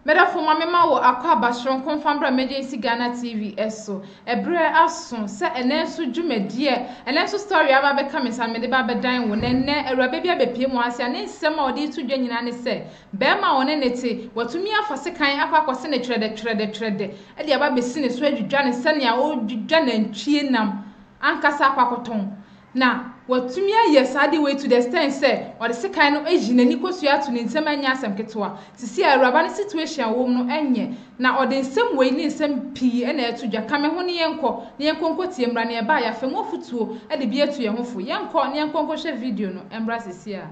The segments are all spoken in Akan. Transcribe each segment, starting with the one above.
Medafo ma mema wo akwaaba soronko mfa mbra Emergency Ghana TV so. Ɛberɛ aso sɛ ɛnɛ nso dwumadie, ɛnɛ nso story aba abɛka me nsa no mede ba abɛdan wo. Na ɛnnɛ awuraba bi abɛpue mu ase a ne nsɛm a ɔde reto dwa nyinaa ne sɛ barima a ɔne ne te, watumi afa sekan akɔ akɔse no twerɛdɛ twerɛdɛ twerɛdɛ de aba abɛsi ne so adwidwa no sɛnea ɔredwidwa nantwie nam ankasa akɔ akɔtɔn. Na watumi ayɛ saa ade wei to the extent sɛ ɔde sekan no ayi n'ani kosua ato ne nsam ɛnyɛ asɛm ketewa. Sisi a awuraba no situation a ɔwɔ mu no ɛnyɛ. Na ɔde nsɛm wei ne nsɛm pii na ɛto dwa. Ka me ho ne yɛnkɔ na yɛnkɔ nkɔtie mmra na yɛba a yɛafa mu afotuo de bi atu yɛn ho fo. Yɛnkɔ na yɛnkɔ nkɔhwɛ video no mmra sisi a.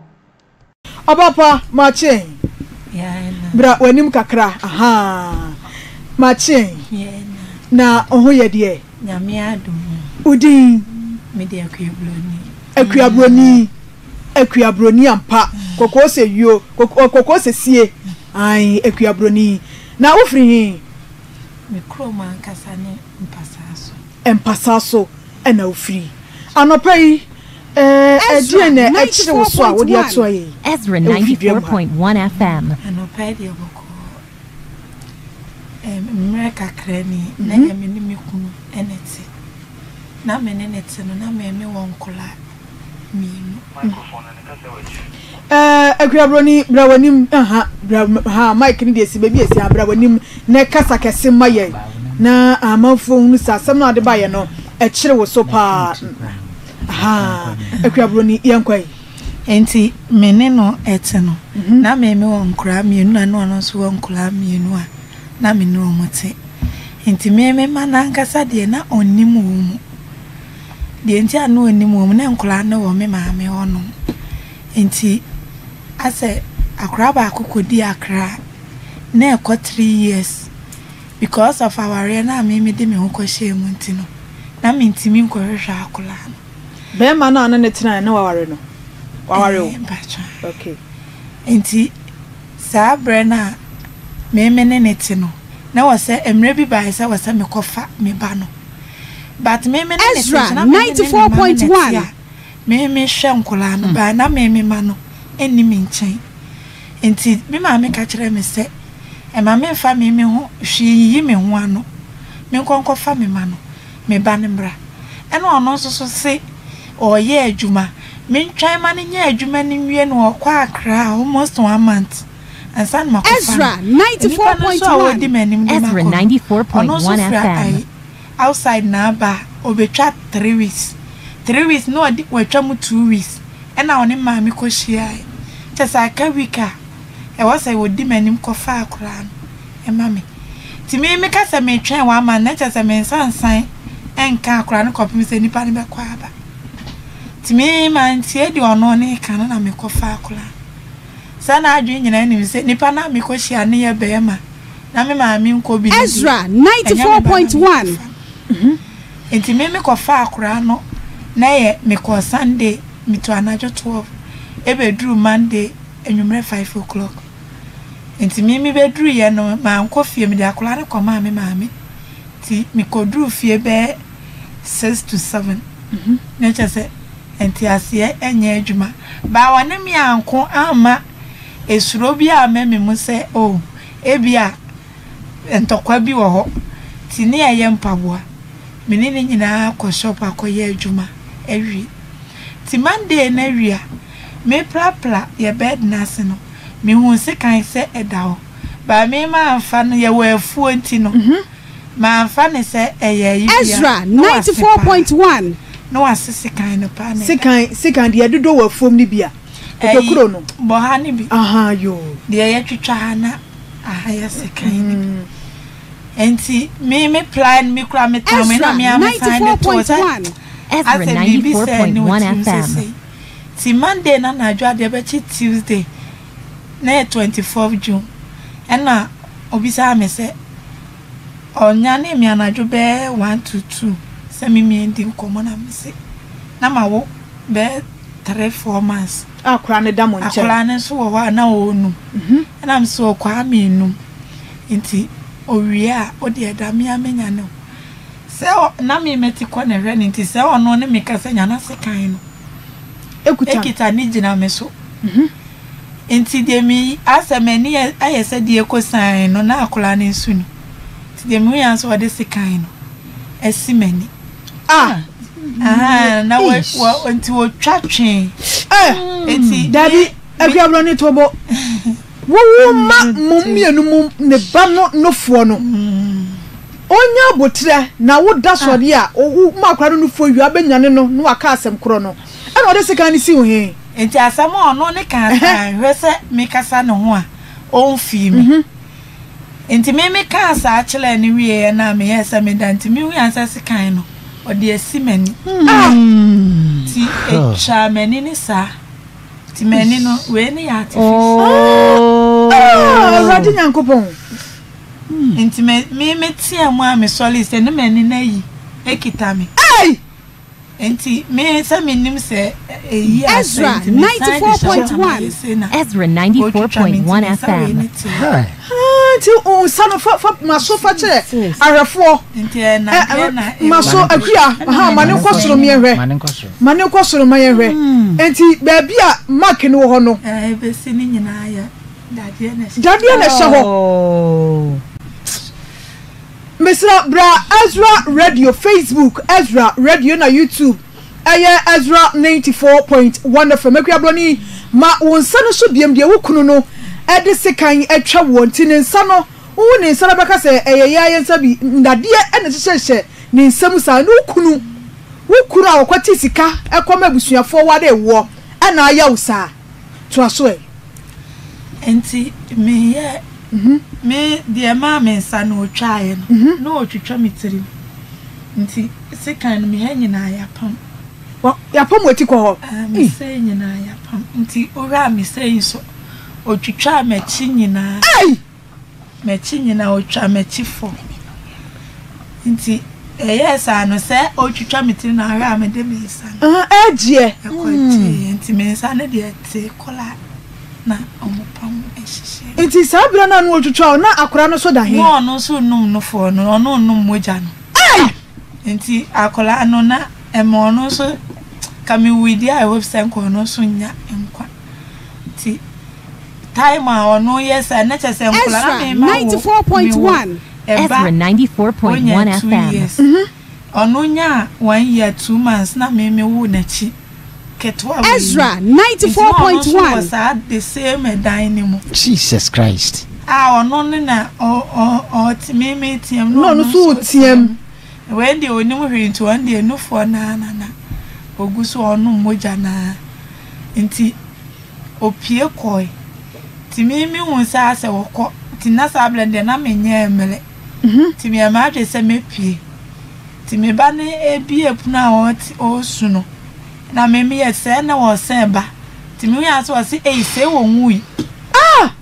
Ɔbapa makye bra w'anim kakra ahaa makye na wo ho yɛ deɛ. Nyame adom o. Wo din? Me de Akua Broni. Akua Broni Akua Broni ampa kɔkɔɔ sɛ yuo kɔkɔɔ sɛ sie ae Akua Broni na wo firi he? Me kurom ankasa ne Mpasaa so. Mpasaa so na wo firi. Anɔpa yi Ɛdeɛn na ɛkyere wo so a wode ato ayɛ yi Ezra wɔ fidua mu ha? 94.1 FM. Anɔpa yi deɛ bɔkɔɔ. Mmerɛ kakra ni, na ɛyɛ me ne me kunu na ɛte. Na me ne no te no, na me mewɔ nkwadaa mmienu. Akua Broni, bra w'anim, aha, bra, ha, mic no deɛ si baabi a ɛsi ha, bra w'anim na kasa kɛse ma yɛn na amanfoɔ hunu sɛ asɛm no a wode baeɛ no, ɛkyere wo so paa. Aha, Akua Broni, yɛnkɔ yi. Enti me ne no te no, na me mewɔ nkwadaa mmienu na na ɔno nso wɔ nkwadaa mmienu a na me ne wɔn te. Enti me me mma no ankasa deɛ na ɔnnim wɔn mu. Deɛ nti a na ɔnnim wɔn mu, na nkwadaa no wɔ me maame hɔnom. Nti asɛ akwadaa baako kɔdi Accra na ɛkɔ three years because of awareɛ no a me mede me ho kɔhyɛɛ mu nti no, na mentumi nkɔhwehwɛ akwadaa no. Bɛrima no a ɔne no tenaeɛ no waware no? Waware wo? Ɛɛ, mpakyɛ. Okay. Nti saa berɛ no a me me ne no te no, na wɔ sɛ mmerɛ bi baeɛ sɛ wɔ sɛ mekɔfa me ba no. But me me ne no te nso na me me ne ne mma no na ɛte a, Me me hwɛ nkwadaa no but na me me ma no nni me nkyɛn nti me maame ka kyerɛɛ me sɛ ɛma me nfa me me ho hwee nyiyi me ho ano me nkɔ nkɔ fa me ma no me ba no mmra ɛna ɔno nso so se ɔreyɛ adwuma me ntwɛn ma no nyɛ adwuma no nwie no ɔkɔ Accra almost one month ansa na makɔ fa no nipa no nso a ɔdi m'anim de makɔ no ɔno nso fira ayi outside na aba a obetwa three weeks three weeks na ɔde watwa mu two weeks ɛna ɔne maame kɔ hyiae kyɛ sɛ aka week a ɛwɔ sɛ ɔdi m'anim kɔ fa akwadaa no ɛma me nti me meka sɛ metwɛn one month na kyɛ sɛ me nsa nsan ɛnka akwadaa no kɔpem sɛ nipa no bɛkɔ aba nti me mantie deɛ ɔno ne ka no na mekɔ fa akwadaa no sɛ na adwene nyinaa nim sɛ nipa no a mekɔ hyia no yɛ bɛrima na me maame nkɔ bi no deɛ, Ezra ɛnyɛ me ba na 94.1. mekɔfa no. Nti me mekɔfaa akwadaa no, na ɛyɛ mekɔɔ Sunday, metu anadwo 12, ɛbɛduruu Monday anwummerɛ 5 o'clock. Nti me mebɛduruiɛ no, mankɔ fie, mede akwadaa no kɔmaa me maame. Nti mekɔduruu fie bɛyɛ 6 to 7, na kyerɛ sɛ nteaseɛ nyɛ adwuma. But wɔne me anko amma Esuro bi amma me mu sɛ, oh, ebia ntɔkwa bi wɔ hɔ nti ne ɛyɛ mpaboa. Me ne no nyinaa kɔ shop akɔyɛ adwuma awie. Nti Monday no awia, mereprapra yɛn bed no ase no, mehuu sekan sɛ ɛda hɔ. But me mamfa no, yɛwɔ afuo nti no, mamfa no sɛ ɛyɛ ayi biara. Ezra Na wase paa. 94.1. Na wase sekan no paa na ɛda. Sekan, sekan deɛ ɛdodɔ wɔ afuom no bi a. Kotokuro no. Ɛyi, bɔ ha no bi. Ahaa yoo. Deɛ yɛtwitwa ha na aha yɛ sekan no bi. Nti me me ply no me kura me tam na me a me san de to sɛ asɛ biribi sɛ ne wɔ tirim sesei. Nti Monday na anadwo adeɛ bɛkye Tuesday na yɛ 24 June ɛna obisaa me sɛ ɔnyanee me anadwo bɛyɛ 1 to 2 sɛ me mmiɛn di nkɔmmɔ na me se na ma wo bɛyɛ three four months. A akwadaa no da mo nkyɛn. Akwadaa no nso wɔ hɔ a na ɔrenum. Ɛna me sɛ ɔkɔ a menum. Nti owie a wo deɛ da me a menya ne wo. Sɛ na me mɛte kɔ na ɛhwɛ no nti sɛ ɔno ne me kasa nya na sekan no. Ekuta. Ekita ne gyina me so. Nti deɛ me asɛ m'ani ayɛ sɛ deɛ ɛkɔsiane no na akwadaa no nso ni. Nti deɛ mehu yɛ ara sɛ ɔde sekan no asi m'ani. Ah! Ahaa, na wɔ wɔ nti wɔtwa twee. Eh! Nti Dabi, Akua Broni to bo. Wowo ma mo mmienu mo ne ba no nofoɔ no. Ɔnya aboterɛ na wo da sɔre a, wo ma akwadaa no nufoɔ wie a, wobɛnyane no na waka asɛm korɔ no. Ɛna ɔde sekan no sii wo he? Nti asɛm a ɔno ne kaa saa, nhwɛ sɛ mekasa ne ho a, ɔmfii me. Nti me mekaa saa kyerɛɛ no wieeɛ no a meyɛɛ sɛ meda nti mehui ara sɛ sekan no ɔde asi m'ani. Nti ɛtwaa m'ani no saa. Nti m'ani no wei no yɛ artificial. Awurade Nyankopɔn. Nti me me meteaa mu a mesɔree sɛ ne m'ani no ayi ekita me. Enti me sɛ mennim sɛ eyi asɛe Ezra nti mesan de hyɛ hɔ na mayɛ sei na Ezra ɔretwitwa me nti 94.1 me nsa wei FM. ne te hɔ. Haa nti wo nsa no fa fa ma so fa kyerɛ ahwɛfoɔ. Nti ɛyɛ nnadeɛ na ɛwɔ Ma so Akua ɛna ha ma m'ani no nkɔ sɔ soro meɛhwɛ Ma no nkɔ soro. ma no nkɔ soro ma yɛnhwɛ. Nti baabi a mark no wɔ hɔ no. Ɛɛ ebesi ne nyinaa yɛ dadeɛ na ɛhyɛ. Dadeɛ na ɛhyɛ hɔ. Mesrɛ bra Ezra Radio Facebook Ezra Radio na YouTube ɛyɛ Ezra 94.1 FM Akua Broni ma wo nsa no so biam deɛ wo kunu no de sekan atwa woɔ nti ne nsa no wohu ne nsa no bɛka sɛ ɛyɛ yɛa yɛ nsa bi nnadeɛ na ɛhyehyɛhyɛ ne nsa mu saa ne wo kunu wo kunu a ɔkɔte sika kɔma abusuafoɔ ware woɔ ɛna ayɛ wo saa toa so ɛ. Nti meyɛ me deɛ ɛmaa me nsa no ɔtwaeɛ no na ɔtwitwa me tirim nti sekan no me ha nyinaa yɛapam. Yɛapam w'ati kɔ hɔ? Me sei nyinaa yɛapam nti wohwɛ a me sei nso ɔtwitwaa m'akyi nyinaa. M'akyi nyinaa, otwa m'akyi fam. Nti ɛyɛɛ saa no, sɛ ɔretwitwa me tiri no ahwɛ a mede me nsa no. Ɛgyeɛ. Ɛkɔ gyeeɛ. Nti me nsa no deɛ ɛtee koraa na wɔpam hyehyɛɛ. Nti saa berɛ no a na ɔretwitwa wo, na akwadaa no nso da he? Na ɔno nso renom nufoɔ no, ɔno renom mogya no. Ei! Nti akwadaa no na ɛma ɔno nso, ka mewui deɛ a I hope sɛ nka ɔno nso nnya nkwa. Nti. Time a ɔno yɛ saa na kyerɛ sɛ nkwadaa na Ezra mema wo mewɔ 94.1. ɛba Ezra onya 94.1 two FM. years ɔno nyaa one year 2 months na me me wo n'akyi ketewa wei Ezra no nti na ɔno nso wɔ 94.1. saa the same ɛdan no mu Jesus Christ. a ɔno ne na ɔ ɔ ɔte me me team Na na ɔno ɔno nso nso reteam. team wei deɛ onim hwee nti ɔno deɛ nufoɔ naa na na ogu so ɔnom mogya naa nti. Opue kɔe. Nti me mehuu sɛ asɛ wɔkɔ. Nti na saa berɛ no deɛ na menyɛɛ mmerɛ. Nti meyɛɛ m'adwene sɛ mɛpue. Nti me ba no bue pono a ɔte ɔresu no, na me meyɛ sɛɛ na ɔresɛn ba. Nti mehui ara sɛ ɔse ei sei ɔnwui.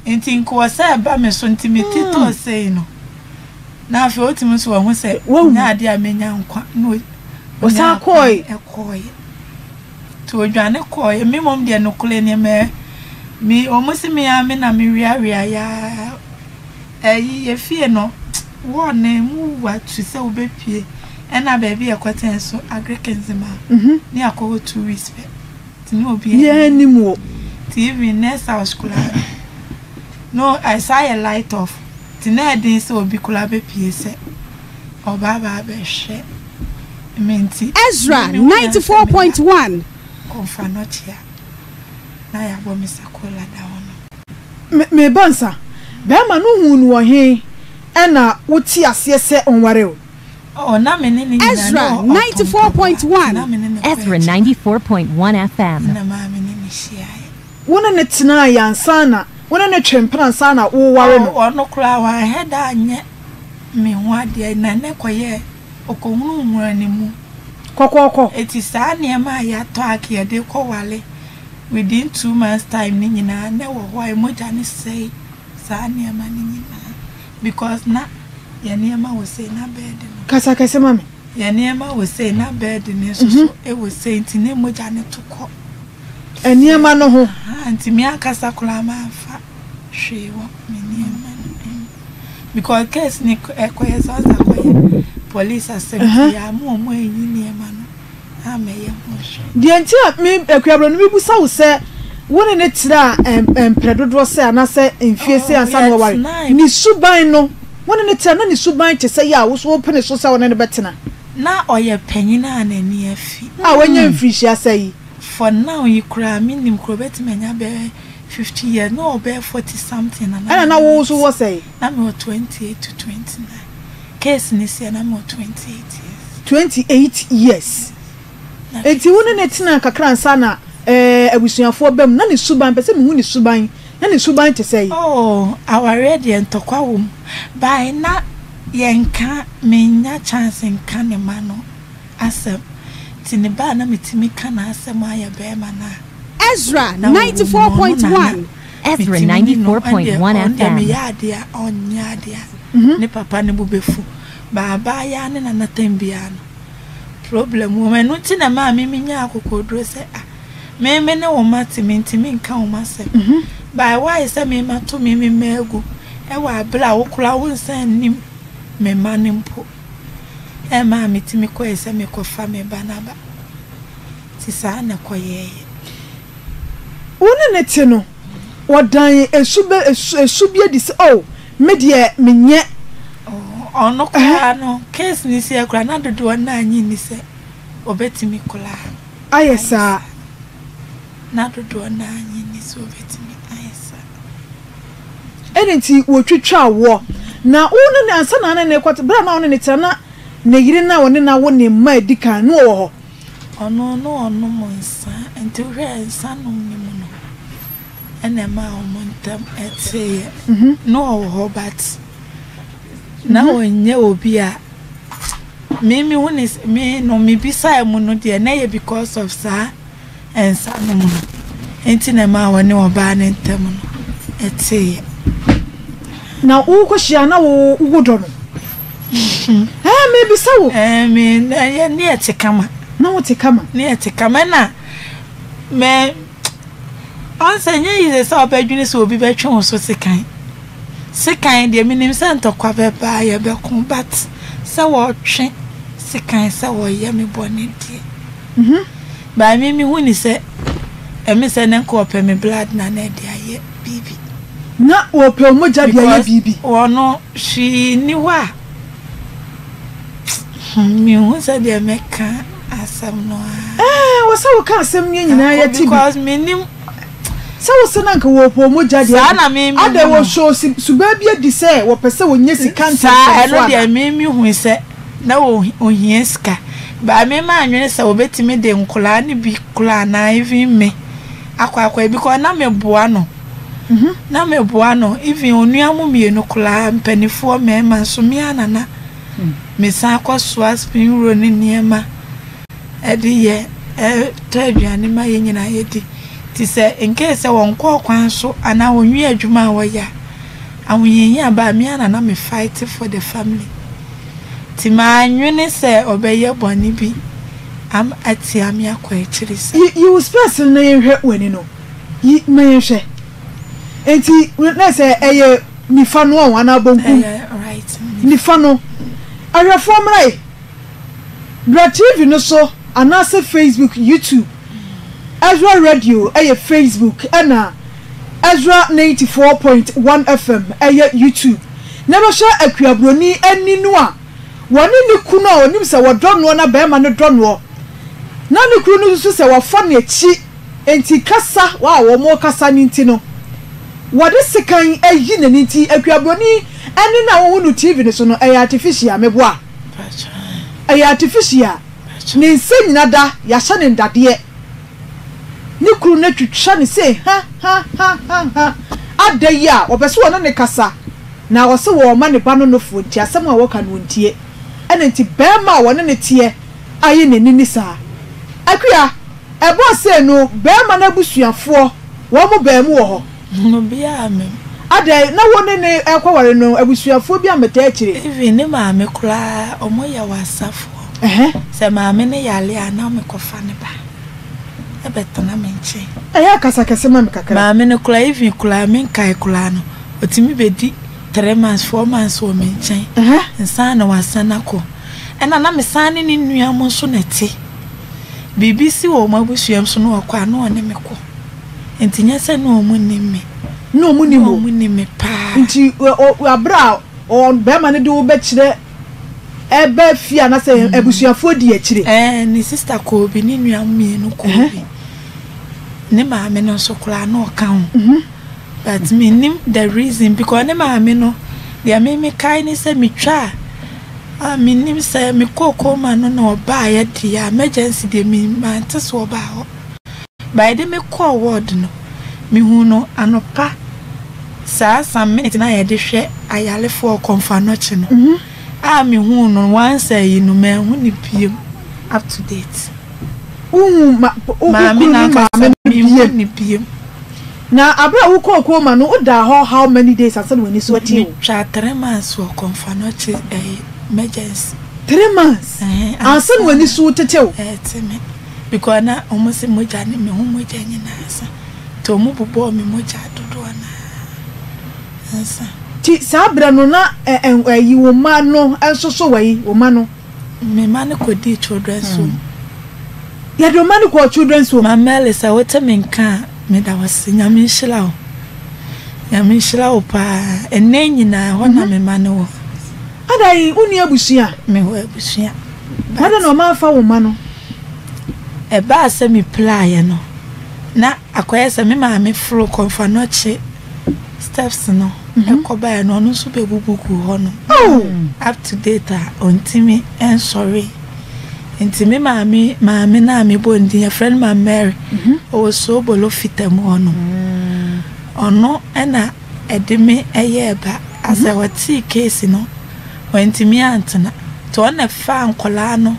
Nti nka ɔsɛɛ ba me so nti me ti tɔɔ sei no. Na afei ɔtumi nso wahu sɛ nyɛ adeɛ a mɛnya nkwa na ɔnyaa kwan kɔeɛ. Nti odwane kɔeɛ. Me mmom deɛ nokorɛ nie mɛ me wɔn se me ara me na me weawea yaa ɛyi yɛ fie no wall no emu wa tu sɛ wobɛpue ɛna baabi a yɛkɔtɛn nso agric nzema ne akɔ hɔ 2 weeks pɛ nti ne obiara nim wo nti even nurse house koraa no ɛsa yɛ light off nti na ɛden sɛ obi koraa bɛpue sɛ ɔba aba abɛhwɛ me nti Ezra me mehu yɛn sɛ meda 94.1. Kɔmfa nɔkye a na yɛabɔ me sakola da hɔ no. Me meba nsa. Bɛɛma no huu no wɔ he ɛna wo te aseɛ sɛ ɔnware wo? Oh, na me ne no nyinaa Ezra na ɔtɔn mpaboa nti na 94.1. me ne no kɔ Ezra adwuma 94.1 FM. na maa me ne no hyiaeɛ. Wo ne no tenaeɛ ansa na wo ne no twee mpena ansa na woreware no? Oh, ɔno koraa wanhɛ da anyɛ me ho adeɛ na ne kɔyɛɛ ɔkɔhunuu nwura no mu. Kɔkɔɔkɔ. Enti saa nneɛma a yɛatɔ a anka yɛde rekɔware within 2 months time no nyinaa na ɛwɔ hɔ a mogya no sɛe saa nneɛma no nyinaa because na yɛn nneɛma wɔ sei na bed no. Kasa kɛse ma me. Yɛn nneɛma wɔ sei na bed no nso so wɔ sei nti na mogya no to kɔ. Nneɛma no ho. Ahaa nti me ankasa koraa mamfa hwee wɔ me nneɛma no mu because case no ɛkɔyɛ sɛ ɔsɛ akɔyɛ police asɛm nti yɛamma wɔn anyi nneɛma no ammɛyɛ ho hwee. Deɛ nti a me Akuabrɛ no mebusa wo sɛ. Wo ne no traa mprɛ dodoɔ sɛ anaasɛ mfie sɛ ansa na Oh, waware? yɛtenae. Ne suban no, wo ne no tena na ne suban te sɛ yɛ a wo nso wopene so sɛ wo ne no bɛtena? Na ɔyɛ panyin a n'ani afi. A wanya mfirihyia sɛ yi? For now yi koraa mennim koraa obɛtumi anya bɛyɛ 50 years, na ɔwɔ bɛyɛ 40 something na na Ɛna me na ne wo no nso te. wɔ sɛn? Na mewɔ 28 to 29. Case no siiɛ na mewɔ 28 years. 28 years. Na Enti wo ne no tenaa kakra ansa na eh, abusuafoɔ ba mu. Na ne suban, mepɛ sɛ mehu ne suban. Na ne suban te sɛn? Oh, awareɛ deɛ ntɔkwa wɔ mu. By na yɛnka, mennya chance nka ne mma no asɛm. Nti ne ba a na metumi ka n'asɛm ayɛ barima no a Ezra na wɔwɔ mu no, ɔno na na 94.1. Ezra metumi ne no, ɔno deɛ, 94.1 ɔno deɛ FM. meyɛ adeɛ a, ɔnyɛ adeɛ a, ne papa no bo bɛfu. But abaayewa ne nana tam biara no, problem wɔ mu. Ɛno nti na ɛmaa me menyaa akokoɔduro sɛ ah, me me ne wo mma te, mentumi nka wo mma asɛm. But why sɛ me mato me me mma agu wɔ aberɛ a wo koraa wo nsa nnim me mma no mpo. Ɛmaa metumi kɔe sɛ mekɔfa me ba no aba. Nti saa na ɛkɔyɛeɛ. Wo ne no te no, ɔdan su bɛ su bi adi sɛ, Oh, me deɛ menyɛ. Oh, ɔno koraa no, case no siiɛ koraa, na dodoɔ no ara nnye nni sɛ ɔbɛtumi koraa Ayɛ ayɛ saa. saa. Na dodoɔ no ara nnye nni sɛ ɔbɛtumi ayɛ saa. Ɛna nti wɔtwitwaa woɔ. Na wo ne no, ansa na wo ne no rekɔte, berɛ a na wo ne no tena, na ne yere no a ɔne no awo ne mma a ɛdi kan no wɔ hɔ? Ɔno na ɔnom nsa, nti wohwɛ a nsa nom no mu no ɛna ɛmaa wɔn ntam teeɛ. Na ɔwɔ hɔ but na ɔnyɛ obi a me mehu ne sɛ me no mebisae mu no deɛ na ɛyɛ because of saa nsa nom no nti na ɛmaa wɔne ɔbaa no ntam no teeɛ. Na wokɔhyia na wo wodɔ no? Ɛɛ mebisa wo. Ɛɛ me na yɛ ne yɛ te kama. Na wo te kama. Ne yɛ te kama ɛna mɛ ɔn sɛ nyɛ yize sɛ ɔbɛdwene sɛ obi bɛtwe wo so sekan. Sekan deɛ menim sɛ ntɔkwa bɛba yɛbɛko but sɛ wɔtwe sekan sɛ wɔyɛ me bɔne deɛ. Mhm. But me mehu ne sɛ ɛme sɛ ne nka ɔpɛ me blood na na ɛde ayɛ biribi. Na wɔpɛ wo mogya de ayɛ biribi. Because wɔno hwee nni hɔ a hmm menhu sɛdeɛ mɛka asɛm no a. Ɛɛ wɔ sɛ woka asɛm no yɛn nyinaa yɛte bi. Because mennim. Sɛ wo se na anka wɔpɛ wo mogya deɛ Saa na me mehu adɛn no. wɔhyɛ suban bi adi sɛ wɔpɛ sɛ wɔnya sika ntɛmntɛm Saa so ɛno anaa? deɛ me mehui sɛ na ohia sika but me mannwene sɛ wɔbɛtumi de nkwadaa no bi koraa anaa even me akɔ akɔyɛ because na meboa no. Na meboa no even onua mo mienu koraa mpanifoɔ mmarima nso me ara na na mesan kɔ soa spring roll ne nneɛma ɛde yɛ ɛtɔ aduane ma yɛn nyinaa yɛdi nti sɛ in case sɛ wɔn kɔɔ kwan so anaa wɔn wie adwuma a wɔyɛ a ahohiahia ba a me ara na na me fight for the family nti mannwene sɛ ɔbɛyɛ bɔne bi am atia me akɔ akyiri saa. Yi yi wo spɛs no na yɛnhwɛ w'ani no. Yi ma yɛnhwɛ. Enti na sɛ ɛyɛ nifa no ɔn anaa bonkum? Ɛyɛ right nifa no. Ahwɛfoɔ mmra e. Bra TV no so anaasɛ Facebook, YouTube. Ezra Radio ɛyɛ Facebook ɛna Ezra 94.1 FM ɛyɛ YouTube. Na bɛhwɛ Akua Broni ani no a wɔne ne kunu a ɔnim sɛ wɔdɔ noɔ na bɛɛma no dɔ noɔ na ne kunu no susu sɛ wafa no akyi Enti kasa a wɔrekasa no nti no, wɔde sekan ayi n'ani nti Akuabroni ɛne no a wohu no TV no so no, ɛyɛ artificial, meboa? Ɛyɛ artificial. Ne nsa nyina da, yɛahyɛ no ndadeɛ. Ne kunu no atwitwa no sei ha ha ha ha ha. Ada yi a, wɔpɛ sɛ wɔne no kasa na ɔse wɔrema ne ba no nofoɔ nti asɛm a wɔka no ɔntie. Ɛna nti barima a wɔne no teɛ ayɛ n'ani ne saa. Akua, Ɛbɔɔ sei no, barima no abusuafoɔ, wɔn mu baamu wɔ hɔ. Obiara ammam. Adɛn, na wo ne no rekɔware no, abusuafoɔ bi ammɛtaa akyire? Even ne maame koraa, wɔyɛ w'asafoɔ. Ɛhɛ. Sɛ maame no yare a, na mekɔfa no ba bɛtena me nkyɛn. Ɛyɛ a kasa kɛse ma me kakra. Maame no koraa, even koraa, menkae koraa no, ɔtumi bɛdi three months, four months wɔ me nkyɛn Ɛhɛ. ansa na wasan akɔ. Ɛna na mesan ne ne nua mo nso na ɛte. Biribi si wɔ wɔn abusua mu so na ɔkɔ a, na ɔne me kɔ. Nti nyɛ sɛ na wɔn nim me. Na wɔn nim wo? Na wɔn nim me paa. Nti bere a barima no de wo bɛkyerɛ ɛba fie anaasɛ abusuafoɔ di akyire? Ɛɛ, ne sista kɔɔ bi, ne nua mmienu kɔɔ bi. Ne maame no nso koraa na ɔka ho. But mennim the reason because ne maame no, deɛ me mekae ne sɛ metwaa a mennim sɛ mekɔɔ coma no na ɔbaeɛ deɛ a emergency deɛ me mante so ɔbaa hɔ. But yɛde me kɔɔ ward no, mehuu no anɔpa saa some minutes na yɛde hwɛ ayarefoɔ kɔmfoanɔkye no a mehuu no once ayi no manhu no biom up to date. Wohu ma wo Maame kunu no ne ankasa maame no menhu biom? no biom. Na aber a wokɔɔ coma no, wodaa hɔ how many days ansa na w'ani so atee wo? Metwaa 3 months wɔ kɔmfoanɔkye ɛyi emergency. 3 months Ɛhɛn ansa na ansa w'ani na so retetew? ɛɛte me because na wɔn se mogya ne me ho mogya nyinaa asa nti wɔn bobɔɔ me mogya dodoɔ no ara ansa. Nti saa berɛ no na ɛ ɛ ɛyi wo mma no nso so wɔ yi, wo mma no? Me mma no kɔdii children's home. Yɛde wo mma no kɔɔ children's home? Mame Mary sɛ wote me nka a meda wo ase Nyame nhyira wo Nyame nhyira wo paa ɛnnɛ nyinaa ɛhɔ na me mma no wɔ. Adɛn wonni abusua? Mewɔ abusua but. Adɛn na ɔma amfa wo mma no? Ɛbaa sɛ me piraeɛ no na akɔyɛ sɛ me maame foro kɔmfanɔkye steps no ɛkɔ baeɛ no ɔno nso bɛbubu guu hɔ nom up to date a ɔntumi nsɔre nti me maame maame no a mebɔ ne din yɛfrɛ no Maame Mary ɔwɔ Soobolo fita mu hɔ nom ɔno ɛna ɛde me ɛyɛɛ ba asɛ ɔtee case no wantumi antena nti ɔno na ɛfaa nkɔlaa no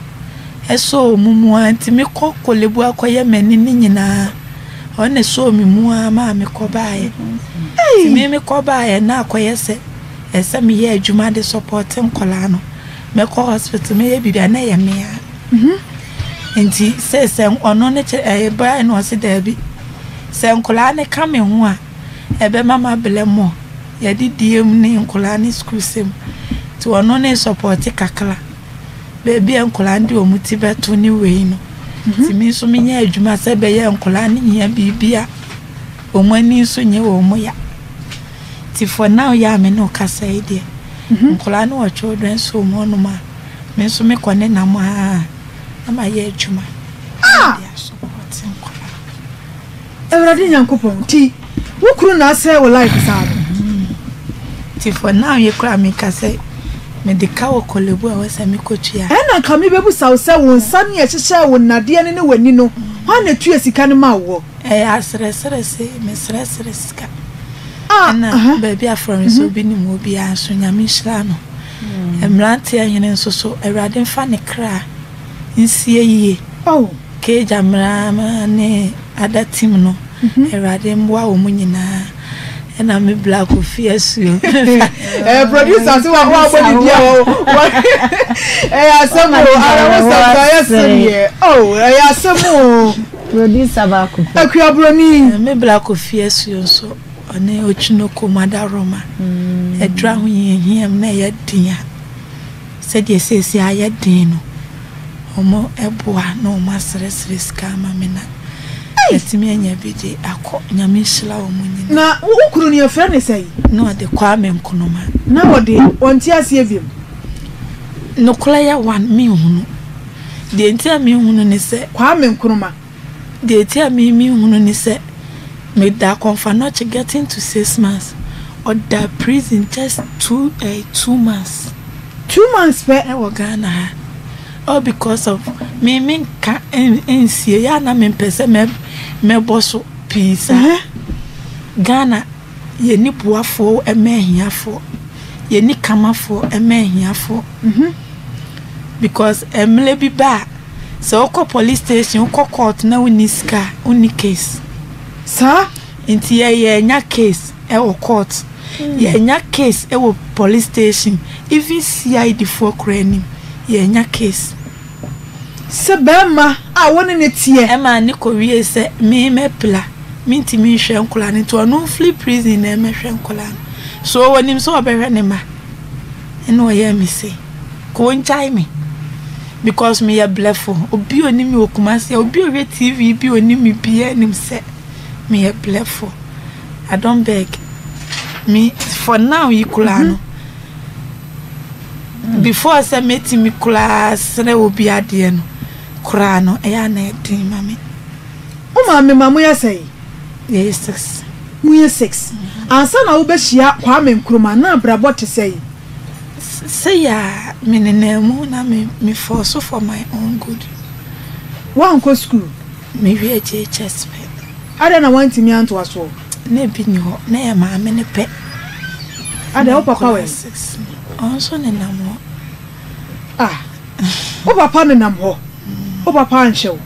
ɛsɔɔ wɔn mu ara nti mekɔ Korle-Bu akɔyɛ m'ani no nyinaa ɔno na ɛsɔɔ me mu ara maa mekɔbaeɛ. Nti me mekɔbaeɛ na akɔyɛ sɛ ɛsɛ sɛ meyɛ adwuma de sɔpɔte nkwadaa no. Mɛkɔ hospital mɛyɛ biribi a na ɛyɛ me ara. Nti sɛ sɛ ɔno ne kyɛ ɛyɛ baeɛ na ɔse daabi sɛ nkwadaa no ka me ho a ɛbɛma mabrɛ more. Yɛde die mu ne nkwadaa ne sukuusɛm nti ɔno ne sɔpɔte kakra. Baabi a nkwadaa no de wɔn ti bɛto ne wei no. Nti me nso menyɛ adwuma sɛ ɛbɛyɛ a nkwadaa no hia biribi a wɔn ani nso nyɛ wɔn ya. Nti for now yi a me ne wo kasa yi deɛ, nkwadaa no wɔ children's home hɔnom a, me nso mekɔ ne nam ara na mayɛ adwuma de asupɔte nkwadaa no. Awurade Nyankopɔn nti wo kunu na asɛe wo life saa no. Nti for now yi koraa meka sɛ mede ka wɔ Korle Bu a ɛwɔ sɛ mekɔtua. Ɛna nka mebɛbusa wo sɛ wo nsa ne ɛhyehyɛɛ wo nnadeɛ no ne w'ani no hwan na ɛtua sika no maa woɔ? Ɛyɛ asrɛsrɛ se mesrɛsrɛ sika ɛna baabi a Florence obi nim wɔ biara nso Nyame nhyira no. Mmeranteɛ hene nso so Awurade mfa ne kra nsie yie. Kay Gyamera ne other team no Awurade mmoa wɔn nyinaa ɛna me bla Kofi Asuo. Eh, producer se wa wa bɔ ne di a wa ɛyɛ asɛm o ara wo sɛ sɛ ɛyɛ sereɛ oh ɛyɛ asɛm o. Producer baako pɛ. Akua Broni. Me bla Kofi Asuo nso ɔne Otwinoko Madaroma ɛduru ahohiahia mu na ɛyɛ den a. Sɛdeɛ seesei ayɛ den no, wɔboa na wɔasrɛsrɛ sika ama me na matumi anya bi de akɔ. Nyame nhyira wɔn nyinaa. Na wo kunu no yɛfrɛ no sɛn? Na ɔde Kwame Nkrumah. Na ɔde, ɔnte aseɛ biom? Nokorɛ yɛ one, menhunu. Deɛ nti a menhunu ne sɛ. Kwame Nkrumah. Deɛ nti a me menhunu ne sɛ, meda Komfo-Anokye getting to 6 months, ɔda prison just two eh 2 months. 2 months pɛ? Ɛwɔ Ghana ha. All because of me menka nsie, yɛ a na mempɛ sɛ mɛ mɛbɔ so pii saa. Ghana yɛnni boafoɔ ma ahiafoɔ, yɛnni kamafoɔ ma ahiafoɔ. Because mmerɛ bi ba a, sɛ wokɔ police station, wokɔ court na wonni sika a, wonni case. Saa? Nti yɛ yɛnya case wɔ court, yɛnya case wɔ police station, even CID foɔ koraa anim, yɛnya case. Sɛ barima a wo ne no teɛ. Ɛmaa ne kɔwiee sɛ me mɛpira, mentumi nhwɛ nkwadaa no nti ɔno mfiri prison na ɛmmɛhwɛ nkwadaa no. So ɔnim sɛ ɔbɛhwɛ ne mma? Ɛna ɔyɛɛ me sei. Ka ɔngyae me because meyɛ brɛfo. Obi a ɔnim me wɔ Kumasi, obi a ɔhwɛ TV bi a ɔnim me biara nim sɛ Meyɛ brɛfoɔ. I don't beg. Me for now yi koraa no, before sɛ mɛtumi koraa srɛ obi adeɛ no koraa no, ɛyɛ a na ɛden ma me. Wo maame ma moyɛ sɛn? Yɛyɛ six. Moyɛ six. Ansa na wobɛhyia Kwame Nkrumah na abrabɔ te sɛn? Sei a me nenam mu na me me force for my own good. Woankɔ sukuu? Me wiee JHS pɛ. Adɛn na woantumi antoa soɔ? Na ebi nni hɔ, na ɛyɛ maame no pɛ. Adɛn, wo papa wɔ he? Ɔno nso nenam hɔ. Ah, wo papa nenam hɔ? Wo papa anhwɛ wo?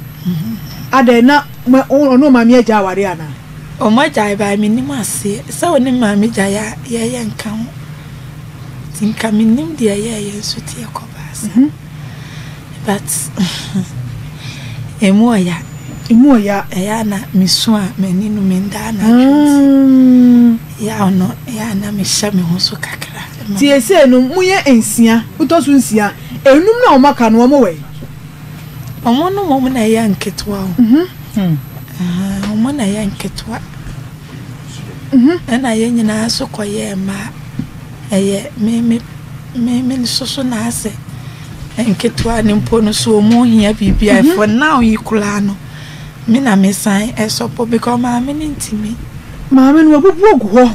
Adɛn, na ɔne wo maame agyae awareɛ anaa? Wɔagyae but mennim aseɛ. Sɛ wo ne maame gyae a, yɛyɛ nka ho. Nti nka mennim deɛ ɛyɛɛyɛ nso nti ɛkɔbaa saa. But ɛmu ɔya. Ɛmu ɔya. Ɛyɛ a na mesu a m'ani no menda anadwo nti yaw no ɛyɛ a na mehyɛ me ho so kakra. Nti seesei no moyɛ nsia, wotɔ so nsia, enum no a wɔaka no wɔn wɔ he? Wɔn no mmom na ɛyɛ nketewa o. Wɔn na ɛyɛ nketewa. Ɛna yɛn nyinaa nso kɔyɛɛ mmaa. Ɛyɛ me me me me nso so na asɛ nketewa no mpo no so wɔn hia biribi a for now yi koraa no me na me san ɛsɔpɔ because maame no ntumi. Maame no wabubu agu hɔ.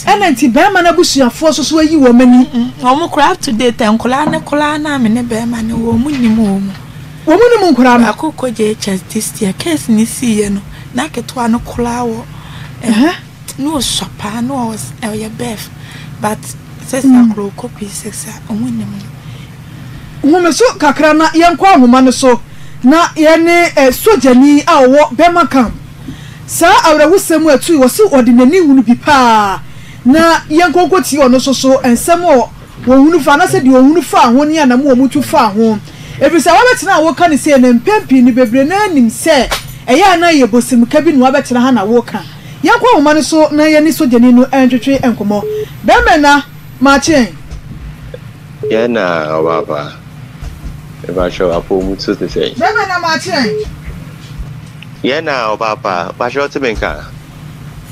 Ɛna nti bɛrima no abusuafoɔ nso so ayi wɔn ani. Wɔn koraa up to date nkwadaa no koraa na me ne bɛrima no wɔ wɔn nim wɔn. Wɔn nim nkwadaa no. Baako kɔ JHS this year case no siiɛ no na ketewa no koraa wɔ ɛhɛ na ɔsua paa na ɔyɛ bɛf but sɛsi akora ɔkɔ P6 a wɔn nim no. Home so kakra na yɛnkɔ ahoma no so na yɛne sogyani a ɔwɔ Burma camp. Saa awerɛhosɛm a ɛtui wɔse ɔde n'ani hunu bi paa na yɛnkɔ nkɔtie ɔno nso so nsɛm a Wɔhunu fa, anaasɛ deɛ wɔhunu faa ho ne anam a wɔtu faa ho. Ɛfiri sɛ wɔabɛtena a woreka no sei no, mpɛn pii no bebree no ara nim sɛ ɛyɛ a na ɛyɛ bosemka bi na wɔabɛtena ha na woreka. Yɛnkɔ ahoma no so na yɛne sogyani no ntwetwe nkɔmmɔ. Bɛrima nna, makye ɛ? Yɛn na ɔbaapa. Mepakyɛw apɔw mu so te sɛn? Bɛrima nna, makye ɛ? Yɛn na ɔbaapa. Mepakyɛw wote me nka?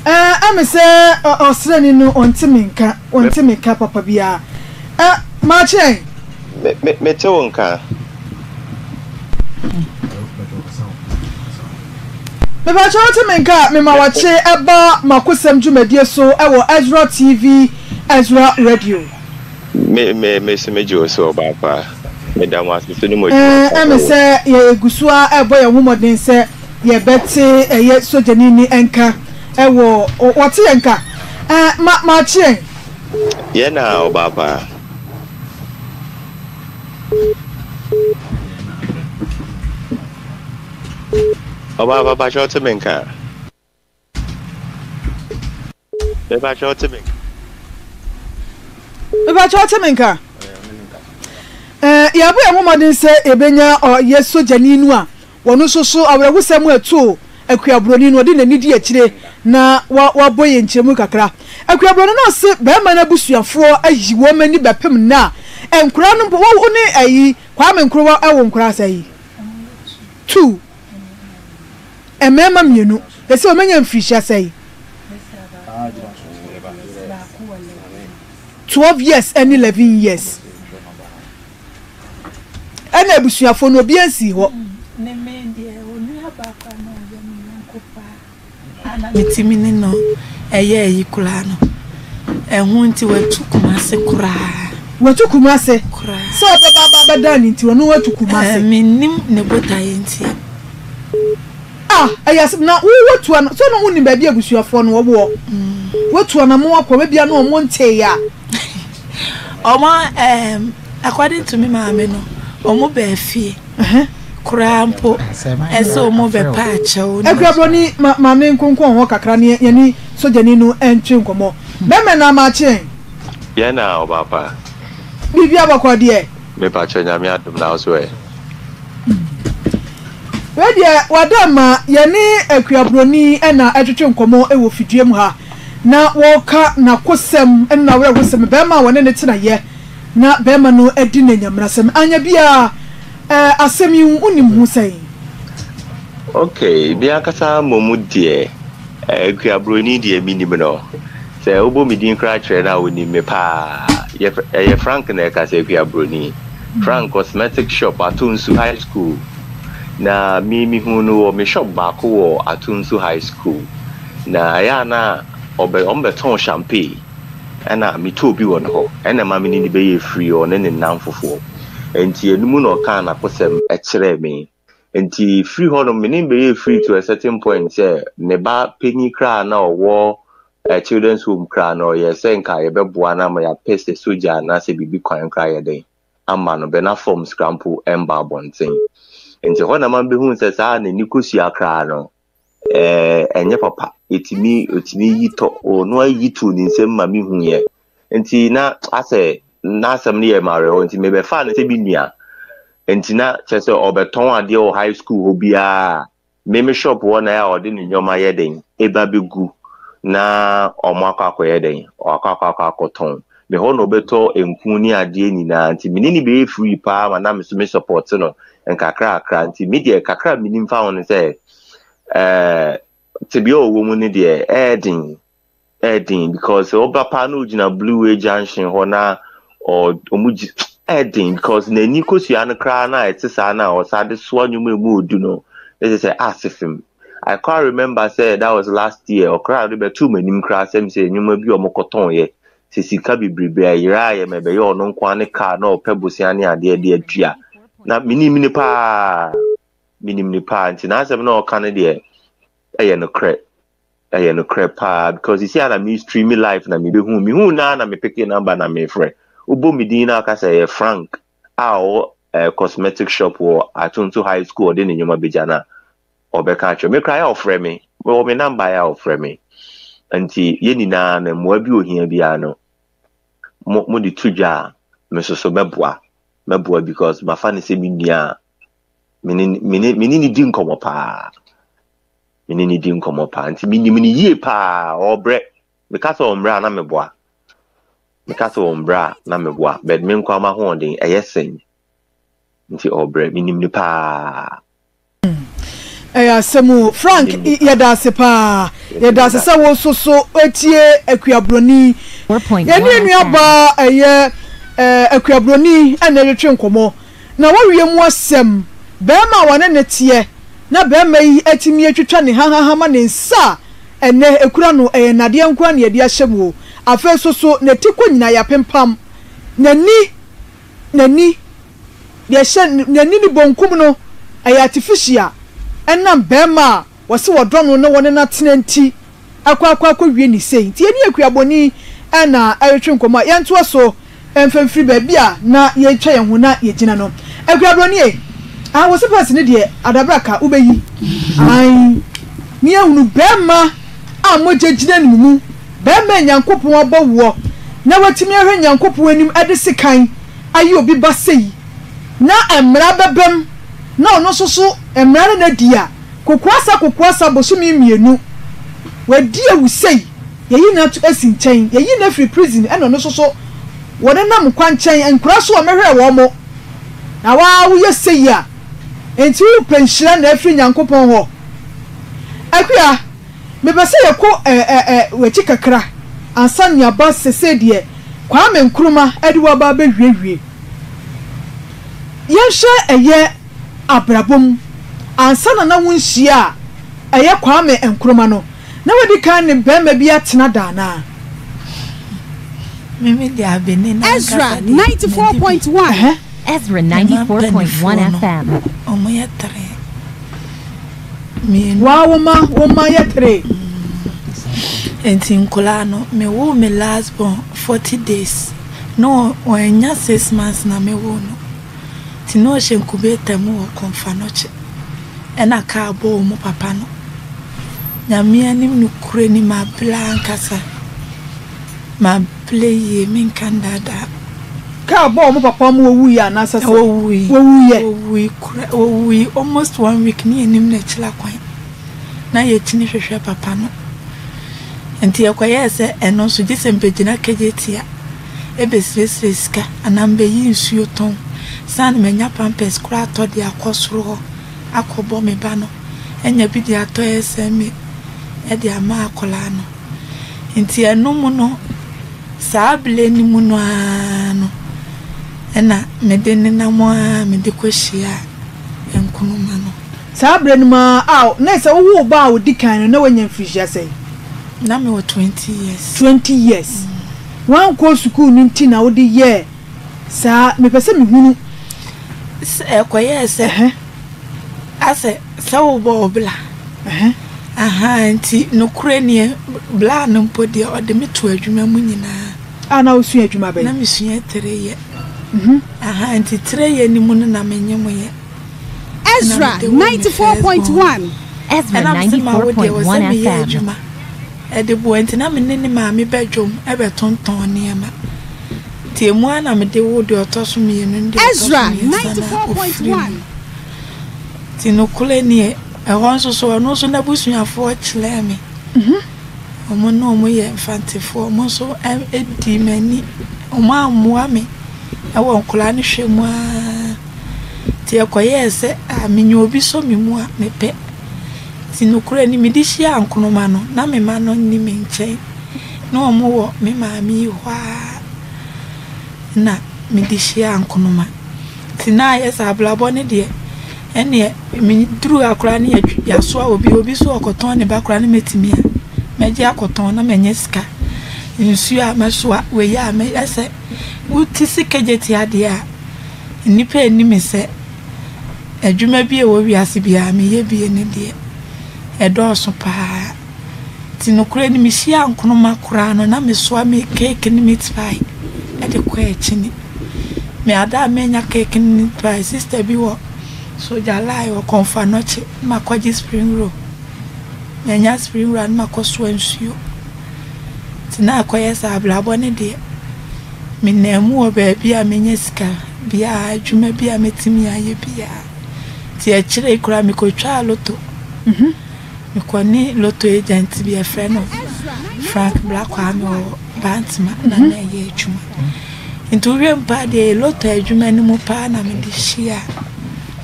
Ɛɛ, ɛme sɛ ɔsraani no ɔnte me nka, ɔnte me nka papa biara. Ɛ, makye ɛ? Me, me, mete wo nka. Mepakyɛ wote me nka a, mema wakye ɛba makosɛm dwumadie so ɛwɔ Ezra TV, Ezra Radio. Me me me so megye wo so ɔbaa pa. Meda mo ase so ne mo adwuma pa Ɛɛ, ɛme sɛ yɛgu so ara ɛrebɔ yɛn ho mmɔden sɛ yɛbɛte ɛyɛ sogyani ni nka ɛwɔ wɔte yɛn nka ɛɛ ma makye yɛn. Yɛn na ɔbaa pa. Ɔbaa pa pakyɛ ɔte me nka. Mepakyɛ wote me nka. Mepakyɛ wote me nka. Ɛɛ yɛabɔ yɛn ho mmɔden sɛ yɛbɛnya ɔyɛ sogyani no a wɔn nso so awerɛhosɛm a ɛtoo Akua Buroni no ɔde n'ani di akyire na wabɔ yɛn nkyerɛmu kakra. Akua Buroni no ɔse bɛrima no abusuafoɔ ayi wɔn ani bɛpem nnɛ a nkwadaa no mpo wo ne ayi Kwame Nkrumah wɔ nkwadaa sɛn? Two. Mmarima mmienu. Ɛsɛ wɔanya mfirihyia sɛn? 12 years ne 11 years. Ɛna abusuafoɔ no obiara nsii hɔ. Ne me deɛ onua baako a na ɔyɛ me yɔnko paa a na metumi ne no ɛyɛ ayi koraa no ɛho nti watu Kumase koraa. Watu Kumase? Koraa. Sɛ ɔbɛba aba abɛdan ne nti ɔno watu Kumase. Mennim ne botaeɛ nti a. Ah ɛyɛ asɛm na wo watu ana sɛ na wonim baabi abusuafoɔ no wɔwɔ watu anamo akɔ baabi a na wɔn ntee a. Wɔn ɛɛm according to me maame no wɔn baa fie koraa mpo ɛsɛ wɔn bɛ pa akyɛw. Akua broni ma maame nkonkɔn hɔ kakra ne yɛne sogyani no ntwe nkɔmɔ bɛmɛ na ama akye yɛn. Yɛn na ɔbaa pa. Biribi abɔkɔ deɛ. Mepakyɛw Nyame adom na wo so ɛ? Wei deɛ wada ma yɛne Akua Broni na ɛtwetwe nkɔmmɔ wɔ fidua mu ha na wɔreka n'akosɛm ne n'awerɛhosɛm, bɛrima a wɔne no tena yɛ na bɛrima no adi no anyamenasɛm. Anya biara eh, asɛm yi wonim ho sɛn? Okay, me ankasa mmom deɛ. Akua Broni deɛ menim no. Sɛ wobɔ me din koraa kyerɛ no a ɔnim me paa. Yɛfrɛ, ɛyɛ Frank na ɛkasa Akua Broni. Frank Cosmetic Shop, Atonsu High School. Na me mehuu no wɔ me shop baako wɔ Atonsu High School. Na ɛyɛ a na ɔbɛ, wɔbɛtɔn champagne. Ɛna metɔɔ bi wɔ ne hɔ. Ɛna ɛma me ne no bɛyɛɛ free, ɔne ne nnamfofoɔ. Nti ɛno mu na ɔkaa n'akosɛm kyerɛɛ me. Nti firi hɔ no me ne no bɛyɛɛ free to a certain point sɛ ne ba panyin koraa na ɔwɔ eh, children's home koraa no ɔyɛ sɛ nka yɛbɛboa no ama yɛapɛ sɛ sogya anaasɛ biribi kwan koraa yɛ dɛn ama no bɛ na forms koraa mpo ɛmba abɔnten. Nti hɔ na ma bɛhu sɛ saa n'ani kosua koraa no eh, ɛnyɛ papa. Ɛtumi, ɛtumi yi tɔ, ɔno ayi too ne nsam ma mehuiɛ. Nti na asɛ n'asɛm no yɛ me awerɛhoɔ nti mebɛfaa no sɛ me nua. Nti na kyerɛ sɛ ɔbɛtɔn adeɛ wɔ high school hɔ biara me me shop hɔ na ɛyɛ a ɔde ne nneɛma yɛ dɛn ɛba bɛgu na ɔmo akɔ akɔyɛ dɛn ɔakɔ akɔ akɔ akɔtɔn. Me hɔ na ɔbɛtɔ nku ne adeɛ nyinaa nti me ne no bɛyɛ free paa ma na me so me support no nkakrakra nti me deɛ kakra a menim fa ho ne sɛ ɛɛ tebea a ɔwɔ mu no deɛ ɛyɛ den ɛyɛ den because sɛ ɔba paa na ogyina blue way junction hɔ na ɔmo gyi ɛyɛ den because n'ani kosua no koraa na ɛte saa na ɔsa de soa nneɛma emu odu no ɛsɛ sɛ ase fam I quite remember sɛ that was last year ɔkra de bɛtoo m'anim koraa sɛm sɛ nneɛma bi a ɔmo kɔtɔn yɛ sɛ sika bebrebe a ɛyera ayɛ ma ɛbɛyɛ ɔno nko ara ne car na ɔpɛ bosea ne adeɛ de atua na menim ne paa menim ne paa nti n'asɛm na ɔka no deɛ ɛyɛ nokorɛ ɛyɛ nokorɛ paa because sisi a na me stream live na mebehu mehu naa na me peke number na mefrɛ wobɔ me din na aka sɛ ɛyɛ Frank a ɔwɔ eh, cosmetic shop wɔ Atonto High School ɔde ne nneɛma bɛgya no a ɔbɛka akyerɛ me koraa yɛ ɔfrɛ me mewɔ me number yɛ a ɔfrɛ me nti yɛn nyinaa no mmoa bi ohia biara no mo mo de to dwa a me nso so mɛboa mɛboa because mafa ne sɛ me nua a me ne me ne me ne ne di nkɔmmɔ paa me ne ne di nkɔmmɔ paa nti menim ne yie paa ɔbrɛ meka sɛ ɔmbrɛ a na meboa meka sɛ ɔmbrɛ a na meboa but me nkoa m'ahoɔden ɛyɛ sɛn nti ɔbrɛ menim ne paa. Ɛyɛ asɛm o. Frank yɛda ase paa. Yɛda ase sɛ wo nso so tie Akua Broni. Yɛne yɛn nua baa ɛyɛ Akua Broni na ɛretwe nkɔmmɔ. Na wawie mu asɛm, barima a wɔne no teɛ na barima yi atumi atwitwa ne hahaha ma ne nsa a ɛnnɛ ɛkura no ɛyɛ nnadeɛ nko ara na yɛde ahyɛ mu o. Afei nso so n'atikɔ nyinaa yɛapempam. N'ani, n'ani. Deɛ ɛhyɛ n'ani ne bonkum no, ɛyɛ artificial, ɛnam barima a wɔse wɔdɔ no ne wɔne no atena nti akɔ akɔ akɔwie ne sei. Nti yɛne Akuabɔni na ɛretwe nkɔmmɔ a yɛntoa so mfa mfiri baabi a na yɛretwa yɛn ho na yɛgyina no. Akuabrɔni ei, ah wo sepɛs no deɛ adabraka wobɛyi, ae, ne yɛahunu barima a mogya gyina ne mu, barima a Nyankopɔn abɔ woɔ na watumi ahwɛ Nyankopɔn anim de sekan ayɛ obi ba sei na mmara bɛbam na ɔno nso so mmara no na di a, kokoasa kokoasa bosome mmienu wadi awu sei, yɛyi no ato asi nkyɛn, yɛyi no afiri prison ɛna ɔno nso so wɔnenam kwankyɛn, nkura so wɔmɛhwɛɛ wɔn mo, na waa woyɛ sei a, nti wopɛ nhyira na afiri Nyankopɔn hɔ? Akua. Mepɛ sɛ yɛkɔ ɛ-ɛ-ɛ w'akyi kakra ansa na yɛaba sesei deɛ Kwame Nkrumah de wo aba abɛwiewie. Yɛnhwɛ ɛyɛ abrabɔ mu ansa na na wonhyia a ɛyɛ Kwame Nkrumah no, na wadi kan ne barima bi atena da anaa? Me me deɛ abene no ankasa Ezra deɛ madi bi. 94.1. Ɛhɛ. Ezra Me mma mpanimfoɔ 94.1 no, FM. wɔyɛ tre. Mmienu. Waa wo ma wo mma yɛ tre. Nti nkwadaa no, me woo me last born 40 days. Na wannya six months na me woo no. Nti na ɔhyɛ incubator mu wɔ Komfo-Anokye. Ɛna car bɔɔ wɔn papa no. Nyame anim nokorɛ ni mabrɛ ankasa. Mabrɛ yie menka ndaadaa. Car bɔɔ wɔn papa ma wɔwuiɛ anaasɛ sɛ? Wɔwui. Wɔwuiɛ. Wɔwui kora wɔwui almost one week ne yɛnim n'akyiri akwan. Na yɛkyini hwehwɛ papa no. Nti yɛkɔyɛɛ sɛ ɛno nso gye sɛ mbɛgyina Kejetia ɛbɛsrɛsrɛ sika anaa mbɛyi nsuo tɔn sane manya pampers koraa atɔ de akɔ soro hɔ akɔbɔ me ba no anya bi de atɔ SMA. de ama akwadaa no. Nti ɛno mu no, saa berɛ no mu no ara no ɛna mede nenam ara mede kɔhyiaa Nkrumah no. Saa berɛ no mu ara a na sɛ wowoo ba a ɔdi kan no na woanya mfirihyia sɛn? Na mewɔ 20 years. 20 years. Woankɔ sukuu no nti na wode yɛɛ saa? Mepɛ sɛ mehunu. Sɛ ɛkɔyɛɛ sɛ asɛ sɛ wobɔ wo bla. Ahaa nti nokorɛ nie bla no mpo deɛ ɔde me too adwuma mu nyinaa. A na wosua adwuma bɛn? Na mesua tireyɛ. Ahaa nti tireyɛ no mu no na menyemoeɛ. Ezra 94.1. Ezra Ɛna mese ma wo deɛ wɔ sɛ 94.1 meyɛ FM. adwuma ɛde boa nti na me ne ne maame ba dwom bɛtontɔn nneɛma nti emu ara na mede woo deɛ ɔtɔ so mmienu ne deɛ ɔtɔ so Ezra mmiɛnsa na ɔfiri mu 94.1. nti nokorɛ nie ɛhɔ nso so ɔno nso n'abusuafoɔ kyerɛɛ me wɔn ne wɔn yɛ mfantefoɔ wɔn nso dii m'ani wɔn ammoa me ɛwɔ nkwadaa no hwɛ mu ara. Nti ɛkɔyɛɛ sɛ a menya obi sɔ me mu a, mepɛ. Nti nokorɛ ni, mede hyiaa nkonoma no, na me mma no nni me nkyɛn. Na wɔwɔ me maame yi hɔ ara na mede hyiaa nkonoma. Nti na ayɛ sɛ abrabɔ no deɛ, ɛnneɛ meduru ha koraa ne yɛasoa obi, obi nso ɔrekɔtɔn ne ba koraa na mɛtumi a, mɛgye akɔtɔn na manya sika. Nsuo a mɛsoa, wei a mɛyɛ sɛ wote sika gye te adeɛ a, Nnipa nni me sɛ adwuma bi a ɛwɔ wiase biara meyɛ bi ne deɛ, ɛdɔɔso pa ara. Nti nokorɛ ni, mehyia nkonoma koraa no, na mesoa me cake ne meat pie de kɔ akyini. Me ada a mannya cake ne meat pie, sister bi wɔ Soja Line wɔ Komfo Anokye, na makɔgye spring roll. Manya spring roll a, na makɔsoa nsuo. Nti na akɔyɛ sɛ abrabɔ no deɛ, menam mu wɔ baabi a menya sika biara, adwuma bi a mɛtumi ayɛ biara. Nti akyire yi koraa mekɔtwaa loto. Mekɔ ne loto agent bi yɛfrɛ no Frank Bra Kwame wɔ Bantama na na ɛyɛ adwuma. Nti wohwɛ mu paa deɛ loto adwuma no mu paa na mede hyia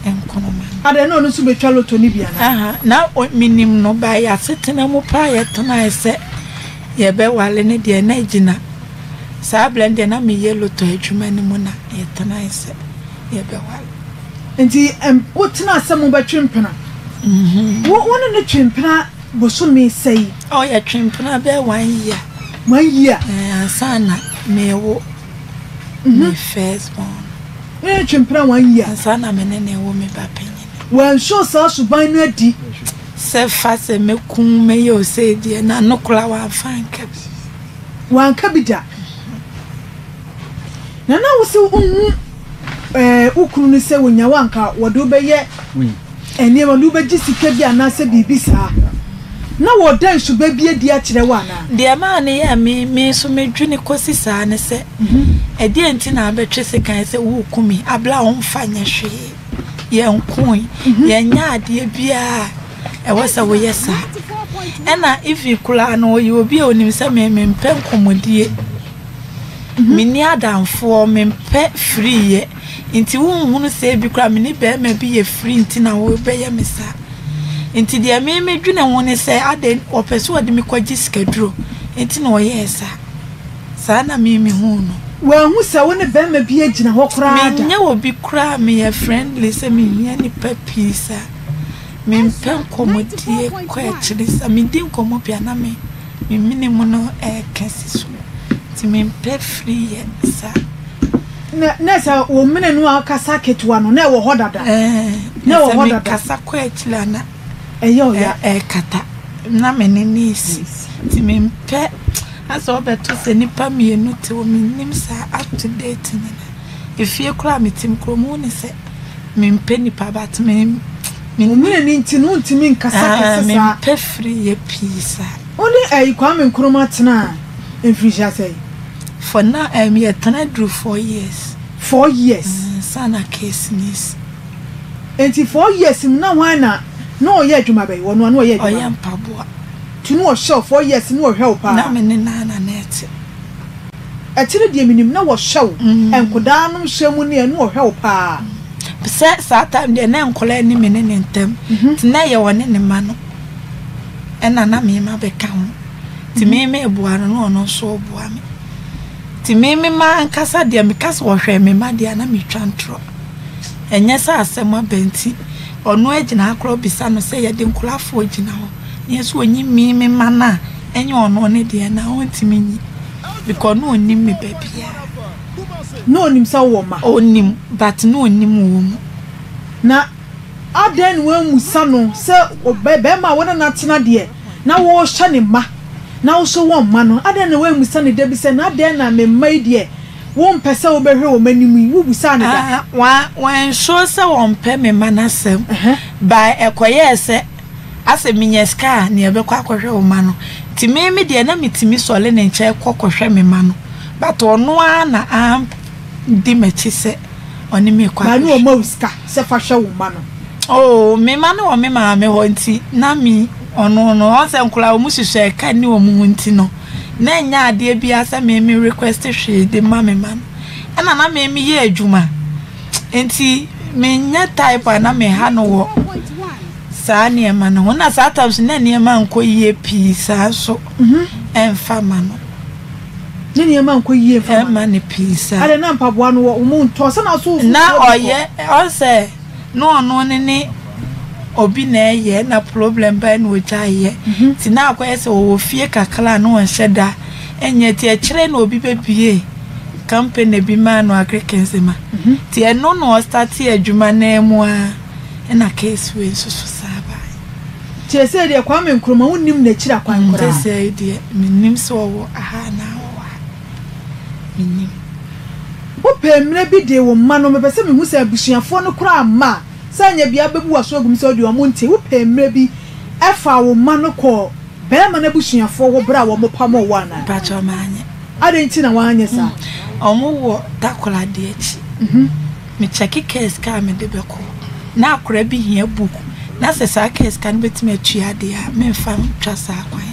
Nkrumah no. Adɛn na ɔno nso bɛtwa loto no bi anaa? Aha, na menim no by yɛasetena mu paa yɛtenae sɛ yɛbɛwale no deɛ na agyina. Saa berɛ no deɛ na meyɛ loto adwuma no mu na yɛtenae sɛ yɛbɛwale. Nti wotenaa sɛ mobɛtwe mpena? Wo wo ne no twe mpena bosome sɛi? Oh, yɛtwe mpena bɛyɛ one year. One year? Eh, ansa na mewo me first born. Wo ne no twe mpena one year? Ansa na me ne no rewo me ba panyin. Wansuo saa suban no adi? Sɛ fa sɛ mɛku wo mɛyɛ wo sei deɛ, n'ano koraa wamfa anka bi. Wanka bi da. Na na wo se wonhu eh, wo kunu no sɛ wonya wo anka wɔde wo bɛyɛ nneɛma, de wo bɛgye sika bi anaasɛ biribi saa. Na wɔda nsuba bi adi akyerɛ wo anaa? Deɛ ɛmaa no yɛɛ me, me nso medwene kɔsi saa ne sɛ, ɛdeɛn nti na abɛtwe sekan sɛ woreku me aberɛ a womfa nyɛ hwee? Yɛnkoe, yɛnyɛ adeɛ biara a ɛwɔ sɛ woyɛ saa. Ɛna even koraa no, ɔyɛ obi a ɔnim sɛ me mempɛ nkɔmmɔdie. Menni adamfoɔ, mempɛ firiiɛ. Nti wonhunu sɛ ebi koraa me ne barima bi yɛ firi nti na wobɛyɛ me saa. Nti deɛ me medwene ho ne sɛ adɛn ɔpɛ sɛ ɔde me kɔgye sikaduro nti na ɔyɛɛ saa. Saa na me mehuu no. Wanhu sɛ wo ne barima bi agyina hɔ koraa da. Menyɛ obi koraa a meyɛ friendly sɛ mehia nnipa pii saa. Mempɛ nkɔmmɔdie kɔ akyiri saa. Medi nkɔmmɔ pii a na me me mene mu no reka si so. Nti mempɛ firi yɛ saa. Na na sɛ wo mene no akasa ketewa no, na ɛwɔ hɔ dada. Ɛɛ, Na ɛwɔ sɛ hɔ dada. mekasa kɔ akyiri a na Ɛyɛ ɔya. ɛrekata. Na me ne no resi. Nti mempɛ asɛ wobɛto sɛ nnipa mmienu te hɔ, mennim saa up to date nyinaa. Efie koraa a mete mu koraa, wɔhu no sɛ mempɛ nnipa but me me Wo mene no nti no, wontumi nkasa Ah, kɛse saa. mempɛ firi yɛ pii saa. Wo ne ɛyi Kwame Nkrumah tenaa mfirihyia sɛn? For now ɛɛm yɛtena duru four years. Four years? Ansa na case no resi. Enti four years mu na hwan na na ɔyɛ adwuma bɛn? Ɔno a na ɔyɛ adwuma Ɔyɛ bɛn? mpaboa. Nti na ɔhwɛ wo four years na ɔhwɛ wo paa? Na me ne no ara na na ɛte. Ɛte no deɛ menim na wɔhwɛ wo nkodaa nom hyɛ mu ne na wɔhwɛ wo paa. Sɛ saa time deɛ na nkɔlaa nni me ne ne ntam nti na ɛyɛ ɔne ne mma no. Ɛna na me mma bɛka ho. Nti me meboa no na ɔno nso ɔboa me. Nti me me mma ankasa deɛ meka sɛ wɔhwɛ me mma deɛ a na metwa ntorɔ. Ɛnyɛ sɛ asɛm aba nti ɔno agyina ha koraa ɔbisa no sɛ yɛde nkolafoɔ gyina hɔ na yɛ sɛ ɔnyi me me mma no a ɛnyɛ ɔno ne deɛ no a ɔntumi nyi because na ɔnim me ba biara. Na ɔnim sɛ wowɔ mma? Ɔnim but na ɔnim wɔ mu. Na adɛn na woammisa no sɛ barima a wo ne no atena deɛ na worehyɛ ne mma na wo nso wɔmma no? Adɛn na woammisa no da bi sɛ, na adɛn na me mma yi deɛ wompɛ sɛ wobɛhwɛ wɔn anim yi? Wobisaa no da? Wansuro sɛ wɔmpɛ me mma no asɛm, but ɛkɔyɛɛ sɛ asɛ menya sika a nea ɛbɛkɔ akɔhwɛ wo mma no. Nti me me deɛ na metumi sɔre ne nkyɛn kɔ kɔhwɛ me mma no, but ɔno ara na andi m'akyi sɛ ɔne me rekɔ akɔhwɛ. Na ɔma wo sika sɛ fa hwɛ wo mma no? Oh, me mma no wɔ me maame hɔ nti na me ɔno no, ɔn sɛ nkwadaa wɔn susu ɛka nni wɔn ho nti no, na ɛnyɛ adeɛ biara sɛ me me request hwee de ma me mma no. Ɛna na me meyɛ adwuma nti menyɛ type a na meha no wɔ saa nneɛma no ho. Na saa time so na nneɛma nkɔ yie pii saa nso ɛmfa ma no. Ne nneɛma nkɔ yie mfa ma no. Ɛmma no pii saa. Adɛn na mpaboa no wɔ wɔn ntɔ sɛ na so. Na ɔyɛ ɔsɛ na ɔno ne ne obi na ɛyɛ na problem bae na ogyae yɛ nti na akɔyɛ sɛ ɔwɔ fie kakra a na ɔnhyɛ da nyɛ nti akyire na obi bɛbie company bi maa no agric nsema nti ɛno na ɔstate adwuma no mu a ɛna case wei nso so saa bae. Nti ɛsei deɛ Kwame Nkrumah wonnim n'akyiri akwan koraa? Sɛsɛi deɛ mennim sɛ ɔwɔ aha anaa ɔwɔ ha. Mennim. Wopɛ mmerɛ bi de wo mma no, mepɛ sɛ mehu sɛ abusuafoɔ no koraa mma a, sɛ anyɛ biaa bɛbu w'aso agu mu sɛ wodeɛ wɔn nte. Wopɛ mmerɛ bi faa wo mma no kɔɔ barima no abusuafoɔ hɔ berɛ a wɔn pamoo wo anaa? Mpakyɛw manyɛ. Adɛn nti na woanyɛ saa? Wɔn wɔ Takoradi akyi. Me kyɛke kaa sika a mede bɛkɔ. Na akwadaa bi hia book na sɛ saa kaa sika no bɛtumi atua deɛ a, memfa ntwa saa kwan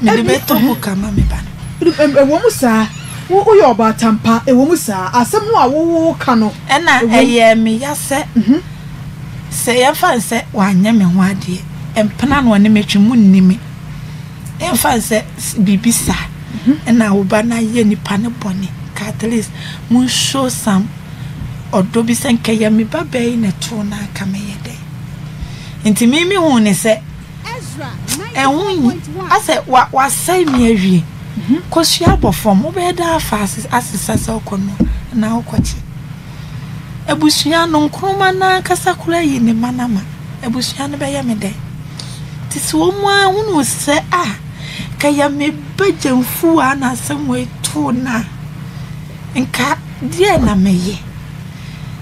no. Mede bɛtɔ book ama me ba no. Ɛwɔ mu saa, woyɛ ɔbaatan pa, ɛwɔ mu saa, asɛm no a woka no. Ɛna ɛyɛɛ me ya sɛ, sɛ yɛmfa no sɛ wanyɛ me ho adeɛ, mpena na ɔne me twe, monni me. Yɛmfa no sɛ biribi saa, ɛna wo ba no ayɛ nipa no bɔne, nka at least mo show some ɔdɔ bi sɛ nka ɛyɛ me ba baa yi na ɛtoo no a, nka mɛyɛ dɛn? Nti me mehuu no sɛ. Ɛho nyi asɛ wa wasɛe me awie. Kosua bɔ fam wobɛyɛ dɛn afa asesa sɛ wokɔ no anaa wokɔkye. Abusua no Nkrumah no ankasa koraa ayi ne mma no ama. Abusua no bɛyɛ me dɛn? Nti sɛ wɔn ara hunu sɛ a nka yɛ me ba gyamfuo a na asɛm wei too no a nka deɛ na mɛyɛ.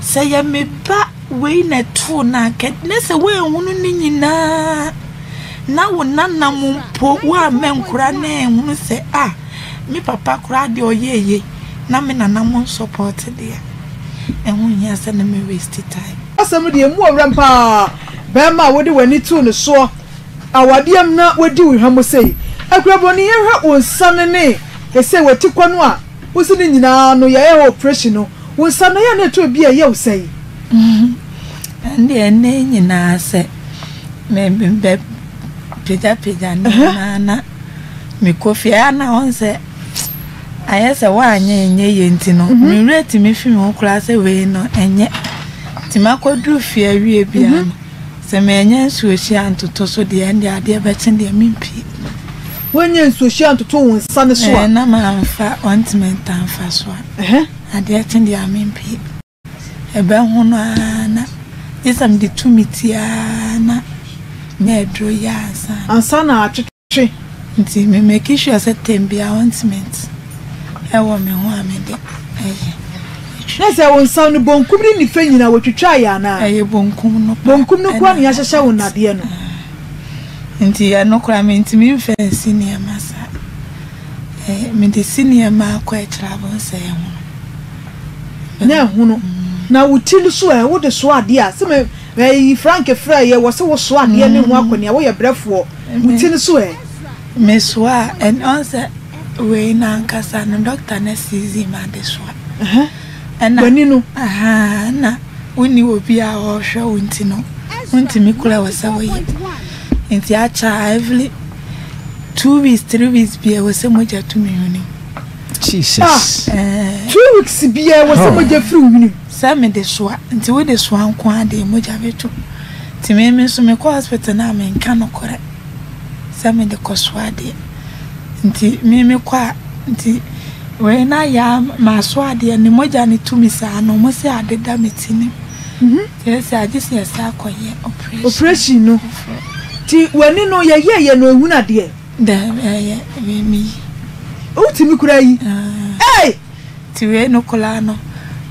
Sɛ yɛ me ba Wei na ɛtoo no anka ne sɛ woanhunu ne nyinaa na wo nana mu mpo woammɛ nkora na anhunu sɛ ah me papa koraa deɛ ɔyɛɛ yei na me nana mo nsɔpɔte deɛ ɛho nhia sɛ na me waste time. Asɛm no deɛ ɛmu ɔwerɛm paa. Bɛɛma a wode w'ani too ne soɔ awadeɛm na wadi wo hwammɔ sei. Akura broni yɛnhwɛ wo nsa no ne ɛsei w'atikɔ no a wose ne nyinaa no yɛyɛ hɔ operation no Wo nsa no, ɛyɛ a na ɛtɔ bi a ɛyɛ wo sɛn? Ɛndeɛ ɛnnɛ yi nyinaa sɛ mebɛpagyapagya nneɛma na mekɔ fie a na ɔn sɛ ayɛ sɛ woanyɛ ɛnyɛ yie nti no mhm. me werɛ tumi fi me ho koraa sɛ wei no ɛnyɛ nti makɔduru fie awie biara mhm. no sɛ manya nsuohyia antoto so deɛ ɛndeɛ adeɛ bɛkye deɛ mempie woanya nsuohyia antoto wo nsa no so a na mamfa ointment amfa so a Adeɛ kye deɛ a mempue. Ɛbɛhono ara na gye sɛ mede tu me ti ara na nya aduro yɛ ansa na. Ansa na atwetwe. Nti me make sure sɛ term biara ointment ɛwɔ me ho a mede ɛyɛ. Na sɛ wo nsa no bonkum ne nifa nyinaa wɔtwitwaa yɛ anaa? Ɛyɛ bonkum no paa. Bonkum no koraa na yɛahyehyɛ wo nnadeɛ no. Nti ɛno koraa mentumi mfa nsi nneɛma saa. Eh, mede si nneɛma akɔ akyiri a, bohu sɛ ɛhono. Na ɛhono. Na wo ti no so ɛ, wode soa adeɛ a, sɛ me, ɛyi Frank frɛɛ yɛ, wɔ se wo soa adeɛ ne ho akɔnea, woyɛ brɛfoɔ, wo ti no so ɛ. Mesoa a, ɛn, ɔn sɛ wei no ankasa no, dɔkta no asiizi me adesoa. Ɛhɛ, Ɛna, w'ani no. Ahaa, ɛna wonni obi a ɔrehwɛ wo nti no, wontumi kura wɔ sɛ woyɛ. Nti akyɛ a every 2 weeks, 3 weeks bia ɛwɔ sɛ mogya tu me hwene mu. Jesus. Ah, 2 weeks biara wɔ sɛ mogya firi wo hwene mu. Sɛ mede soa, nti wode soa nko ara deɛ mogya bɛtu. Nti me me nso mekɔ hospital no a menka nokorɛ sɛ mede kɔsoa adeɛ. Nti me mekɔ a, nti wei na ayɛ a masoa adeɛ no mogya no tu me saa no ɔmo se ade da me ti no mu. Nti ɛsɛ agye sɛ yɛsan akɔyɛ operation. Operation no. Nti w'ani no yɛyɛɛyɛ no ehunu adeɛ? Daabi ɛyɛ wei meyi. Wotumi koraa yi? Ei! Nti wei no koraa no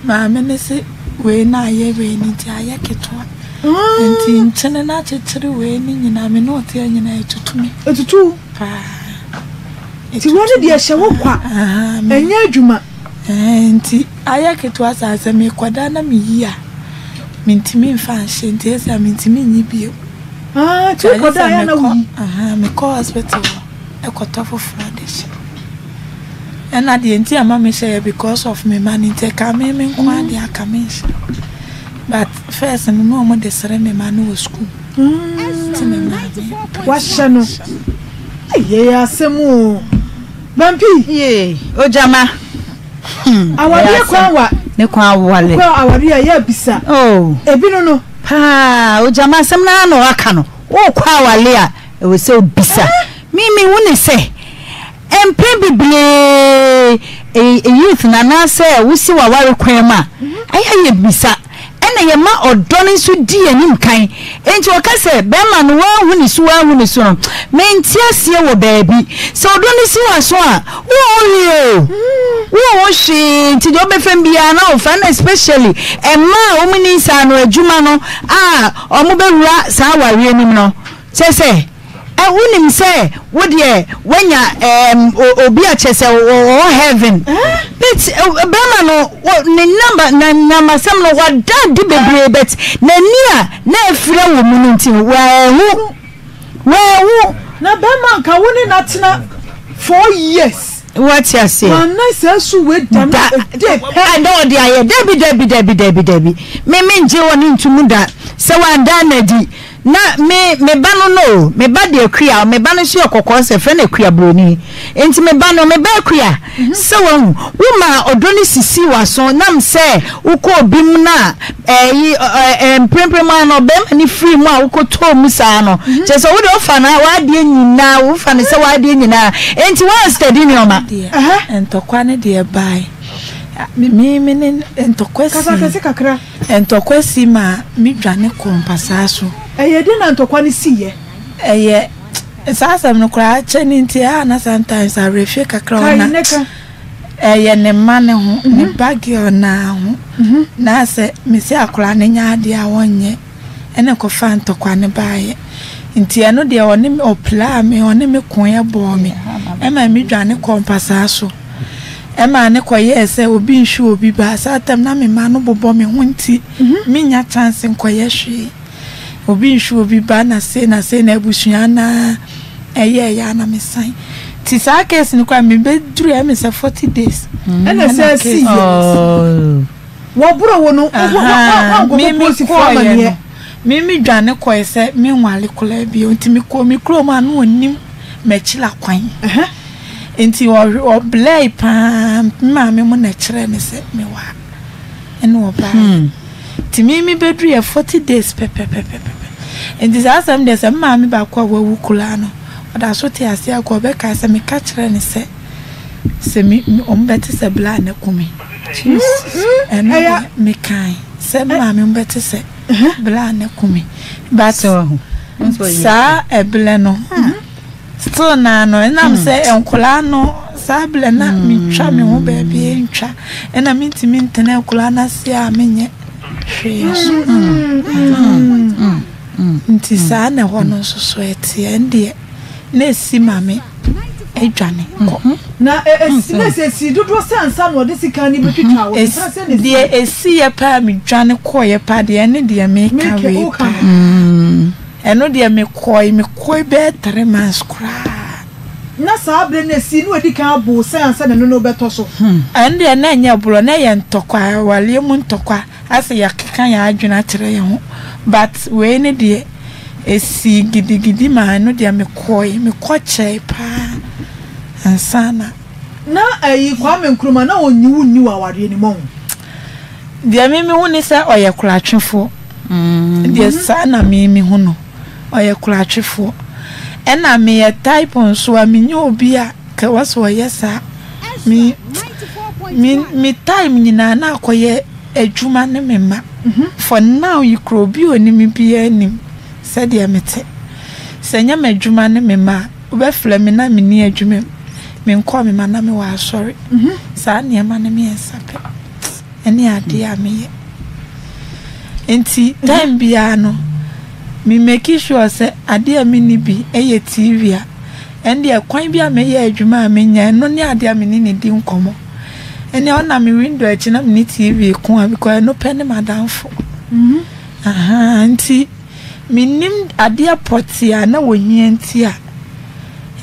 maame no se wei no ayɛ wei no nti ayɛ ketewa. Nti nkyene no akyekyere wei no nyinaa me ne ɔte a nyinaa etutu me. Etutu wo? Paa. Nti wei no deɛ ɛhyɛ wo kwa ɛnyɛ adwuma. Ɛɛ nti ayɛ ketewa saa sɛ mekɔda na meyi a mentumi mfa nhyɛ nti ɛsɛ a mentumi nyi bio. Ah, nti wokɔda a yɛ na woyi? Mekɔ hospital hɔ ɛkɔtɔ foforɔ de hyɛ. Ɛna deɛ nti a ɛma mehyɛ yɛ because of me mma no nti ɛka me me nko ara deɛ aka menhyɛ. But first no na wɔn de sere me mma no wɔ school. Nti na ɛmaa me Wahyɛ no. Ɛyɛ asɛm o. Bampi. Yee, ogyama. Hmm. Awadeɛ kwan wa. Ne kwan awale. Kɔ awadeɛ a yɛ abisa. Oh. Ebi no no. Paa, ogyama asɛm naa na waka no. Wokɔ awale a, ɛwɔ sɛ obisa. Me me hu ne sɛ mpɛn bebree youth no anaasɛ wosi w'aware kwan mu a, ɛyɛ a yɛbisa ɛna yɛma ɔdɔ no nso di yɛn anim kan. Enti wɔka sɛ bɛrima no woanhu ne so woanhu ne so no, mente aseɛ wɔ baabi. Sɛ ɔdɔ no si w'aso a, wonhu hwee o. Wonhu hwee nti deɛ wobɛfam biara na wofa na especially mmaa a wɔn ni nsa ano adwuma no a wɔbɛwura saa awareɛ no mu no, kyerɛ sɛ Ɛ wonim sɛ wo deɛ woanya ɛɛm obi a kyerɛ sɛ ɔwɔ heaven but bɛrima no ne namba na namasɛm no wada adi bebree but n'ani a na afira wɔ mu no nti no wɔahu wɔahu. Na bɛrima nka wo ne no atena 4 years. Wate aseɛ. Wanna saa su wei da no a day pɛ. Da ɔde ayɛ dabi dabi dabi dabi dabi me me ngye wɔ ne ntumu da sɛ wanda no adi. Na me, me ba no no o, me ba de Akua, me ba no nso yɛ kɔkɔɔ sɛ, frɛ no Akua Buroni. Enti me ba no, me ba Akua, sɛ wahu, wo maa ɔdɔ no sisii w'aso, nam sɛ wokɔɔ obi mu na ɛyi, ɛ, ɛ, mprempren mu ara no, ɔbarima no firii mu a wokɔtɔɔ mu saa no, kyerɛ sɛ wo deɛ wofa no w'adeɛ nyinaa, wofa no sɛ w'adeɛ nyinaa, enti woanstadi nneɛma. Deɛ, ntɔkwa no deɛ ɛbae, me, me ne ntɔkwa sii. Kasa kɛse kakra. Ntɔkwa si ma me dwane kɔɔ mpasaa so. Ɛyɛ den na ntɔkwa no siiɛ? Ɛyɛ, saa asɛm no koraa akyɛ no nti ɛyɛ a na sometimes awerɛfie kakra wɔ na ɛyɛ ne mma no ho, ne ba girl no ara ho. Na sɛ mese akwadaa no nyɛ adeɛ a ɔnyɛ ɛna ɛkɔfaa ntɔkwa no baeɛ. Nti ɛno deɛ ɔne me, ɔpilaa me, ɔne me koeɛ bɔɔ me ɛma me dwane kɔɔ mpasaa so. Ɛmaa no kɔyɛɛ sɛ obi nhwe obi ba. Saa tam na me mma no bobɔ me ho nti mennya chance nkɔyɛ hwee. Obi nhwe obi ba na sei na sei na abusua no ara ɛyɛɛyɛ a na mesan. Nti saa case no koraa mebɛduru ɛyɛ me sɛ 40 days. Ɛna ɛsɛ case no si wɔboro wo no woankɔbɔ polisifoɔ amaneɛ. Me me dwane kɔe sɛ menwale koraa bio nti mekɔɔ me kurom a na ɔnim m'akyira kwan. Nti ɔblɛe paa, me maame mo na ɛkyerɛɛ no sɛ mewɔ ha. Ɛna ɔbaeɛ. Nti me me bɛduruiɛ 40 days pɛpɛpɛpɛpɛ. Nti saa asɛm deɛ sɛ me maame baako a wawu koraa no, ɔda so te ase a, nka ɔbɛkae sɛ meka kyerɛɛ no sɛ sɛ me wɔn bɛte sɛ bla na aku me. Ɛno deɛ mekae sɛ me maame mo bɛte sɛ bla na aku me. But saa ɛblɛ no. Still naa no ɛnam sɛ nkwadaa no saa berɛ na metwa me ho baabi ntwa ɛna mentumi ntena nkwadaa no ase a menyɛ hwee nso nti saa na ɛhɔ no nso so ɛteɛ ɛndeɛ na ɛsi ma me adwane kɔ. Na ɛsi na sɛ ɛsi dodoɔ sɛ ansa na ɔde sika no bɛtwitwa wo mpena sɛ na ɛsi. Deɛ ɛsi yɛ paa medwane kɔɔyɛ paa deɛ ɛne deɛ meka wei paa. Ɛno deɛ mekɔe, mekɔe bɛyɛ 3 months koraa. Na saa berɛ no ɛsii na wadi kan abo wo sɛn ansa na ɛno no rebɛtɔ so? Ɛno deɛ na ɛnyɛ borɔ, na ɛyɛ ntɔkwa, awareɛ mu ntɔkwa, asɛ yɛakeka yɛn adwene akyerɛ yɛn ho, but wei no deɛ, Ɛsii gidigidi maa ɛno deɛ mekɔe, mekɔ kyɛe paa ansa na. Na ɛyi Kwame Nkrumah na ɔnyi wo nni wɔ awareɛ no mu ɔho? Deɛ me mehu ne sɛ ɔyɛ koratwefoɔ. Deɛ saa na me mehu no, ɔyɛ koratwefoɔ. Ɛna meyɛ type nso a menyɛ obi a kɛ wɔ sɛ ɔyɛ saa. Me me me time nyinaa na akɔyɛ adwuma ne me mma. For now yi koraa obi a ɔnim me biara nim sɛdeɛ mete. Sɛ ɛnyɛ m'adwuma ne me mma a, wobɛfrɛ me na menni adwuma mu. Menkɔɔ me mma na mewɔ asɔre. Saa nneɛma no mmiɛnsa pɛ ne adeɛ a meyɛ. Nti time biara no, me make sure sɛ adeɛ a menni bi yɛ TV a, ɛndeɛ kwan bi a mɛyɛ adwuma a menya, ɛno ne adeɛ a me ne no di nkɔmmɔ. Ɛnneɛ ɔnam me window akyi na me ne TV ko a because ɛno pɛ ne m'adamfo. Ahaa nti mennim adeɛ pɔtee a na wɔhia nti a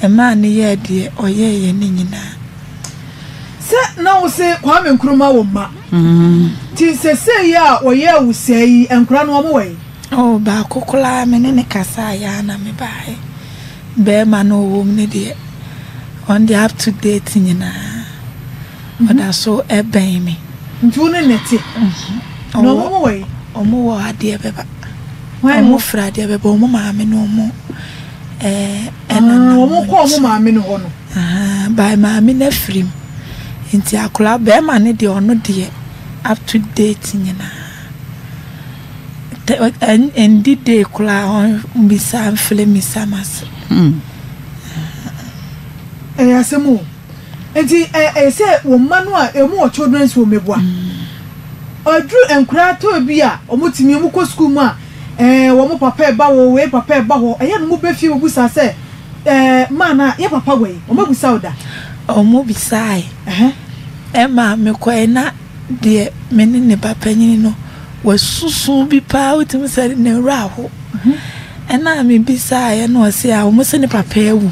ɛmaa no yɛɛ deɛ ɔyɛeɛ no nyinaa. Sɛ na wo se Kwame Nkrumah wo mma nti sesei a wɔyɛɛ wo sɛɛ yi nkora no wɔn wɔ he? Oh baako koraa me ne no kasaeɛ ara na me baeɛ. Barima no ɔwɔ mu no deɛ ɔno deɛ up to date nyinaa ɔda so bɛn me. Nti wo ne no te? Na wɔn wɔ he? Wɔn wɔ adeɛ bɛba. Wɔn firi adeɛ bɛba, wɔn maame ne wɔn ɛna nam wɔn kɔ wɔn maame no hɔ no. By maame no afiri mu. Nti akwadaa barima no deɛ ɔno deɛ up to date nyinaa. Ɛndi day koraa ɔmmisa mfrɛ mmisa m'ase. Ɛyɛ asɛm o. Nti ɛyɛ sɛ wɔn mma no a wɔn wɔ children's home meboa. Ɛduru nkoraa tɔ bi a wɔn tumi wɔn kɔ sukuu mu a ɛɛ wɔn papa ɛba hɔ wei papa ɛba hɔ ɛyɛ no mo bɛ fie mo busa sɛ ɛɛ maa na yɛ papa wɔ yi wɔn abusa wo da. Wɔn bisae. Ɛma mekɔɛ na. Deɛ me ne ne ba panin no wasusu bi paa wotumi sɛ ne werɛ aho. Ɛna mebisaeɛ na ɔse a wɔn se ne papa awu.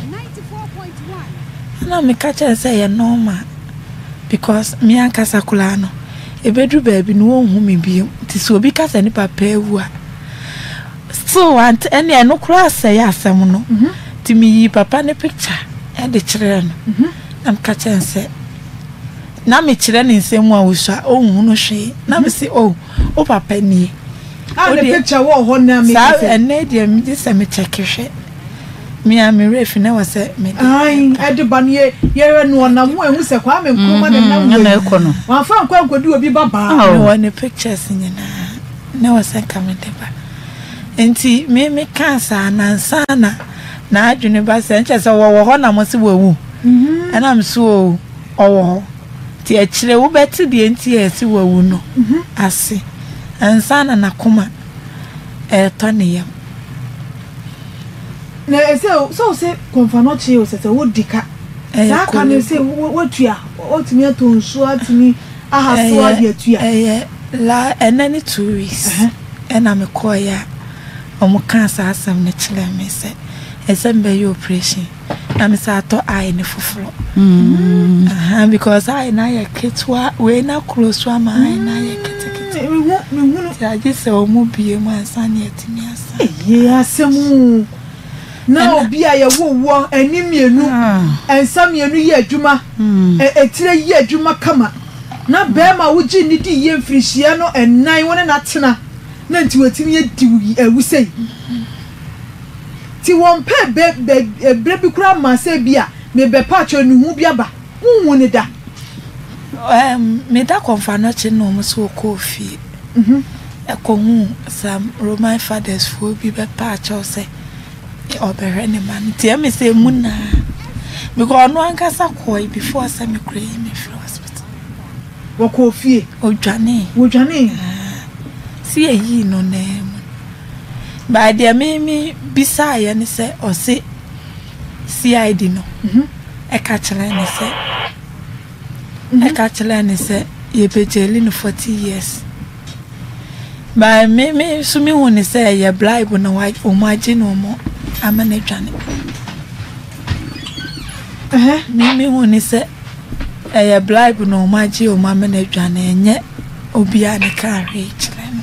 Ɛna meka kyerɛ sɛ ɛyɛ normal because me ankasa koraa no ɛbɛduru baabi no wɔnhu me bio nti sɛ obi ka sɛ ne papa awu a still ante ɛne ɛno koraa sɛe asɛm no nti meyii papa ne picture ɛde kyerɛɛ no na meka kyerɛ no sɛ Na mekyerɛ ne nsɛm mu a osua a ɔnhunu hwee. Na me se oh wo papa nie. A ne picture wɔ hɔ na me Saa ɛnɛ deɛ megye sɛ me check hwɛ. Me a me werɛ fi na wɔ sɛ me de. Ae ɛde ba no yɛ yɛhwɛ no ɔnam ho ehu sɛ Kwame Nkrumah na nam wɔ yi. Wamfa ankɔ ankɔdi obi ba baa. Me wɔ ne pictures nyinaa na wɔ sɛ nka me de ba. Nti me me kaa saa na ansa na n'adwene ba sɛ nkyɛ sɛ wɔwɔ hɔ na mo se wawu. Ɛna me so oh. Ɔwɔ hɔ. Nti akyire wobɛte deɛ nti a yɛse wawu no ase ansa na n'akoma ɛretɔ ne yam. Na ɛsɛ sɛ wo se kɔmfanɔkye o sɛ sɛ wodi ka saa ka no sɛ woatua woatumi atɔ nsuo atumi ahaso ade atua. Ɛyɛ la ɛnɛ ne 2 weeks ɛna mekɔeɛ a wɔn kaa saa asɛm no kyerɛɛ me sɛ ɛsɛ mebɛyɛ operation. Na me san atɔ eye no foforɔ. Mm. Because eye no ayɛ ketewa wei na kuro so ama eye no ayɛ ketekete. Mehu mehunu. Ti agye sɛ wɔn bie mu ansa na yɛtumi asa. Eye asɛm o. Na obi a yɛwo wɔ ani mmienu, nsa mmienu yɛ adwuma, etire yɛ adwuma kama. Na bɛrima a wogye ne di yie mfirihyia no nnan wo ne no atena na nti watumi adi awu sei. Nti wɔmpɛɛ bɛ bɛ berɛ bi koraa mmaa sɛ ebia mebɛpa akyɛw nnuhu bi aba. Wonhuu no da. Ɛɛm, meda Kɔmfoanɔkye na wɔn nso wɔkɔɔ fie kɔhuu some Roman fathers foɔ bi bɛpaa kyɛw sɛ ɔbɛhwɛ ne mma no. Nti ɛyɛ me sɛ emu na because ɔno ankasa kɔe before sɛ me koraa yi me firi hospital. Wɔkɔɔ fie? Ɔdwanee. Wɔdwanee? Aah, sɛ yɛyii no naa mu. But deɛ me me bisaeɛ ne sɛ ɔse CID no ɛka kyerɛɛ ne sɛ ɛka kyerɛɛ ne sɛ yɛbɛgyeli no 40 years. But me me nso me hu ne sɛ ɛyɛ bribe na wɔn agye no wɔn ama no adwane. Me me hu ne sɛ ɛyɛ bribe na wɔn agye wɔn ama no adwane ɛnyɛ obiara ne kaa hwee kyerɛ no.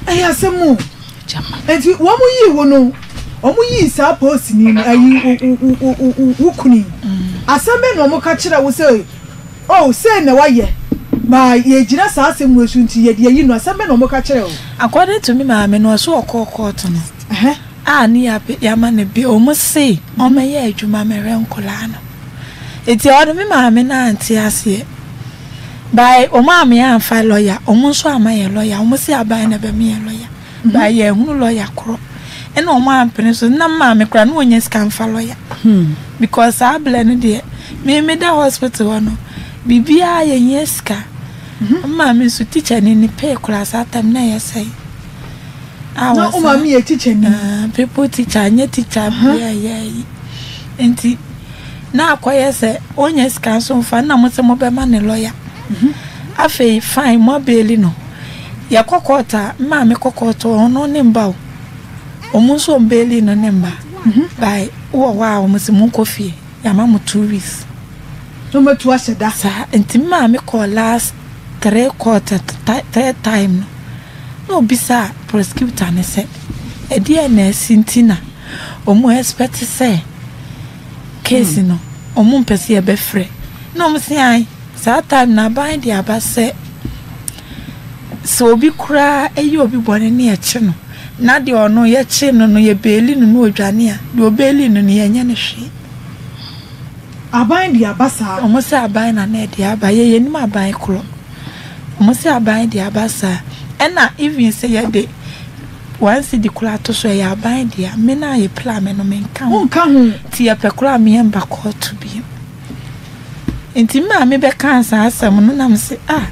Ɛyɛ asɛm o. Gyama. Enti wɔn yii wo no, wɔn yii saa polisini no, ayi wo wo wo wo wo kunu yi. Asɛm bɛn na wɔn ka kyerɛɛ wo sɛ, oh, sei na wayɛ, ma yɛgyina saa asɛm wei so nti yɛde ayi no, asɛm bɛn na wɔn ka kyerɛɛ wo? According to me maame no, ɔse ɔkɔɔ court no a ne yɛama no bail, wɔn se ɔmmɛyɛ adwuma mmɛhwɛ nkwadaa no. Nti ɛhɔ no me maame no ante aseɛ. By ɔmo a me anfa lawyer ɔmo nso amma yɛ lawyer ɔmo se aban na ɛbɛma yɛ lawyer by yɛn hunu lawyer korɔ ɛna ɔmo ampene so na maame koraa na ɔnya sika nfa lawyer because saa blɛ no deɛ me me da hospital hɔ no biribiara yɛ hia sika maame nso teacher ni ne pay koraa saa time na ɛyɛ sɛn a na wo maame yɛ teacher ni people teacher nyɛ teacher bi a yɛ yi nti. Na akɔyɛ sɛ ɔnnya sika nso mfa na mo sɛ mobɛma no lɔya. Afei fine moabeeli no. Yɛkɔ court a, me maame kɔ court ɔno ne mba o. Ɔmo nso ɔmo beeli no ne mba. By wowɔ hɔ a ɔmo se monkɔ fie, yɛama mo 2 weeks. Na ɔmo atu ahyɛ da. Saa, nti me maame kɔɔ last three court, third time no, na obisaa prosecutor no sɛ, ɛdeɛn na asi nti na ɔmo expect sɛ case no ɔmo mpɛ sɛ yɛbɛfrɛ na ɔmo se ae saa time no aban de aba sɛ sɛ obi koraa ɛyɛ obi bɔne ne yɛkye no na deɛ ɔno yɛkye no no yɛbeeli no na odwane a deɛ ɔbeeli no no yɛnyɛ no hwee. Aban de aba saa. Ɔmo sɛ aban na na ɛde aba yɛ yɛnim aban korɔ ɔmo sɛ aban de aba saa ɛna even sɛ yɛde 1 cedi koraa to so ɛyɛ aban dea me no a yɛ pla me no menka ho Wonka ho. nti yɛpɛ koraa me yɛmba kɔɔto bio nti me maame bɛkaa saa asɛm no na mese ah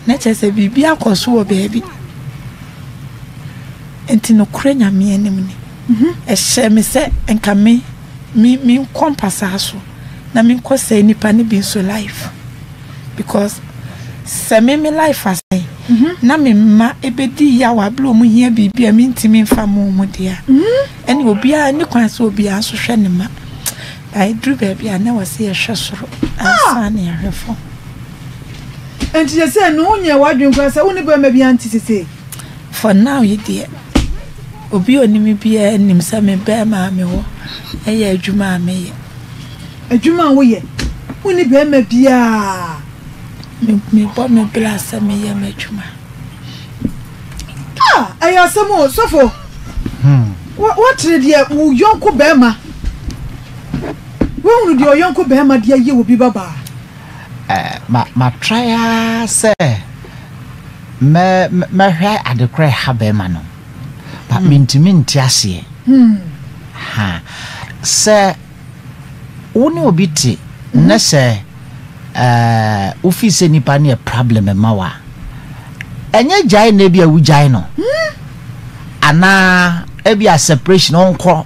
na kyerɛ sɛ biribi akɔ so wɔ baabi nti nokorɛ Nyame anim ni ɛhyɛ me sɛ nka me me menkɔ mpasaa so na menkɔ sɛe nipa no bi nso life because sɛ me me life asɛe na me mma ebedi yaw abere a wɔn hia biribi a mentumi nfa mo wɔn deɛ a ɛne obiara ne kwan sɛ obiara nso hwɛ ne ma ba eduru baabi a na wɔ sɛ yɛhwɛ soro ansa na yɛhwɛ fam. Nti sɛ sɛ no wonyɛ w'adwene koraa sɛ wo ne bɛrima bi ante sese. For now yi deɛ obi a onim biara nim sɛ me bɛrima a mewɔ ɛyɛ adwuma a meyɛ. Adwuma a woyɛ, wo ne bɛrima biara. Me mebɔ me bra sɛ meyɛ m'adwuma. Ah, ɛyɛ asɛm o, sɔfo. Woakyerɛ deɛ wo yɔnko bɛrima, woahunu deɛ ɔyɔnko bɛrima de ayɛ obi babaa. Eh, ma ma try ara sɛ mɛ mɛhwɛ ade korɔ ɛha bɛrima no, but mentumi nte aseɛ. Ha, sɛ wo ne obi te na sɛ ɛɛ wofi sɛ nipa no yɛ problem ma wo a, ɛnyɛ gyae na ebi a wogyae no anaa ebi a separation ɔnkɔ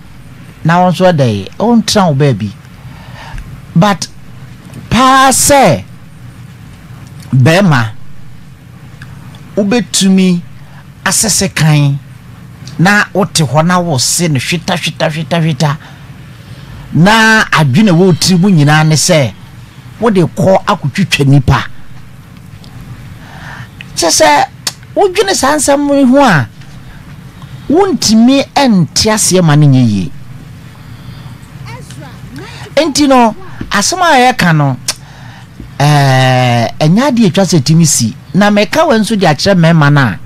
na wɔn nso ɛdɛ ɔntena wo baabi but paa sɛ bɛrima wobɛtumi asese kan na wote hɔ na wose no hweta hweta hweta hweta na adwene wɔ tiri mu nyinaa ne sɛ wode kɔ akotwitwa nipa kyɛ sɛ wodwene saa nsɛm yi ho a wontumi nte aseɛ ma no nyɛ yie nti no asɛm a yɛka no ɛnyɛ adeɛ atwa sɛ tumi si na meka wɔ nso de akyerɛ mmarima no a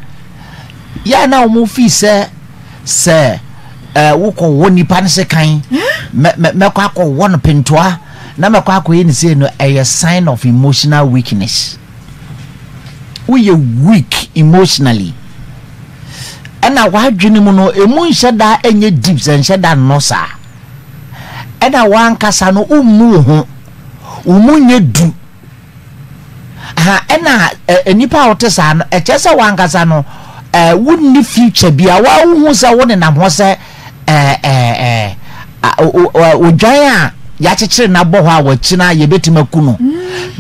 yɛ na wɔn fi sɛ sɛ ɛɛ wokɔwɔ nipa no sekan mɛ mɛ mɛkɔ akɔwɔ no pentoa na mɛkɔ akɔyɛ ne sei no ɛyɛ sign of emotional weakness woyɛ weak emotionally ɛna w'adwene mu no emu nhyɛ da ɛnyɛ deep sɛ nhyɛ da nnɔ saa ɛna w'ankasa no wommu wo ho wo mu nyɛ du ha ɛna ɛ nipa a wɔte saa no ɛkyɛ sɛ w'ankasa no ɛɛ wonni future bi a wɔahu sɛ wo nenam hɔ sɛ ɛɛ ɛɛ ɛɛ odwan a yɛakyekyere no abɔ hɔ a wɔakyina yɛbɛtumi aku no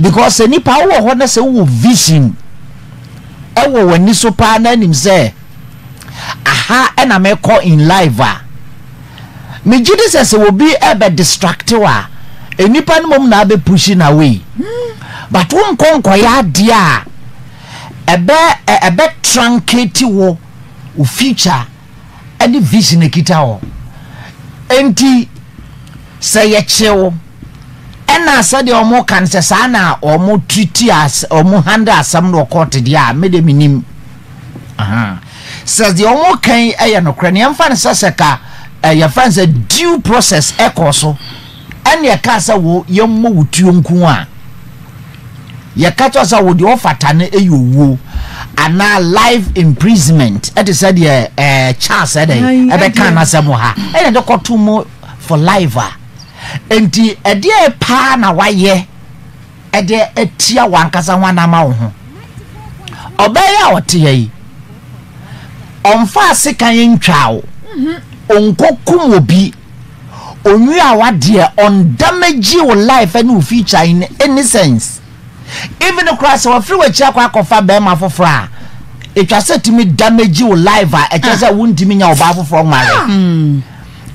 because sɛ nipa wowɔ hɔ na sɛ wowɔ vision ɛwɔ w'ani so paa na anim sɛ aha ɛna mɛkɔ in life a megye di sɛ sɛ obi ɛbɛ distract wo a nnipa no mmom na abɛ push na away but wonkɔ nkɔyɛ adeɛ a ɛbɛ ɛbɛ truncate wo wo future. ne vision ekita hɔ. Enti sɛ yɛkye wo ɛna sɛdeɛ wɔn ka no sɛ saa na wɔn treat as wɔn handle asɛm no wɔ court deɛ a me deɛ menim. Sɛ deɛ wɔn ka yi yɛ nokorɛ no yɛmfa no sɛ sɛ ka yɛfrɛ no sɛ due process ɛkɔɔ so ɛne ɛkaa sɛ wo yɛmmɔ wo tuo nko a yɛka kyerɛ sɛ wo deɛ ɔfata no yɛ owuo anaa life imprisonment ɛte sɛ deɛ ɛɛ Charles ɛdɛ ɛbɛka n'asɛm wɔ ha ɛna ɛde kɔto mu for life a nti ɛdeɛ paa na wayɛ ɛde atia wankasa ho anaa ama wo ho ɔbɛyɛ a ɔte ha yi ɔmfa asekan ntwa wo ɔnkɔkum obi Onwia w'adeɛ ɔndamage wo life ɛne wo future in any sense. Even koraa sɛ wafiri w'akyi akɔ akɔfa bɛrima foforɔ a, ɛtwa sɛ tumi damage wo life a ɛkyɛ sɛ wontumi nya ɔbaa foforɔ nware.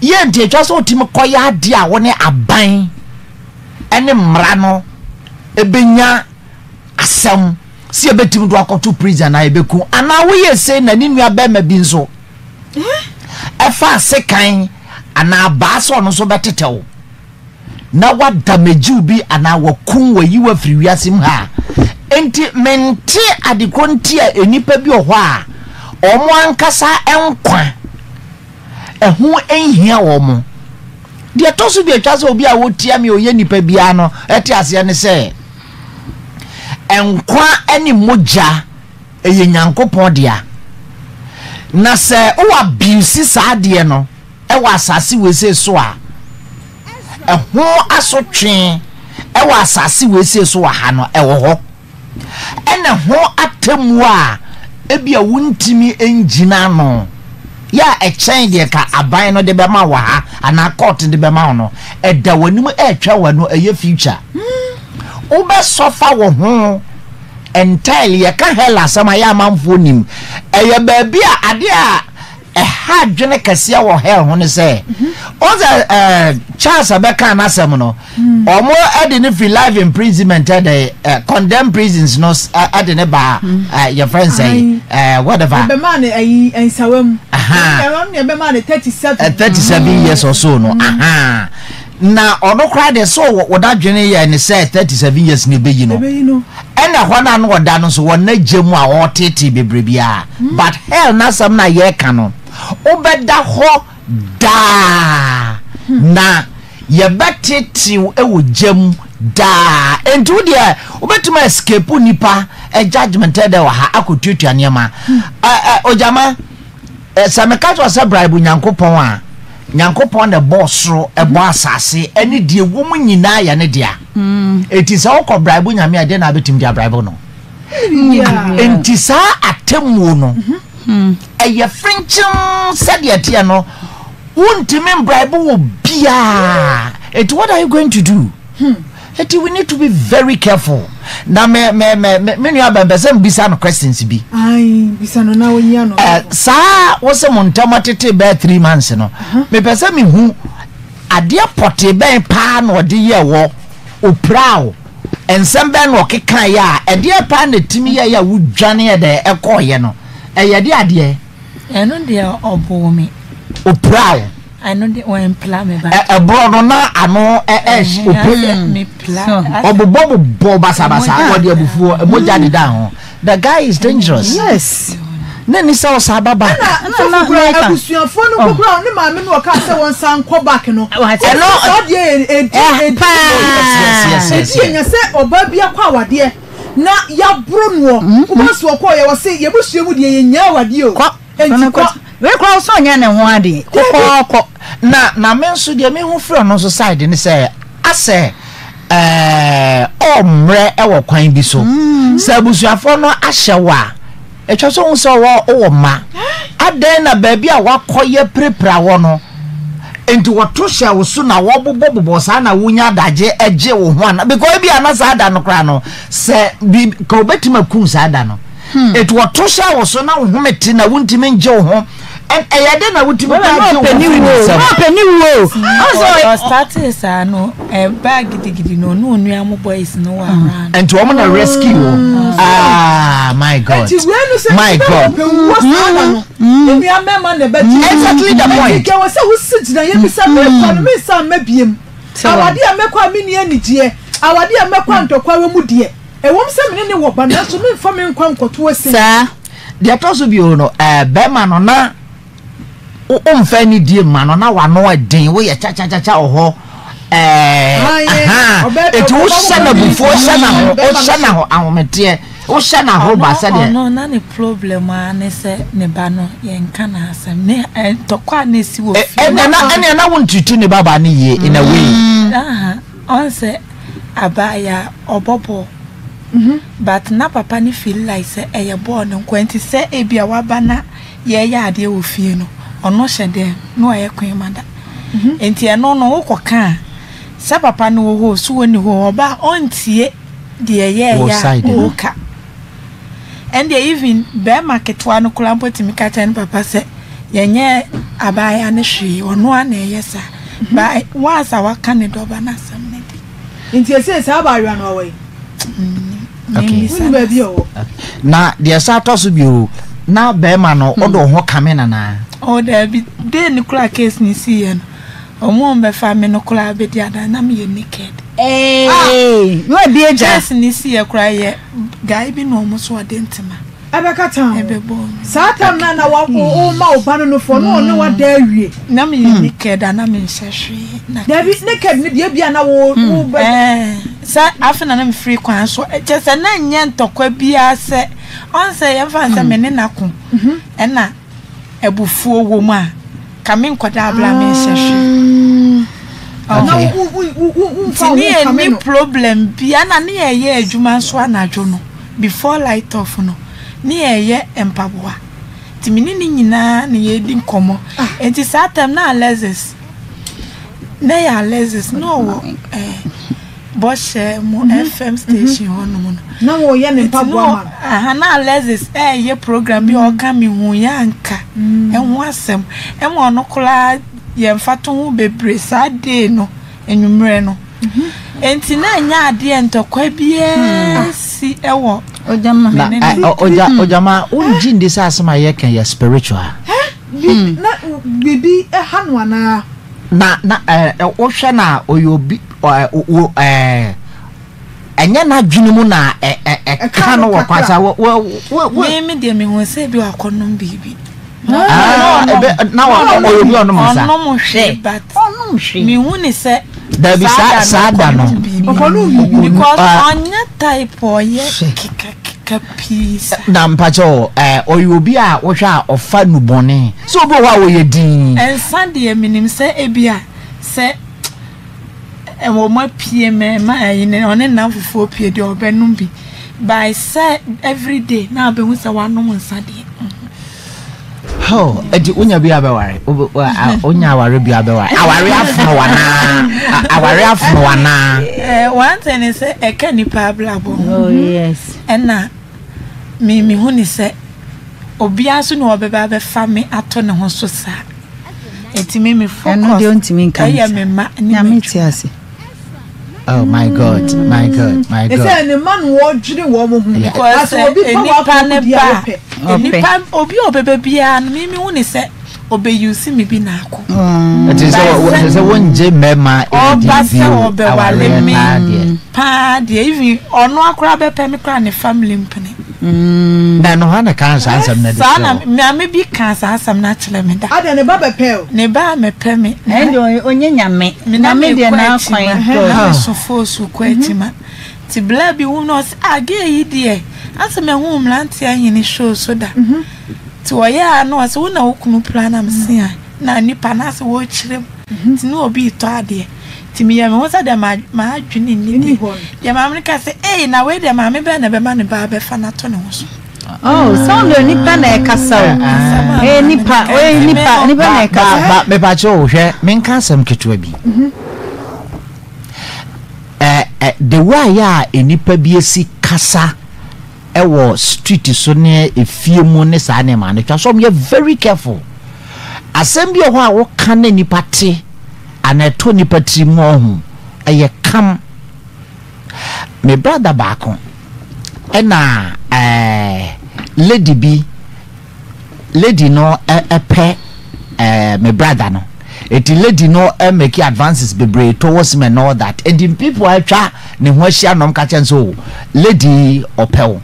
Yɛ nti ɛtwa sɛ wotumi kɔyɛ adeɛ a wo ne aban ɛne mmara no ɛbɛnya asɛm sɛ yɛbɛtumi de akɔto prison anaa yɛbɛku anaa woyɛ sei na ne nua bɛrima bi nso ɛfa sekan anaa abaa sɛ ɔno nso bɛtetɛ wo na wadamagye wo bi anaa wakum wayi wo afiri wiase mu ha nti mente adekorɔ nti a nnipa bi wɔ hɔ a wɔn ankasa nkwa ɛho nhia wɔn deɛ ɛtɔ so bi atwa sɛ obi a wɔtia me ɔyɛ nipa biara no ɛte aseɛ ne sɛ nkwa ne mogya ɛyɛ Nyankopɔn dea. Na sɛ wo abuse saa adeɛ no wɔ asase wesee so a, ɛho asotwe wɔ asase wesee so wɔ ha no ɛwɔ hɔ. Ɛna ɛho atemmuo a ebia wontumi ngyina ano yɛ a ɛkyɛn deɛ ka aban no de bɛma wɔ ha anaa court de bɛma wo no, ɛda w'anim ɛretwa w'ano, ɛyɛ future. Wobɛsɔfa wo ho. Entirely, yɛka hell asɛm a, yɛ amanfoɔ nim. Ɛyɛ baabi a adeɛ a ɛha adwene kɛseɛ wɔ hell ho ne sɛ, ɔn sɛ ɛɛ Charles ɛbɛka n'asɛm no, wɔn ɛde ne firi life imprisonment ɛde ɛ condemned prisons no ɛde ne ba ɛ yɛfrɛ nsɛ ɛ whatever. Ɛbɛmaa ne ɛyi nsawa mu. Ɛbɛmaa ne ɛbɛmaa ne 37. 37 years or so no. Aha. Na ɔno koraa deɛ sɛ ɔwɔ wɔda adwene yɛ ne sɛ 37 years na ɛbɛyi no ɛna ɛhɔ no a na ɔda no nso wɔ n'agya mu a ɔretetee bebree biara hmm. but hell n'asɛm no a yɛreka no wobɛda hɔ daa hmm. na yɛbɛtetew wɔ gya mu daa nti wo deɛ wobɛtumi escape nipa judgment ɛdɛ wɔ ha akɔtuatua nneɛma hmm. ogyama Sɛ meka kyerɛ wo sɛ bribe Nyankopɔn a, Nyankopɔn na ɛbɔɔ soro, ɛbɔ asase, ɛne deɛ ɛwɔ mu nyinaa yɛ ne dea. Enti sɛ wokɔ bribe Nyame a, ɛdeɛ na abɛtumi de abribe no? Enti saa atemmuo no, ɛyɛ frenkyem sɛdeɛ ɛteɛ no, wontumi mbribe wɔ biaa. Enti what are you going to do? Eti we need to be very careful. Na me me me me me nua bɛn pɛ sɛ mbisa no questions bi. Ayi bisa no na onyi ano. Eh, saa wosɛ mo ntam atete bɛɛ 3 months no. Me pɛ sɛ me hu adeɛ pɔtee bɛn paa na ɔde yɛ wɔ opira o. Nsɛm bɛn na ɔkeka yɛ a ɛdeɛ paa na etimi yɛ yɛ a wodwane yɛ dɛ ɛkɔɔyɛ no. Ɛyɛ de adeɛ. Ɛno deɛ ɔboo me. Opira o. Ɛno de wɔampira me ba. Ɛborɔ no na ano ɛɛhye ope. Ɔbobɔ bobɔ basabasa wɔde abufuo mogya deda ho. The guy is dangerous. Yes. Ne ni sɛ ɔsa aba back. Ɛna sɔfo kura abusuafoɔ no mpo kura ne maame no ɔka sɛ wɔn san kɔ back no. Ɛno saa deɛ edi edi edi enya sɛ ɔbaa bi akɔ awadeɛ na yaboro noɔ. Wobɔ so ɔkɔ yɛ wɔ se yɛbusua mu deɛ yɛ nya awadeɛ o. Kɔ. Enti kɔ. Wei koraa ɔsɛ ɔnyɛ ne ho adeɛ kɔkɔɔkɔ. Na na me nso deɛ mehu firi ɔno nso side ne sɛ asɛ ɛɛ ɔmmerɛ ɛwɔ kwan bi so sɛ abusuafoɔ no ahyɛ wo a atwa sɛ ohun sɛ ɔwɔ ɔwɔ mma adɛn na baabi a wakɔyɛ pirapira wɔ no nti wɔto hyɛ wo so na wɔbobɔbobɔ saa na wonya adagye ɛgye wo ho ana because ebi ana saa da no koraa no sɛ bi ka obetumi akum saa da no Eti wɔto hyɛ wo so na wo home te na wontumi ngye wo ho. Ɛyɛ dɛ na wotumi kora gye wo ho firi ne nsam. Ɔpɛ ne wuo. Ɔstartee saa no, ɛbaa gidigidi no, ɔne onua mo boys no wɔ around. Nti wɔn na rescue wo. Ah, my God. Eti wei no sɛ My ɔpɛ God. wuo saa da no. Ne nua mmarima na ɛbɛgye. Exactly the point. Enti nka ɛwɔ sɛ wosi gyinaeɛ bi sɛ merekɔ no mensan mma biem. Awadeɛ a mɛkɔ a menni anigyeɛ, awadeɛ a mɛkɔ a ntɔkwa wɔ mu deɛ, ɛwom sɛ me ne no wɔ ba nanso memfa me nkwa nkɔto asiane. Saa. Deɛ ɛtɔ so bio no, ɛɛ bɛrima no na womfa anidie mma no na w'ano ɛden, woyɛ kyakyakyakyakya wɔ hɔ ɛɛ ahaa, eti wohyɛ no abufuo, wohyɛ no aho, wohyɛ no aho ahometeɛ, wohyɛ no ahoroba sɛdeɛ. Ɔno na ne problem ara ne sɛ ne ba no yɛnka n'asɛm, ne ntɔkwa a na esi wɔ fie. Ɛnna na ɛnna na wontutu ne babaa no yie in a way. Aha, ɔn sɛ abaayaa ɔbɔ bɔɔl but na papa no feel like sɛ ɛyɛ bɔɔl no nkoa nti sɛ ebia waba na yɛreyɛ adeɛ wɔ fie no, ɔno hyɛ dɛm na wayɛ queen mother. Nti ɛno no wokɔka a, sɛ papa no wɔ hɔ o, so ɔnni hɔ o, ɔba a ɔntie deɛ ɛyɛɛyɛ a woka. Ɛndeɛ even bɛrima ketewa no koraa mpo tumi ka kyerɛ ne papa sɛ yɛnyɛ abaayewa no hwee, ɔno ara na ɛyɛ saa. But once a waka ne dɔba no asɛm no de. Nti ɛsei saa abaayewa no ɔwɔ he? Okay. Wonni baabi a ɔwɔ. Na deɛ ɛsan tɔ so bio na bɛrima no ɔde wo ho kame no anaa? Oh daabi, day no koraa case no siiɛ no, ɔmo a ɔmo bɛfa me no koraa bɛdi adanse na meyɛ naked. Eeii na wabie gya. Case no siiɛ koraa yɛ guy bi na ɔmo so ɔde ntoma. Ɛbɛkata ho. Ɛbɛbɔɔ me. Saa tam no a na wa woma wo ba no nofoɔ na ɔne wo ada awie. Na meyɛ naked a na menhyɛ hwee na. Daabi naked no deɛ ebia na wo wo bɛ. Ɛɛ sɛ afei na na mefiri kwan so kyerɛ sɛ na nyɛ ntɔkwa biara sɛ ɔn sɛ yɛmfa no sɛ me ne no ako ɛna abufuo wɔ mu a ka menkɔda abere a menhyɛ hwee. Na wo wo wo wo wo nfa Nti ne wo ho nkame yɛnni no. problem biara na ne yɛyɛ adwuma nso anadwo no. Before light off no ne yɛyɛ mpaboa nti me ne ne nyinaa na yɛredi nkɔmmɔ nti saa time na Alexis na yɛ Alexis na ɔwɔ eh, bɔhyɛ mu FM station hɔ nom no na wɔyɛ ne nti na mpaboa ma no aha na Alexis ɛɛyɛ program bi a ɔka me hu yɛ anka ɛho asɛm ɛma ɔno koraa yɛn mfa to ho bebree saa day no anwummerɛ no. Enti na ɛnyɛ adeɛ ntɔkwa biara si wɔ Na ɔgya ɔgyama wongye ndi sɛ asɛm a yɛka yɛ spiritual. Na biribi ha no anaa? Na na wohwɛ no a ɔyɛ obi ɛnyɛ n'adwene mu na ɛka no wɔ kwan sa wɔ wɔ wɔ. Me me deɛ mehu sɛ ebi wakɔnom biribi. Ah, ebe na ɔyɛ obi ɔnom nsa. Ɔnom hwee but ɔnom hwee. Mehu ne sɛ. Dabi saa saa da no. Ɔkɔnom biribi. Because ɔnyɛ type ɔyɛ keka keka pii sa. Na mpakyɛ o ɛɛ ɔyɛ obi a wohwɛ a ɔfa nubɔne. Sɛ obi wɔ hɔ a ɔyɛ dinn. Nsa deɛ menim sɛ ebi a sɛ wɔn apue mɛma ɛyi ne ɔne nnamfofoɔ pue deɛ ɔbɛnom bi by sɛ everyday na abɛhu sɛ wanom nsa deɛ. Oh, eti wonya bi abɛware wonya aware bi abɛware aware afono wanaa aware afono wanaa. Eh, one thing is sɛ ɛka nipa abrabɔ ho. Oh yes. Ɛna me me hu ne sɛ obiara so na ɔbɛba abɛfa me ato ne ho so saa. Eti me me focus ɛyɛ me ma ne me twa. Oh my God, my God, my God. Ɛsɛ ne mma no wɔdwene wɔn ho. Because Asɛ obi pa nipa w'akɔn ne mu di a ba wopɛ. nipa obi a ɔbɛba biara no mimi hu ne sɛ ɔbɛ use me bi na akɔ. Ɛte sɛ wɔ sɛ wɔngye mmarima Ɔba ɛdi sɛ bio ɔbɛwale awareɛ me paa deɛ. paa deɛ even ɔno akora bɛpɛ me koraa ne family mpene. Na ɛno hwan na kaa saa nsɛm no de Saa na kyerɛ wo? maame bi kaa saa asɛm no akyerɛ me da. Adɛn ne ba bɛpɛ o? Ne ba mɛpɛ me. Ɛnde ɔnyɛ ɔnyɛ nyame. Me na Nyame deɛ mekɔ n'akwan akyima. dɔɔso. Na meso foosu kɔ akyima. Nti bla bi hu no ɔse ah gay yi deɛ asɛ mahu mmeranteɛ ahene show so da. Nti ɔyɛ a na ɔse wo na wo kunu pira na mese a na nipa no asɛ wɔrekyerɛ mu. Nti na obi retɔ adeɛ. Nti meyɛ me ho sɛ deɛ m'adwene nni deɛ. Deɛ maame no ka sɛ ei na wei deɛ maame bɛn na ɛbɛma ne ba abɛfa no ato ne ho so. Oh, sound o nipa na ɛkasa o. Eh nipa, eh nipa, nipa na ɛkasa. Ba ba mepa kyɛ o hwɛ menka asɛm ketewa bi. Eh eh the way a nipa bi esi kasa ɛwɔ street so ne efie mu ne saa nneɛma no twa so ɔmo yɛ very careful. Asɛm bi wɔ hɔ a woka na nipa te ana ɛtɔ nipa tiri mu ɔho ɛyɛ kam. Me brother baako ɛna ɛɛ lady bi. lady no pɛ eh, me brother no. Eti lady no make advances bebree towards him and all that. Enti people atwa ne ho ahyia nom ka kyɛn sɛ o oh, lady ɔpɛ wo.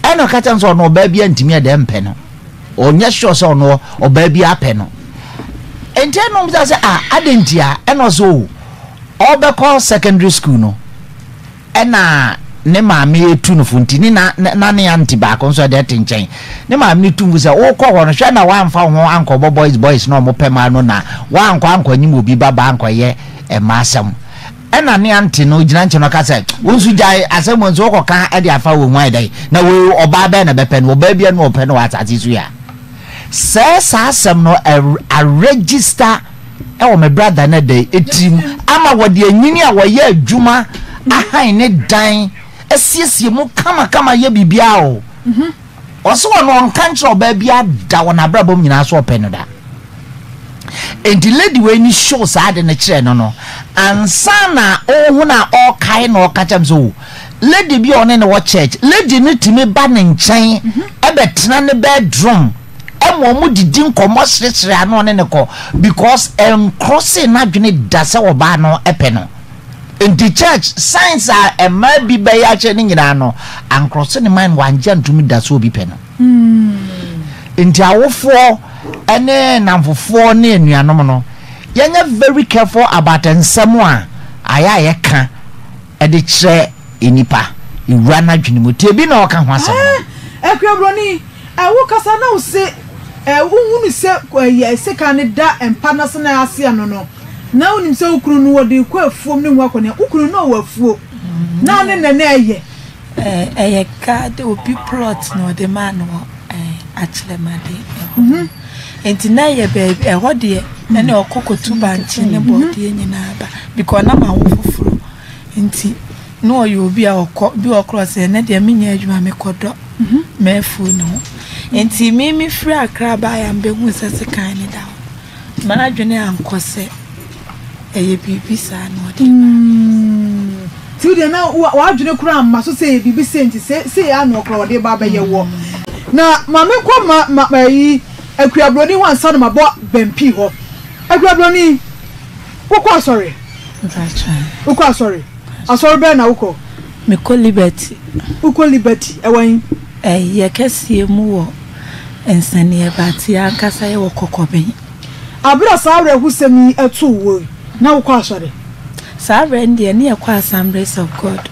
Ɛna ɔka kyɛn sɛ ɔno ɔbaa bi antumi ɛdɛ mpɛ no. Ɔnyɛ sure sɛ ɔno ɔbaa bi apɛ no. Enti ɛna ɔmo sɛ ah adɛn ntia ɛna ɔsɛ o oh, ɔbɛkɔ secondary school no. Ɛna ne maame retu no fo nti ne na na ne aunty baako nso ɛde ɛte nkyɛn. Ne maame no tu no fo sɛ wokɔ hɔ no hwɛ na woamfa wo ho ankɔbɔ boys boys na wɔn pɛ mmaa no na woankɔ ankɔnyim obi ba baa ankɔyɛ mmaa asɛm. Ɛna ne aunty no gyina nkyɛn ɔka sɛ wo nso gyae asɛm wɔ nso wokɔka ɛde afa wɔn ho ayɛ dɛn na wei ɔbaa bɛn na bɛpɛ no ɔbaa bia no ɔpɛ no wɔ asase so yi a. Sɛɛ saa asɛm no aregister wɔ me brother no dɛ tirim ama wɔde anyini a wɔyɛ adwuma ahan ne dan asiesie mu kamakama yɛ biribiara o. Ɔse ɔno ɔnka nkyerɛ ɔbaa biara da wɔ n'abrabɔ mu nyinaa so ɔpɛ no da. Enti lady wei ni show saa ade no kyerɛ no no ansa na ɔhu na ɔkae na ɔka kyerɛ me sɛ o lady bi a ɔne no wɔ church lady no tumi ba ne nkyɛn ɛbɛtena ne bedroom ɛma ɔmo didi nkɔmmɔ seresere ano ɔne ne kɔ because ɛnkrɔse n'adwene da sɛ ɔbaa no ɛpɛ no nti church signs a mmaa bi bɛyɛ akyerɛ ne nyinaa no ankrɔse ne mind wangye antumi da sɛ obi pɛ no nti awofoɔ ɛne namfofoɔ ne anuanom no yɛnyɛ very careful about nsɛm a ayɛ a yɛka de kyerɛ nnipa, ewura n'adwene mu. Tie bi na ɔka ho asɛm no. Ɛɛ, Akua Broni, ɛ, wo kasa na wo se, ɛ, wo hunu sɛ, ɛ, sekan no da mpa no ase na ase ano no, na wo nim sɛ wo kunu no wɔde rekɔ afuom ne ho akɔnea, wo kunu no ɔwɔ afuo, na ne na na ɛyɛ. Ɛɛ, ɛyɛ garden, obi plot na ɔde maa no wɔ, ɛɛ, Akyerɛmade hɔ. Nti na ɛyɛ baabi, ɛhɔ deɛ, ɛne ɔkɔ kɔtu bankye ne bɔɔdeɛ nyinaa ba, because na mawo foforɔ. Nti na ɔyɛ obi a ɔkɔ, bi wɔ hɔ koraa ɔse ɛnnɛ deɛ menyɛ adwuma mekɔdɔ m'afuo no ho. Nti me mefiri Accra baeɛ a mebɛhuu sɛ sekan no da hɔ. M'adwene ankɔ sɛ ɛyɛ biribi saa na ɔde ba. Nti wo deɛ na w'adwene koraa amma so sɛ ɛyɛ biribi sei nti sei ara na ɔkoraa ɔde ba abɛyɛ woɔ. Na ma menkɔ ma ma ayi Akuaburoni hɔ ansa na mabɔ Bɛmpii hɔ. Akuaburoni, wokɔ asɔre? Wokɔ asɔre? Asɔre bɛn na wokɔ? Mekɔ Liberty. Wokɔ Liberty, ɛwɔ he? Ɛyɛ kɛseɛ mu wɔ Nsɛnniɛ but yɛn ankasa yɛwɔ Kɔkɔben. Aberɛ a saa awerɛhosɛm yi too wo yi, na wokɔ asɔre? Saa berɛ no deɛ ne yɛkɔ Assemblies of God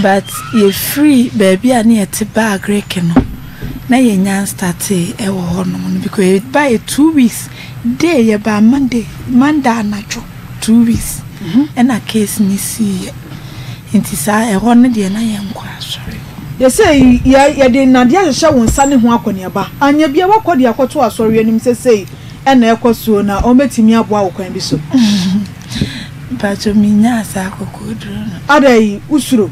but yɛfiri baabi a ne yɛte baa Agric no na yɛnnya nstartee wɔ hɔnom no because yɛbaeɛ 2 weeks day yɛbaa Monday, Monday anadwo 2 weeks ɛna case no siiɛ nti saa ɛhɔ no deɛ na yɛnkɔ asɔre. Sesei yɛ yɛde nnadeɛ ahyehyɛ wo nsa ne ho akɔneaba. Anyɛ bia woakɔ de akɔto asɔre anim sesei ɛna ɛkɔ soɔ na wɔbɛtumi aboa wo kwan bi so. Mpakyɛ menyaa saa akokoduro no. Adɛn, wosuro?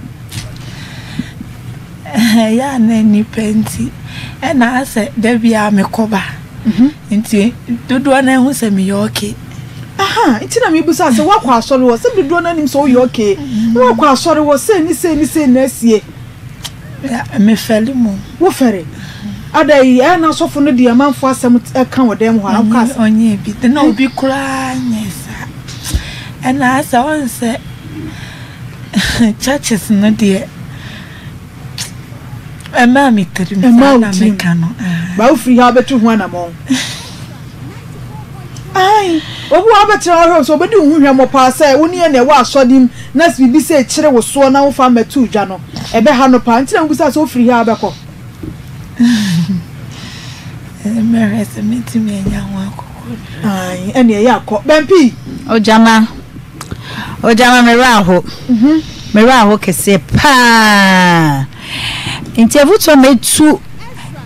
Ɛyɛ a na nnipa nti ɛna asɛ da biara mekɔba nti dodoɔ no ahu sɛ meyɛ okay. Aha, nti na mebisa sɛ woakɔ asɔre hɔ sɛ dodoɔ no anim sɛ woyɛ okay na woakɔ asɔre hɔ sei ne sei ne sei na asie. Mefɛre mu. Wofɛre? Ada yi, ɛyɛ na asɔfo no de amanfoɔ asɛm ka wɔ dɛm hɔ a, woka asɛm. Ɔnyɛ bi, na obi koraa nyɛ saa. Ɛna asɛ ɔn sɛ churches no deɛ ɛmaa me tirim saa na meka no. Ba wofiri ha wobɛtu ho anammɔn. Ae, obi wɔ hɔ abɛtena hɔ ahwɛ wo sɛ obedi wo ho hwammɔ paa sɛ wo ne yɛn na ɛwɔ asɔre mu na sɛ biribi sei kyere wo soɔ na wofa mmɛto dwa no, ɛbɛha no paa. Nti na mebisa sɛ wofiri ha a wobɛkɔ? Mɛhwɛ sɛ mɛtumi anya ho akokoduru. Ae, ɛnneɛ yɛ akɔ. Bɛmpi! Ogyama, Ogyama me werɛ aho. Me werɛ aho kɛseɛ paa. Nti afotuo a mɛtu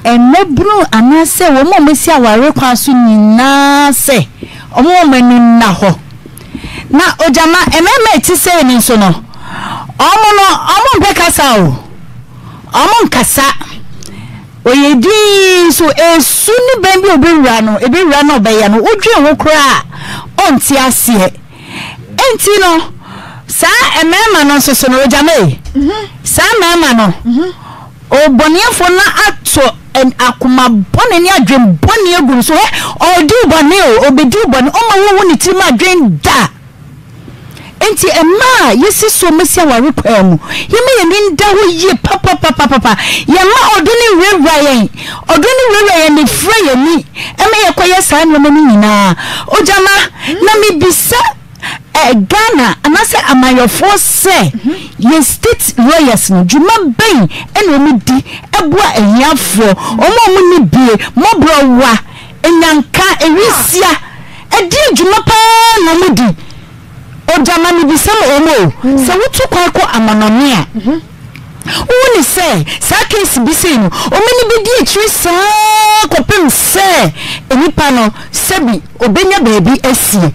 mmabunu anaasɛ wɔn a wɔasi awareɛ kwan so nyinaa sɛ wɔn wɔn ani nna hɔ. Na ogyama mmarima a ɛte sei no nso no, wɔn no wɔn mpɛ kasa o, wɔn nkasa. Ɔyɛ dinn nso esu ne bɛn bi a ɔbɛwura no, ɛbɛwura na ɔbɛyɛ no, wodwen ho koraa a ɔnte aseɛ. Enti no, saa mmarima no nso so no, ogyama yi, saa mmarima no, ɔbɔneɛfoɔ no ato. akoma bɔne ne adwen bɔne agu no so. Hɛ, ɔredi wo bɔne o, ɔbɛdi wo bɔne, ɔmma wonhu ne tirim adwen da. Enti mmaa a yɛsi so ma si aware kwan mu, yɛmma yɛn ani nda hɔ yie papapapapa. Yɛmma ɔdɔ no nwurawura yɛn. Ɔdɔ no wurawura yɛn na efura yɛn ani ma yɛkɔyɛ saa nneɛma no nyinaa. Ogyama, na mebisa eh, Ghana anaasɛ amanyɔfoɔ sɛ yɛn state lawyers no, dwuma bɛn na wɔdi boa ahiafoɔ, wɔn a wɔnni bie, mmɔborɔwa, Nyanka, awisia, ɛdeɛn dwuma paa na wɔn di? Ogya ma mebisa mo wɔn o, sɛ wotu kwan kɔ amanɔne a, wohu ne sɛ saa case bi sei no, wɔn ani bɛdi akyire saa kɔpem sɛ nipa no sɛbi ɔbɛnya baabi asie.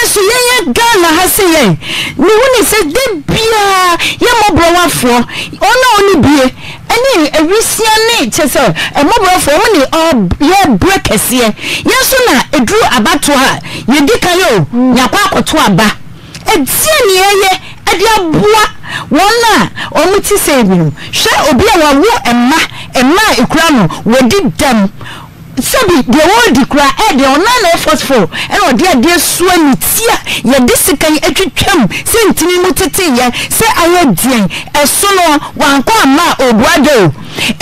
Nso yɛn yɛ Ghana ha sei yɛn, mehu ne sɛ da biara yɛ mmɔborɔwafoɔ, wɔn a wɔnni bie, ɛne awisia ne kyerɛ sɛ mmɔborɔfoɔ wɔn ne yɛbrɛ kɛseɛ. Yɛn nso na ɛduru abatoɔ a yɛdi kan o, yɛakɔ akɔto aba. Ɛdeɛn ne yɛyɛ de aboa wɔn a wɔn te sɛ binom? Hwɛ obi a wawo mma, mma a ɛkura no, wɔdi dɛm. Sɛbi deɛ ɔredi koraa ɛyɛ deɛ ɔno ara na ɛyɛ forceful ɛna ɔde adeɛ soa ne ti a yɛde sekan atwitwam sɛ ntini mu teteeɛ sɛ ayɛ deɛn ɛso no wankɔ amma a ɔbua da o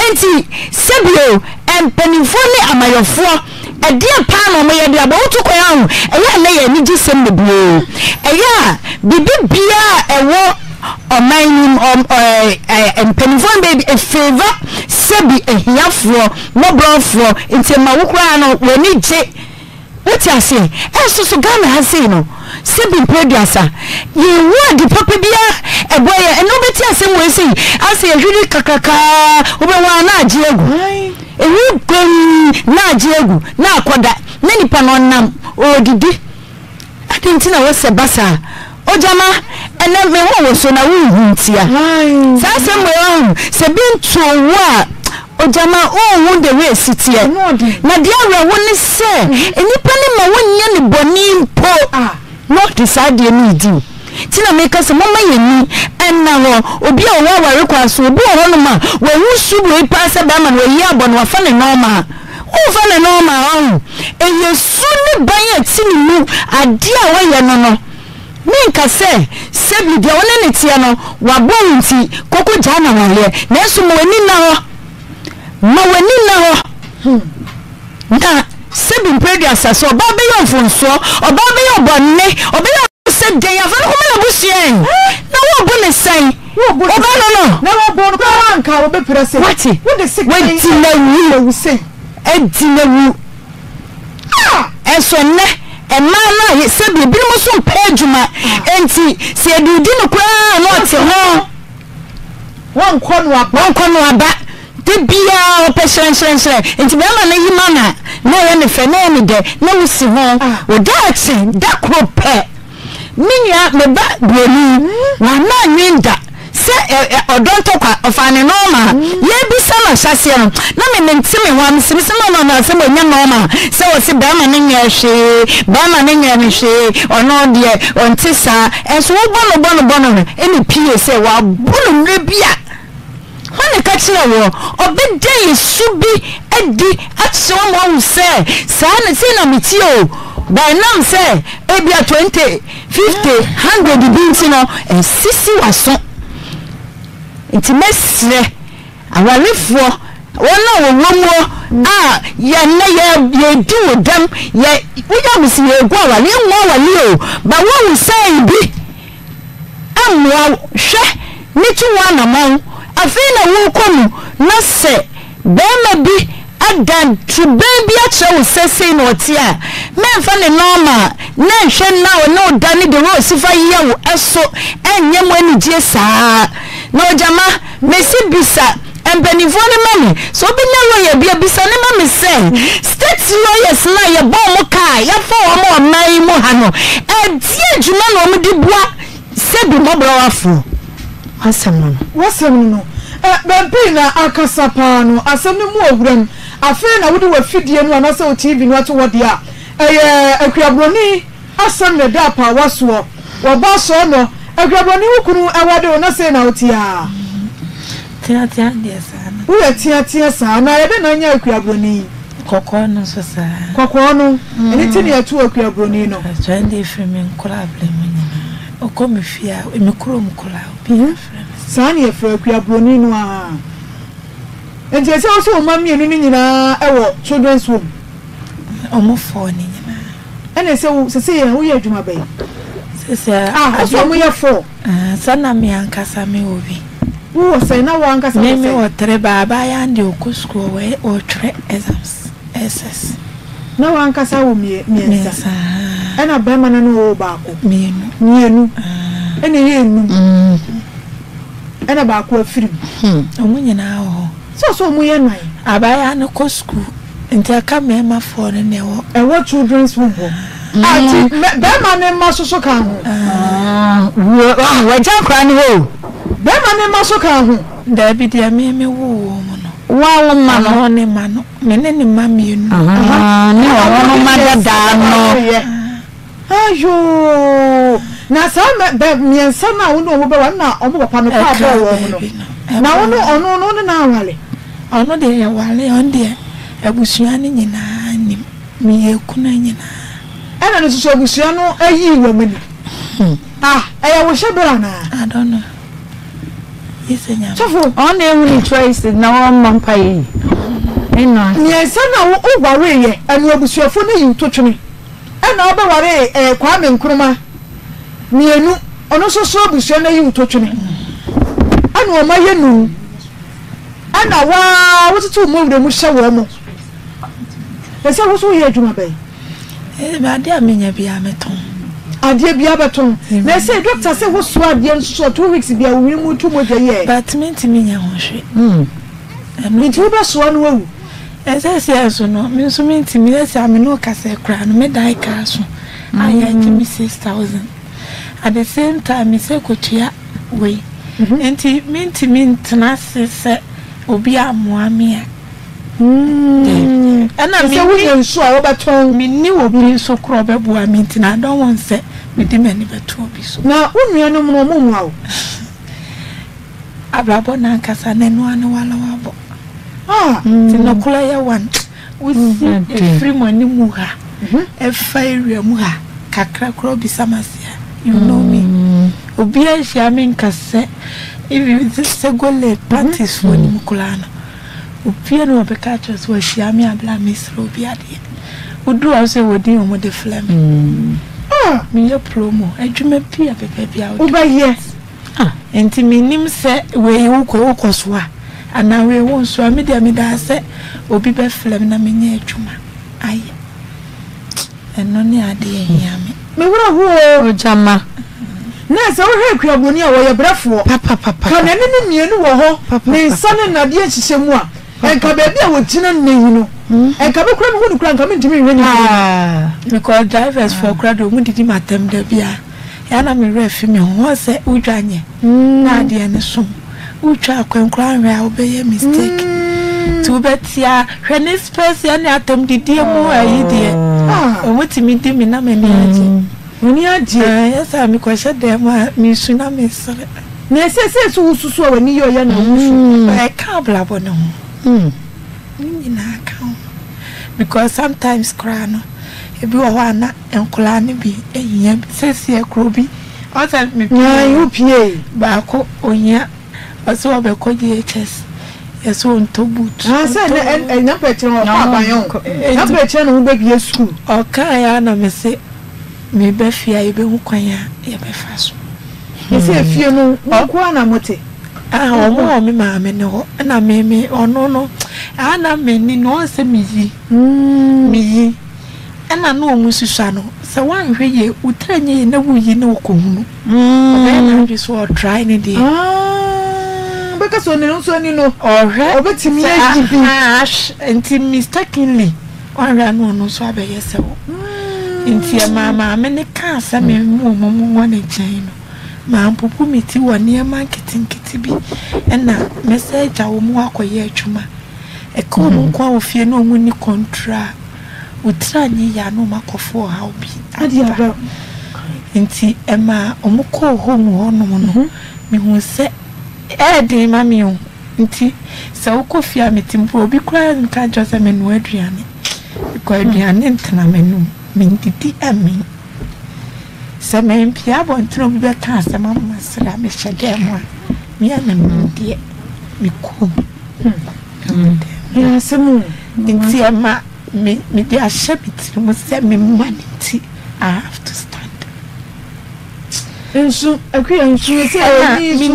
enti sɛbi o mpanimfoɔ ne amayɔfoɔ ɛdeɛn paa na wɔyɛ de abɔ woto kwan aho ɛyɛ a na yɛ anigyesɛm bebree ɛyɛ a biribi biara a ɛwɔ ɔman no mu ɔm ɛɛ ɛɛ mpanimfoɔ no baabi efeeva sɛbi ahiafoɔ mmɔborɔfoɔ nti ɛma wo koraa no w'ani gye wote aseɛ ɛnso so Ghana ha sei no sɛbi mpere aduasa yɛnhu ade papa biara ɛboa yɛ ɛnna wobɛte asɛm wei sei asɛ yɛhwere kakrakaa wobɛhu a na agye agu ɛhu kwan na agye agu na akɔda na nipa no ɔnam ɔredidi Adɛn nti na wosɛ basaa? Ogyama, ɛnnɛ me ho woso na wonhu ntia. Saa asɛm wei ɔho, sɛ bi ntoo wo a, ogyama wonhu the way esi teɛ. Na deɛ awerɛho ne sɛ, nnipa no ma wonyɛ no bɔne mpo na ɔde saa adeɛ no redi wo. Nti na meka sɛ momma yɛn ani nna hɔ. Obi a ɔwɔ aware kwan so, obi wɔ hɔnom a, wahu su wei paa sɛ bɛrima no wayi abɔ no, wafa ne nɔɔma. Womfa ne nɔɔma ɔho. Ɛyɛ su ne ban a ɛte ne mu, adeɛ a ɔyɛ no no. Menka sɛ, sɛbi deɛ wo ne no teɛ no, wabɔ wo nti, kɔkɔ gyaa no awareɛ. Nanso ma w'ani nna hɔ. Ma w'ani nna hɔ. Na sɛbi mprɛ aduasa sɛ ɔbaa bɛyɛ mfomsoɔ, ɔbaa bɛyɛ ɔbɔne, ɔbɛyɛ sɛ dɛn afa no kɔma n'abusua ɛ? Na wobu ne sɛn? Woba no no. Na wɔbɔ no koraa anka wɔbɛpira sei. Wate? Wode sekan Wadi n'awu. awu sei. Adi n'awu. Ah! Ɛnso ɛnnɛ, mmaa no a sɛbi ebinom nso mpɛ adwuma, enti sɛ yɛde redi no koraa na ɔte ho. Wɔnkɔ no aba. Wɔnkɔ no aba. Da biara ɔpɛ hyerɛnhyerɛnhyerɛn. Nti bɛrima no yi ma no a, na ɛyɛ no fɛ, na ɛyɛ no dɛ, na wosi ho. Wo daakye, da koro pɛ. Me nua, me ba buroni, wamma annwen da sɛ ɔdɔ ntɔkwa, ɔfaa ne nɔɔma. Yɛrebisa no ahyɛaseɛ no, na me mente me ho ase, mese no no no, asɛm ɔnyɛ nɔɔma sɛ ɔse bɛrima no nyɛɛ hwee, bɛrima no nyɛɛ me hwee, ɔno deɛ ɔnte saa. Ɛnso wobɔ no bɔ no bɔ no no, ɛna epie sɛ wabɔ no mmerɛ bi a. Hwan na ɛka kyerɛɛ woɔ? Ɔbɛda yɛn su bi adi akyerɛ wo ama woahu sɛ saa na sei na meteɛ o. But ɛnam sɛ ebia 20, 50, 100 bi nti no, ɛnsisi w'aso. Nti mɛsrɛ awarefoɔ, wɔn a wɔwɔ muo a yɛ nnɛ yɛ yɛdi wo dɛm, yɛ woyɛ wo sɛ yɛgu aware, yɛngu aware o, but woahu sɛ bi ammoa wo, hwɛ, ne tu ho anammɔn, afei na worekɔ mu, na sɛ barima bi ada torobɛn bi akyerɛ wo sɛ sei na ɔte a, mɛmfa ne nɔɔma na nhwɛ nna a ɔne wo da ne deɛ ɔsi fa yɛ wo so nyɛ mo anigyeɛ saa. Na ogyama, mese bisa mpanimfoɔ no ma me, sɛ wobɛnya lawyer bi a, bisa no ma me sɛ, state lawyers no a yɛbɔ wɔn ka a yɛafa wɔn ɔman yi mu ha no, ɛdeɛn dwuma na wɔde boa sɛbi mmɔborɔwafoɔ? W'asɛm no no. W'asɛm no no. Ɛ, bɛn na akasa paa no, asɛm no mu ɔwuram. Afei na wode w'afidie no anaasɛ wo TV no ato hɔ deɛ a, ɛyɛ Akuaburoni asɛm na ɛda apaawa soɔ. Wɔbɔ asɔɔ nɔ. Akuaburoni wo kunu wade wo na sei na wote aa? Teatea deɛ saa na. Woyɛ teatea saa na yɛdɛn na anya Akua Broni yi? Kɔkɔɔ no nso saa. Kɔkɔɔ no, ɛno nti na yɛtoo Akua Broni no. Mpakyɛw ɛnde ɛfiri me nkwadaa berɛ mu nyinaa, wokɔ me fie a, me kurom koraa obiara frɛ me saa. Saa na yɛfrɛ Akua Broni no ara. Nti ɛsɛ wo sɛ wo mma mmienu no nyinaa wɔ children's home? Wɔn four no nyinaa. Ɛna ɛsɛ wo, sese yɛn woyɛ adwuma bɛn? Sese adeɛ. Ah, wo sɛ wɔn yɛ four. Ah, sɛ na me ankasa me wɔ bi. Wo wɔ sɛn? Na wo ankasa wɔ sɛn? Me me wɔ three, ba abaayewa no deɛ ɔkɔ sukuu ɔwɔ ɔtwerɛ exams, SS. Na wo ankasa wɔ mmiɛnsa? Mmiɛnsa ahaa. Ɛna bɛrima no ne wo wɔ baako? Mmienu. Mmienu. Ah. Ɛna ɛyɛ nnum. Ɛna baako afiri mu. Wɔn nyinaa wɔ hɔ. Sɛ ɔsɛ wɔn yɛ nan. Abaayewa no kɔ sukuu nti aka mmarima foɔ no na ɛwɔ. Ɛwɔ children's home hɔ. Ah nti bɛrima no mma soso ka ho. Wagya akwadaa no hɔ o. Bɛrima no mma so ka ho. Daabi deɛ me me woo wɔn no. Wo a wo mma no. Ɔno ne mma no me ne ne mma mmienu. Ne ɔno mma dadaa no. Ayoo! Na saa mɛ bɛ mmiɛnsa no a wo ne wɔn bɛware na wɔn papa no kaa bɔɔ wɔn no, na wo ne ɔno no wo ne no anware? Ɔno deɛ yɛware, ɔno deɛ abusua no nyinaa nim, meyɛ kunu nyinaa. Ɛna no nso so abusua no ayii wɔn ani? Ah, ɛyɛ wo hyɛberɛ anaa? I don't know. Gye sɛ Nyame. Sɔfo. Ɔno na ehu ne choice na ɔmmɔ mpaeɛ yi. Ɛnna. Mmiɛnsa no a wo wareeɛ ɛno abusuafoɔ no ayi wo to twene? Ɛna ɔbɛwaree ɛɛ Kwame Nkrumah mienu, ɔno nso so abusua no ayi wo totwene. Ɛna wɔn ayɛ num. Ɛna waa wotete wɔn awura mu hyɛ wɔn mo. Ɛsɛ wo so woyɛ adwuma bɛn? Ɛɛ adeɛ a menya biara mɛtɔn. Adeɛ biara bɛtɔn. Na ɛsɛ dɔkta sɛ wosoa adeɛ nso so 2 weeks biara wo hwene mu tu mogya yi ɛ. But mentumi nyɛ ho hwee. Nti wobɛsoa no awu. Ɛsɛ sɛ nso no, me nso mentumi, ɛsɛ sɛ me ne wo kasa yi koraa no, me dan kaa so a yɛagye me 6000. At the same time, me sɛ kɔtua wei. Nti mentumi ntena ase sɛ obi ammoa me a. Daabi. Ɛna Sɛ wonya nsuo a wobɛtɔn. Menni obi nso koraa a ɔbɛboa me nti no, I don't want sɛ mede m'ani bɛto obi so. Na wo nuanom no, wɔmmoa wo? Abrabɔ no ankasa no ɛno ara ne walawabɔ. Nti nokorɛ yɛ one. Wosi ɛfiri mo anim ha ɛfa area mu ha kakra koraa wobisa me ase a you know me. Obiara nhyia me nka sɛ even Segole parties foɔ no mu koraa no obiara ni hɔ a ɔbɛka akyerɛ sɛ wahyia me abere a mesrɛ obi adeɛ. Woduru hɔ nso ɛwɔ din a wɔde frɛ me. Meyɛ promo adwuma bi a bɛbɛ biara wode. Wobɛyɛ. Ah nti mennim sɛ wei wokɔ wokɔ so a anaa wei wonso a me deɛ medaa sɛ obi bɛfrɛ me na menya adwuma ayɛ ɛno ne adeɛ ɛhia me. Me werɛ ho oo. Ogyama. Nɛ sɛ wohwɛ akuabɔni a wɔyɛ brɛfoɔ. Papapapa. Ka n'ani ne mmienu wɔ hɔ ne nsa ne nnadeɛ nhyehyɛ mu a nka baabi a wɔgyina nnɛ yi no nka me koraa mehu no koraa nka mentumi nhwɛ ne mfoni. Because drivers foɔ koraa deɛ wɔn didi m'atɛm da biara. Ɛyɛ a na me werɛ fi me ho. Woahu sɛ wodwa nyɛ na adeɛ no som. Wotwa akwan koraa nhwɛ a wobɛyɛ mistake. Nti wobɛte a hwɛ ne space ne atɛmdidie mu ayi deɛ. Wɔtumi di me na m'ani agye. W'ani agye? Ɛyɛ sɛ mekɔhyɛ dan mu a mesu na mesere. Na ɛsɛ sɛ so wosusu a w'ani yɛ ɔyɛ na wosu. Ɛka abrabɔ no ho. Ne nyinaa ka ho. Because sometimes koraa no ebi wɔ hɔ a na Nkwadaa no bi hia bi. Seesei kuro bi, ɔsɛ me pie. Nyan wo pie. Baako ohia, ɔsɛ ɔbɛkɔ JHS, yɛsɛ ɔntɔ boot. Ah sɛ nɛ ɛ nyampa kyerɛ ɔkɔ aban ɔ nyampa kyerɛ na ɔmo bɛ bie sukuu. Ɔkaa yɛ a na me se me ba fie a yɛbɛhu kwan a yɛbɛfa so. Yɛsɛ efie no mo nko ara na mo te. Ah ɔmo wɔ me maame no hɔ ɛna me me ɔno no ah na m'ani no ɔnsɛ me yi me yi. Ɛna na ɔmo susua no sɛ woanhwɛ yie wo tiri anyɛ yie na woyi na ɔkɔhunu ɔbɛyɛ n'adwene sɛ ɔtrae ne deɛ. Ah, bɛka sɛ ɔne nso ani no ɔhwɛ ɔbɛtumi ayi bi. Ahwɛ nti mistakenly wanhwɛ a na ɔno nso abɛyɛ sɛ wo. Nti ɛmaa maame no kaa sɛ me mu ɔmo mo wɔ ne nkyɛn no mampopo me ti wɔ nneɛma nketenkete bi ɛna mɛsɛ agya wɔn akɔyɛ adwuma. Ɛka wɔn nko ara wɔ fie na wɔn nni control a. Wo tiri anyɛ yie a na wɔn akɔfa ɔhaw bi aba. Nti ɛmaa wɔn kɔɔ home hɔ nom no, mehuu sɛ ɛyɛ den ma me o. Nti sɛ wokɔ fie a mete mpo obi koraa nka nkyerɛ sɛ menoa aduane. Because aduane ntena m'anum. Mendidi mmee. Sɛ mempue abɔnten a obi bɛka asɛm ama masere a, mehyɛ dan mu a, me a menim deɛ mekɔ mu. Ɛyɛ asɛm o. Nti ɛma me mede ahyɛ me tiri mu sɛ me mma no nti I have to stand. Nso Akua nso sɛ ɛni nso.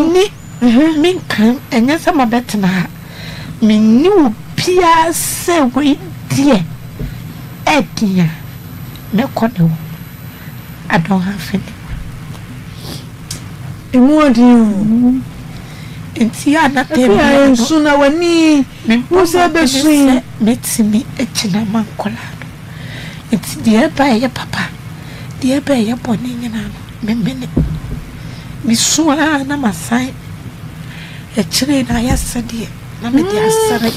Menni menka ɛnyɛ sɛ mabɛtena ha. Menni obiara sɛ wei deɛ ɛden a mɛkɔ ne hɔ. I don't have anyone. Emu ɔden o. Nti a na tɛm Akua biara no. nso na w'ani Mebɔ hu sɛ mmɔden ɛbɛsu yi. sɛ mɛtumi agyina ama nkwadaa no. Nti deɛ ɛba a ɛyɛ papa, deɛ ɛba a ɛyɛ bɔne nyinaa no, memene. Mesu ara na masan akyire no ayɛ sɛdeɛ na mede asere.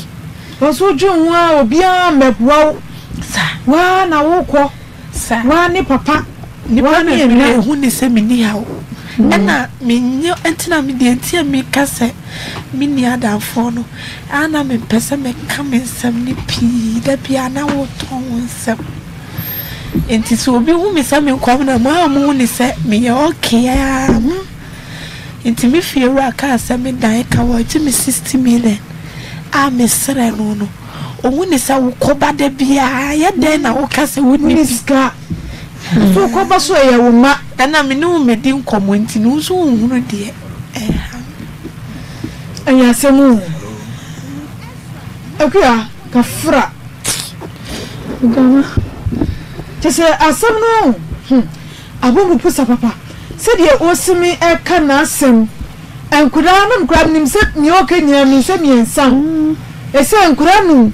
Ɔsɛ wodwen ho ara obiara mmɛboa wo. Saa. Woa na wokɔ. Saa. Woa ne papa. Nnipa Woa ne bebree ɛna. hu ne sɛ menni haw. Ɛna menyɛ nti na me deɛ nti a meka sɛ menni adamfoɔ no, a na mempɛ sɛ meka me nsɛm no pii. Da biara na wotɔn wo nsɛm. Nti sɛ obi hu me sɛ menkɔ na mo a mohu ne sɛ meyɛ okay ara. Nti me fiewura kaa sɛ me dan ka wɔgye me 60 million a mesrɛ no no. Ohu ne sɛ wokɔ ba da biara yɛ dɛn na woka sɛ wonni bi. Sika. So wokɔ ba so ɛyɛ wo mma. Ɛna me ne wo mmɛdi nkɔmmɔ nti no wo nso wonhunu deɛ ɛha me. Ɛyɛ asɛm o. Akua, kafra. Kyɛ sɛ asɛm no hmm, abɔ mu pusa papa. Sɛdeɛ ɔsi me ɛka n'asɛm. Nkoraa no koraa menim sɛ nea ɔka nyinaa menim sɛ miensa. Ɛsɛ nkoraa num.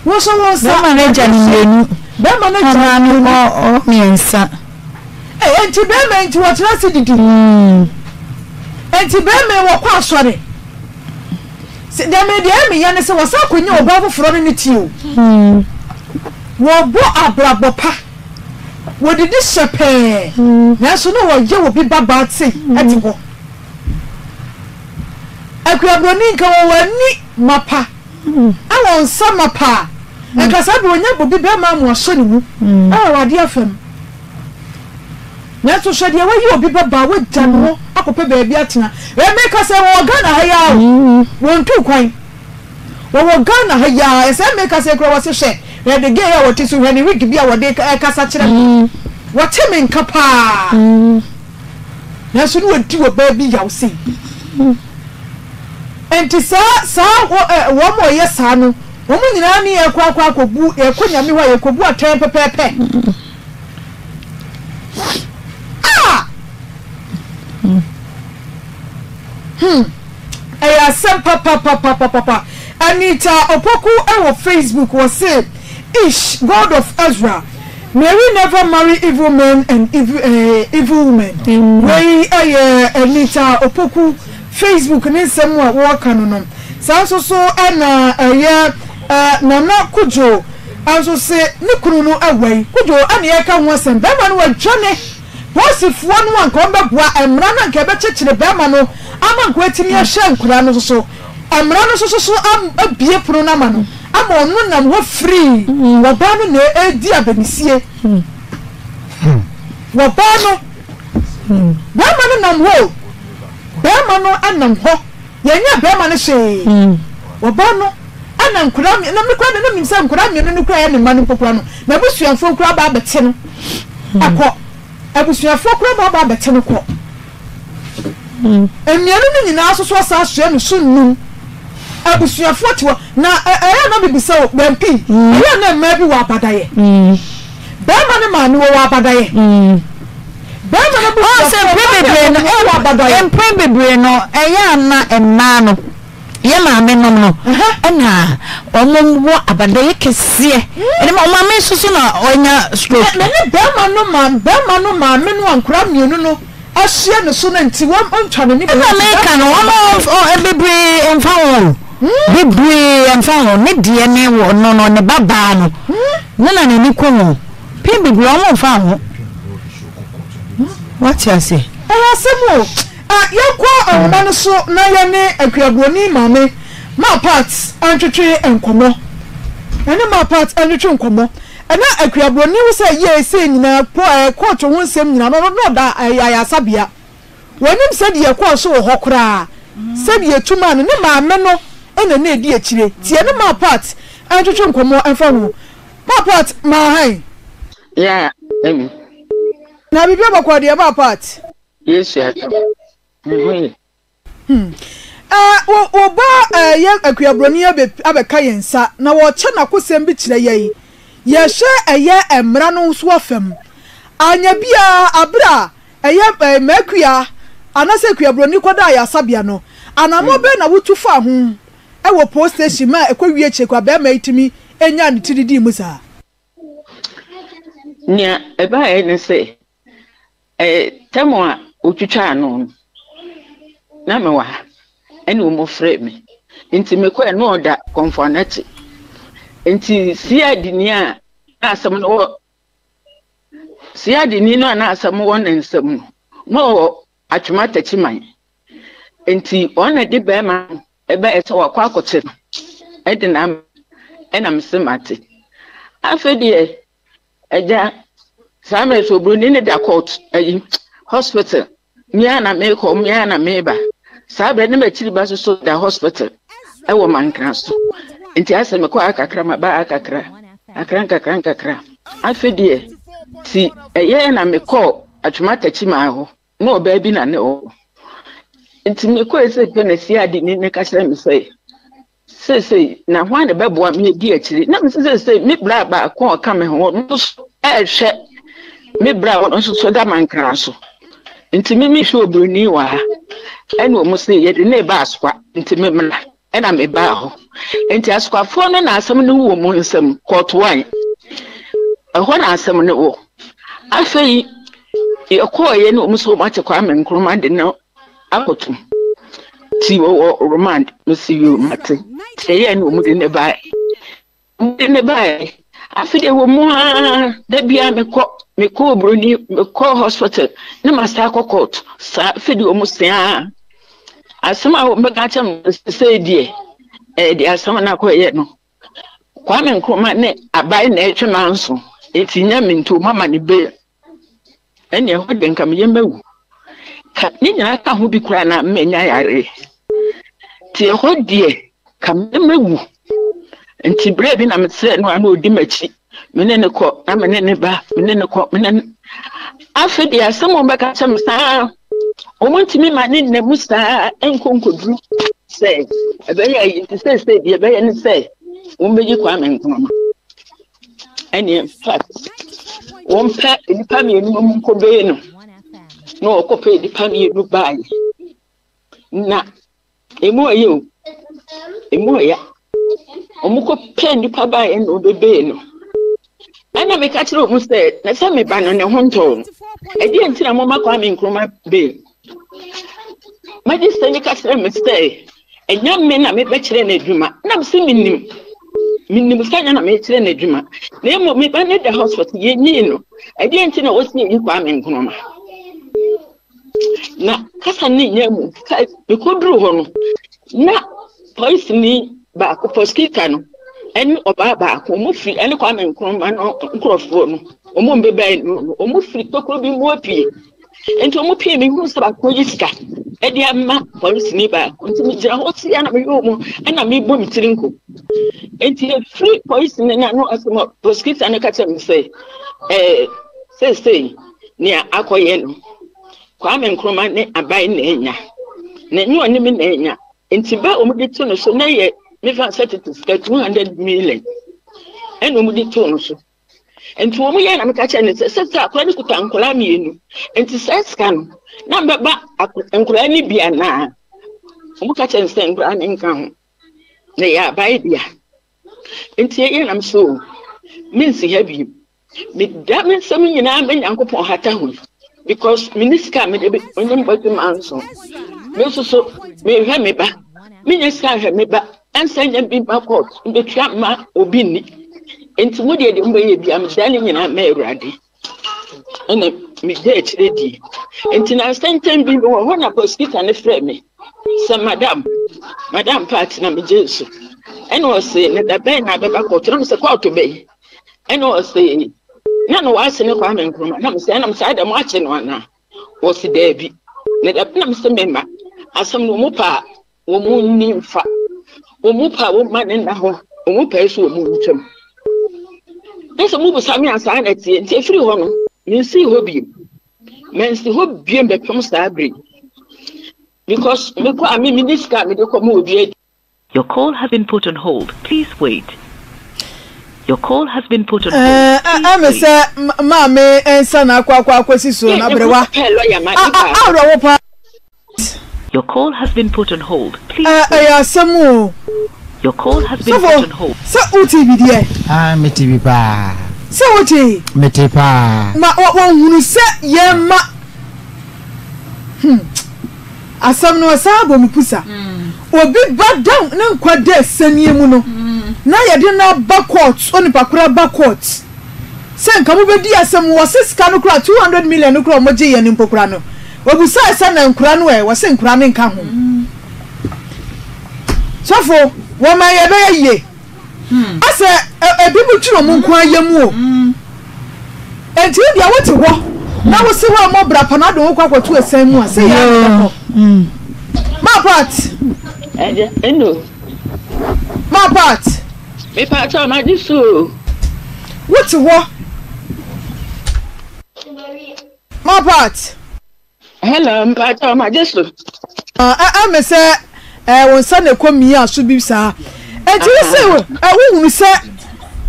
Wo nso wo nsa. Bɛrima no agya no mmienu. Bɛrima no agya no mmienu. Ɔɔ mmiɛnsa. Enti bɛrima nti wɔtena ase didi. Enti bɛrima yi wɔkɔ asɔre. Deɛ me deɛ meyɛ ne sɛ wɔsan akɔnya ɔbaa foforɔ ne ne tie o. Wɔbɔ abrabɔ pa. Wɔdidi hyɛ pɛɛ. Nanso na wɔyɛ obi babaa sei te hɔ. Akuaburoni nka wɔwɔ ani mapa ɛwɔ nsa mapa a, nka saa bere wɔnya bobi bɛrima ama wasɔ ne mu ɛwɔ awadeɛ afam. Nanso hwɛ deɛ wayi obi babaa wagya ne hɔ akɔpɛ baabi atena. Meka sɛ wɔwɔ Ghana ha yi ara o, wɔntuu kwan. Wɔwɔ Ghana ha yi ara, ɛsɛ meka sɛ kura wɔse hwɛ, hwɛ the gay a wɔte so, hwɛ ne wig bi a wɔde ɛkasa kyerɛ me. Wɔte me nka paa. Nanso ne wɔdi wɔ baa bi yaw sei. Nti saa saa wɔn a wɔyɛ saa no, wɔn nyinaa ne yɛkɔ akɔ akɔbu, yɛkɔ nyame hɔ a yɛkɔbu atɛn pɛpɛɛpɛ. Ah! Hmm. Ɛyɛ asɛm papapapapapa. Anita Opoku wɔ Facebook wɔse ish God of Ezra may we never marry evil men and evil, eh, evil women. Wei ɛyɛ Anita Opoku Facebook ne nsɛm a wɔka no no. Saa nso so ɛna ɛyɛ eh, Nana Kudjo nso se ne kunu no awai. Kudjo ɛna yɛka ho asɛm bɛrima no wadwane. Polisifoɔ no anka wɔbɛboa mmara no anka ɛbɛkyekyere bɛrima no ama anka watumi ahwɛ nkwadaa no nso mmara no nso so abue pono no ama no ama ɔno nam hɔ firii wɔbaa no na ɛredi abanisie wɔbaa no bɛrima no nam hɔ bɛrima no nam hɔ yɛnyɛ bɛrima no hwee wɔbaa no ɛna nkwadaa na mekura no na menim sɛ nkwadaa mmienu no kura yɛ ne mma no mpo kura no na abusuafoɔ kura ba abɛte no kɔ. Abusuafoɔ koraa ma aba abɛte no kɔ. Mmienu no nyinaa nso so asan asoɛ no so nnum. Abusuafoɔ te hɔ. Na ɛyɛ a na mebisa o, Bampi, ɛyɛ a na mmaa bi wɔ abadayɛ? Barima no maame wɔwɔ abadayɛ? Barima no abusuafoɔ ɔbaa bi a wɔwɔ abadayɛ? Mpɛn bebree no, ɛyɛ a na mmaa no Yɛ maame nom no ɛna wɔn wɔ abadayɛ kɛseɛ ɛne ma maame nso so na ɔnya stroke. Me ne bɛrima no ma bɛrima no maame no a nkora mmienu no ahyia ne so no nti wɔn ntwa ne ne Ɛna meka no wɔn bebree mfa ho o bebree mfa ho ne deɛ ne wɔ no no ne ba baa no ne na n'ani kɔ ho pin bebree wɔn mfa ho wate ase. Ɛyɛ asɛm o. Ah, yɛnkɔ ahoma no so na yɛne Akuaburoni maame Ma Pat ntwetwe nkɔmmɔ. Yɛne Ma Pat ntwetwe nkɔmmɔ. Ɛna Akuaburoni wo sɛ yie sei nyinaa po ɛɛ kɔɔto ho nsɛm nyinaa no ɔno na ɔda ɛɛ ayaresabea. Wɔnim sɛdeɛ ɛkɔɔ so wɔ hɔ koraa, sɛdeɛ ɛtu maa no. Ne maame no na na ɛdi akyire. Nti yɛne Ma Pat ntwetwe nkɔmmɔ mfa ho. Ma Pat, ma hann. Yeah, Amy. Na biribi abɔkɔ deɛ Ma Pat. Yesu adom, me ho ye. Hmm. Eh, wo, wo ba eh, yɛ akuaburoni abɛ, abɛka yɛn nsa, na wɔkyɛ n'akosɛm bi kyerɛ yɛn. Yɛhwɛ ɛyɛ mmara no nso afam. Anyɛ biara, abere a ɛyɛ eh, mmakua anaasɛ akuaburoni kɔda ayasabea no, anammɔn bɛn na wotu faa ho wɔ post station ma ɛkɔwie akyire koraa barima yi tumi nyaa ne ti didii mu saa? Nea ɛbaeɛ ne sɛ, Tam a wotwitwaa no no, na mewɔ ha, ɛna wɔfrɛɛ me. Nti mekɔɛ na ɔda Kɔmfoanakye. Nti siadini a na asɛm no wɔ siadini no a na asɛm wɔ ne nsam no, na ɔwɔ Atwoma Takyiman. Nti wɔn na de bɛrima no ɛbɛyɛ sɛ wakɔ akɔkye no ɛde no ama ɛna mese mate. Afei deɛ Agya, saa mmerɛ so oburoni no da court ayi hospital me ara na mekɔ me ara na meba saa berɛ ne m'akyiri ba soso da hospital ɛwɔ mankra so nti asɛ mekɔ akakra ma ba akakra akra nkakra nkakra afei deɛ ti ɛyɛ na mekɔɔ atwoma takyi maa hɔ na ɔbaa bi na ne ɔwɔ hɔ. Nti mekɔe sɛ pɛ na siade ni no ka kyerɛ me sɛ, seesei na hwan na ɛbɛboa me adi akyiri? Na mese seesei me bra baako a ɔka me ho ɔno nso ɛrehwɛ me bra a ɔno nso so da mankra so. Nti me mehwɛ oburoni wɔ ha. Ɛna wɔn se yɛde ne ba asoa nti me mmra. Ɛna mebaa hɔ. Enti asokwafoɔ no na asɛm no wɔ mu nsam, kɔɔto wan. Ɛhɔ na asɛm no wɔ. Afei yɛkɔɔeɛ no wɔn sɛ wɔn ate Kwame Nkrumah de no akɔto. Ti wɔwɔ remand. Mesi yoo mate. Ti ɛyɛɛ na wɔn de no baeɛ. Mede no baeɛ. Afei deɛ wɔ mu ara da biara mekɔ mekɔ oburoni mekɔ hospital na masan akɔ court saa afei deɛ wɔn se ara asɛm a wɔbɛka akyerɛ me sɛ deɛ ɛyɛ deɛ asɛm no akɔyɛ no Kwame Nkrumah ne aban na ɛtwe manso eti nya me nti wɔn ama ne bail ɛne ɛhɔ deɛ nka meyɛ mawu ka ne nyinaa ka ho bi koraa na mmenya yare te ɛhɔ deɛ ka meyɛ mawu nti berɛ bi na mesrɛ no a na ɔdi m'akyi me ne ne kɔ na me ne ne ba me ne ne kɔ me ne ne afei deɛ asɛm a wɔbɛka kyɛ me saa wɔn ntumi ma ne nna mu saa nkɔ nkɔduru sɛ ɛbɛyɛ ayi nti seesei deɛ ɛbɛyɛ ne sɛ wɔn bɛyi Kwame Nkrumah Ɛnneɛ in fact wɔmpɛ nnipa mmienu no nkɔbɛɛ no na wɔkɔpɛ nnipa mmienu baeɛ na emu ɔyɛ o emu ɔya wɔkɔpɛ nnipa baeɛ na wɔbɛbɛɛ no ɛna meka kyerɛ wɔn sɛ na sɛ meba no ne ho ntɔɔ no ɛdeɛ nti na moma Kwame Nkrumah bail Magistrate no ka kyerɛ me sɛ ɛnyɛ me na mebɛkyerɛ no adwuma na mese menim menim sɛ nyɛ na mekyerɛ no adwuma na mmom meba ne da hospital yɛnyii no ɛdeɛ nti na wɔsi yɛyi Kwame Nkrumah na kasa ne nyɛ mu mekɔduru hɔ no na polisini baako prosecutor no ɛne ɔbaa baako wɔn firi ɛne Kwame Nkrumah no nkurɔfoɔ no wɔn mbɛbɛn no wɔn firi tokuro bi mu apue Nti wɔn pii mi hu sɛ baako yi sika ɛde ama polisini baako nti mi gyina hɔ sia na mi yɛ wɔn ɛna mi bɔ mi tiri nko nti efiri polisini na no asɛm prosecutor no ka kyerɛ mi sɛ ɛɛ seesei nea akɔyɛ no Kwame Nkrumah ne aban na enya na enye ɔne mi na enya nti bɛ wɔn de to no so na yɛ mefa sɛ tete sika 200 million ɛna wɔn de to no so. Nti wɔn yɛ na meka kyerɛ no sɛ sɛ sɛ akwadaa no kuta nkwadaa mmienu nti saa sika no na mbɛba nkwadaa no bi anaa wɔn ka kyerɛ no sɛ nkwadaa no nka ho na ɛyɛ abae dea nti ɛyɛ nam so mensi ha bio meda me nsɛm nyinaa me nyankopɔn hata ho because mene sika a mede ɔnyɛ mbɔdwe manso me nso so mehwɛ me ba menya sika ahwɛ me ba Ɛnsɛ nyɛ bi mma court mbetua mma obi nni. Nti mo deɛ deɛ mobɛyɛ bia meda ne nyinaa ma Awurade. Ɛna megya akyire die. Nti na nsɛntɛm bi wɔ hɔ na prosecutor no frɛ me sɛ madam, madam Pat na megye so. Ɛna ɔse ne da bɛn na abɛba kɔɔto na mesɛ kɔɔto bɛn? Ɛna ɔse na na wase ne Kwame Nkrumah na mesɛ ɛna mesɛ ada mo akye no anaa? Wɔse daabi. Ne da na mesɛ mema asɛm no wɔn paa wɔn nni mfa wɔn mu paa wɔn ma ne nna hɔ wɔn mu paa so wɔn ntwam. Nso mo busa me a saa na ɛteɛ nti efiri hɔ no mensii hɔ biem mansi hɔ biem bɛpem saa bere because mekɔ a me meni sika a mede kɔ ma obi adi. Your call has been put on hold, please wait. Your call has been put on hold, please Ɛɛ me wait. sɛ maame nsa na akɔ akɔ akɔsi so na aberewa awerɛho paa. Your call has been put on hold, please Ɛɛ wait. ɛyɛ asɛm o. Your call has been Sɔfo put on hold. sɛ wote bi deɛ. Ah mete bi paa. Sɛ wote. Mete paa. Ma wɔhunu sɛ yɛn mma. Hmm. Asɛm no ɛsan abɔ me pusa. Obi ba da ne nkwa da asianie mu no, na yɛde no aba court, onipa koro aba court sɛ nka mobɛdi asɛm, wɔse sika no koraa 200 million no koraa wɔgye yɛ no mpo koraa no, wɔbusae sɛ na nkora no ɛ, wɔse nkora no nka ho. Sɔfo, wɔma yɛbɛyɛ yie. Asɛ ebinom twene wɔn nko ara yam o. Enti wo deɛ wote hɔ na wose hɔ a mmɔ bra pa na ade wo kɔ akɔto asiane mu a, sɛ yɛ ara na ɛbɛkɔ. Ma part. Ɛgya, eno. Ma part. Me paatɔ ma gye so o. Wote hɔ. Ma part. Hello, mpakyɛw magye so. Ah, ɛme sɛ eh, wo nsa na ɛkɔ mia so bi saa. Enti wo se eh, wohunu sɛ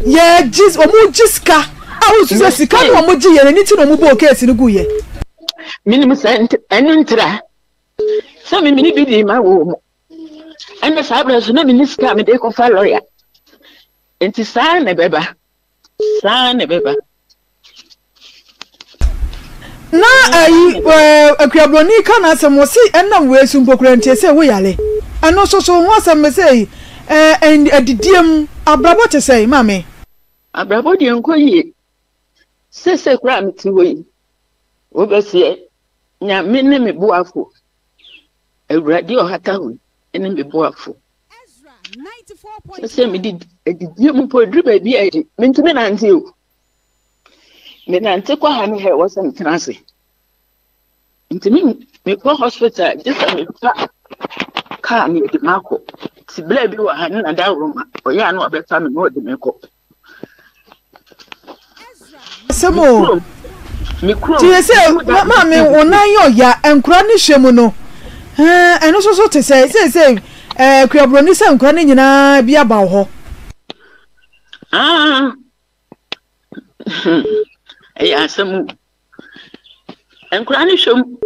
yɛgye, wɔn gye sika a wosu sɛ sika no wɔn gye yɛ n'ani ti na wɔn bɔɔ keesi no gu yɛ. Menim sɛ ɛno ntira sɛ memene bi di ma wɔ mu. Ɛna saa berɛ so na menni sika a mede kɔfa lɔya. Nti saa na ɛbɛba. Saa na ɛbɛba. Na ayi ɛɛ akuaburoni ka n'asɛm wɔ se ɛnam wei so mpo koraa nti ɛsɛ wo yare. Ɛno nso so ho asɛm me sɛ ɛɛ adidie mu abrabɔ te sɛn maame? Abrabɔ deɛ nkɔ yie. Seesei koraa a mete hɔ yi, wobɛseɛ Nyame ne me boafo. Awurade ɔhata hɔ yi ne me boafo. Sɛ mede adidie mu mpo ɛduru baabi a ɛde mentumi nante o. Menante kɔ ha ne ha ɛwɔ sɛ metena ase. Nti me mekɔ hospital gye sɛ mefa kaa ne yɛde makɔ. Nti berɛ bi wɔ ha ne na daworo ma ɔyɛ a na ɔbɛfa me na ɔde me kɔ. Asɛm o. Nti yɛ sɛ maame wo nan yɛ ɔya nkora ne hyɛ mu no ɛno nso so te sɛ seesei ɛɛ kuaburoni sɛ nkora ne nyinaa bi aba wɔ hɔ. Ah, ɛyɛ asɛm o. Nkora ne hwɛ mu.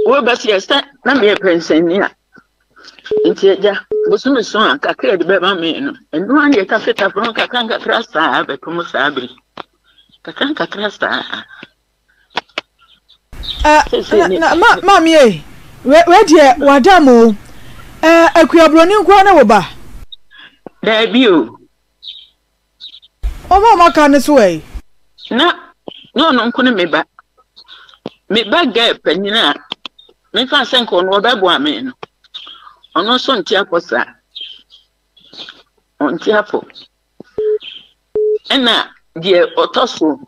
Wobɛseɛ sɛ na meyɛ pɛnsɛnni a, nti agya, bosome so a kakra a ɛde bɛma me no, ɛno ara na yɛtafetafere ho kakra nkakra saa bɛpem saa bere. Kakra nkakra saa. Na, ma, maame ei, wei deɛ wada mo o. Akua buroni nko ara ne wo ba? Daabi o. Wɔn a wɔaka no so ɛ? Na na ɔno nko ne me ba. Me ba girl panyin a mefa sɛ nka ɔno ɔbɛboa me no, ɔno nso nte apɔ saa. Ɔnte apɔ. Ɛna deɛ ɔtɔ so,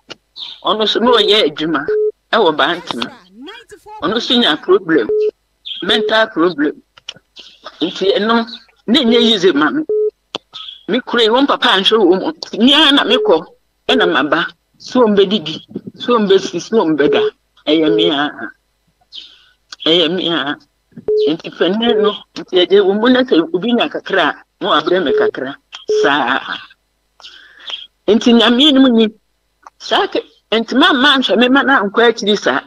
ɔno nso na ɔyɛ adwuma ɛwɔ Bantama. Ɔno nso nya problem, mental problem. Nti ɛno na ɛnyɛ easy ma me. Me kura yi, wɔn papa anhwɛ wɔn mu. Me ara na mekɔ ɛna maba. So wɔn bɛdidi, so wɔn bɛsi, so wɔn bɛda. Ɛyɛ me ara. Ɛyɛ me ara. Nti panin no, nti ɛgye wɔn mu na sɛ obi nya kakra a, na wabrɛ me kakra. Saa. Nti nyame no mu ni. Saa ke, nti mamma anhwɛ me ma no ankɔ akyiri saa.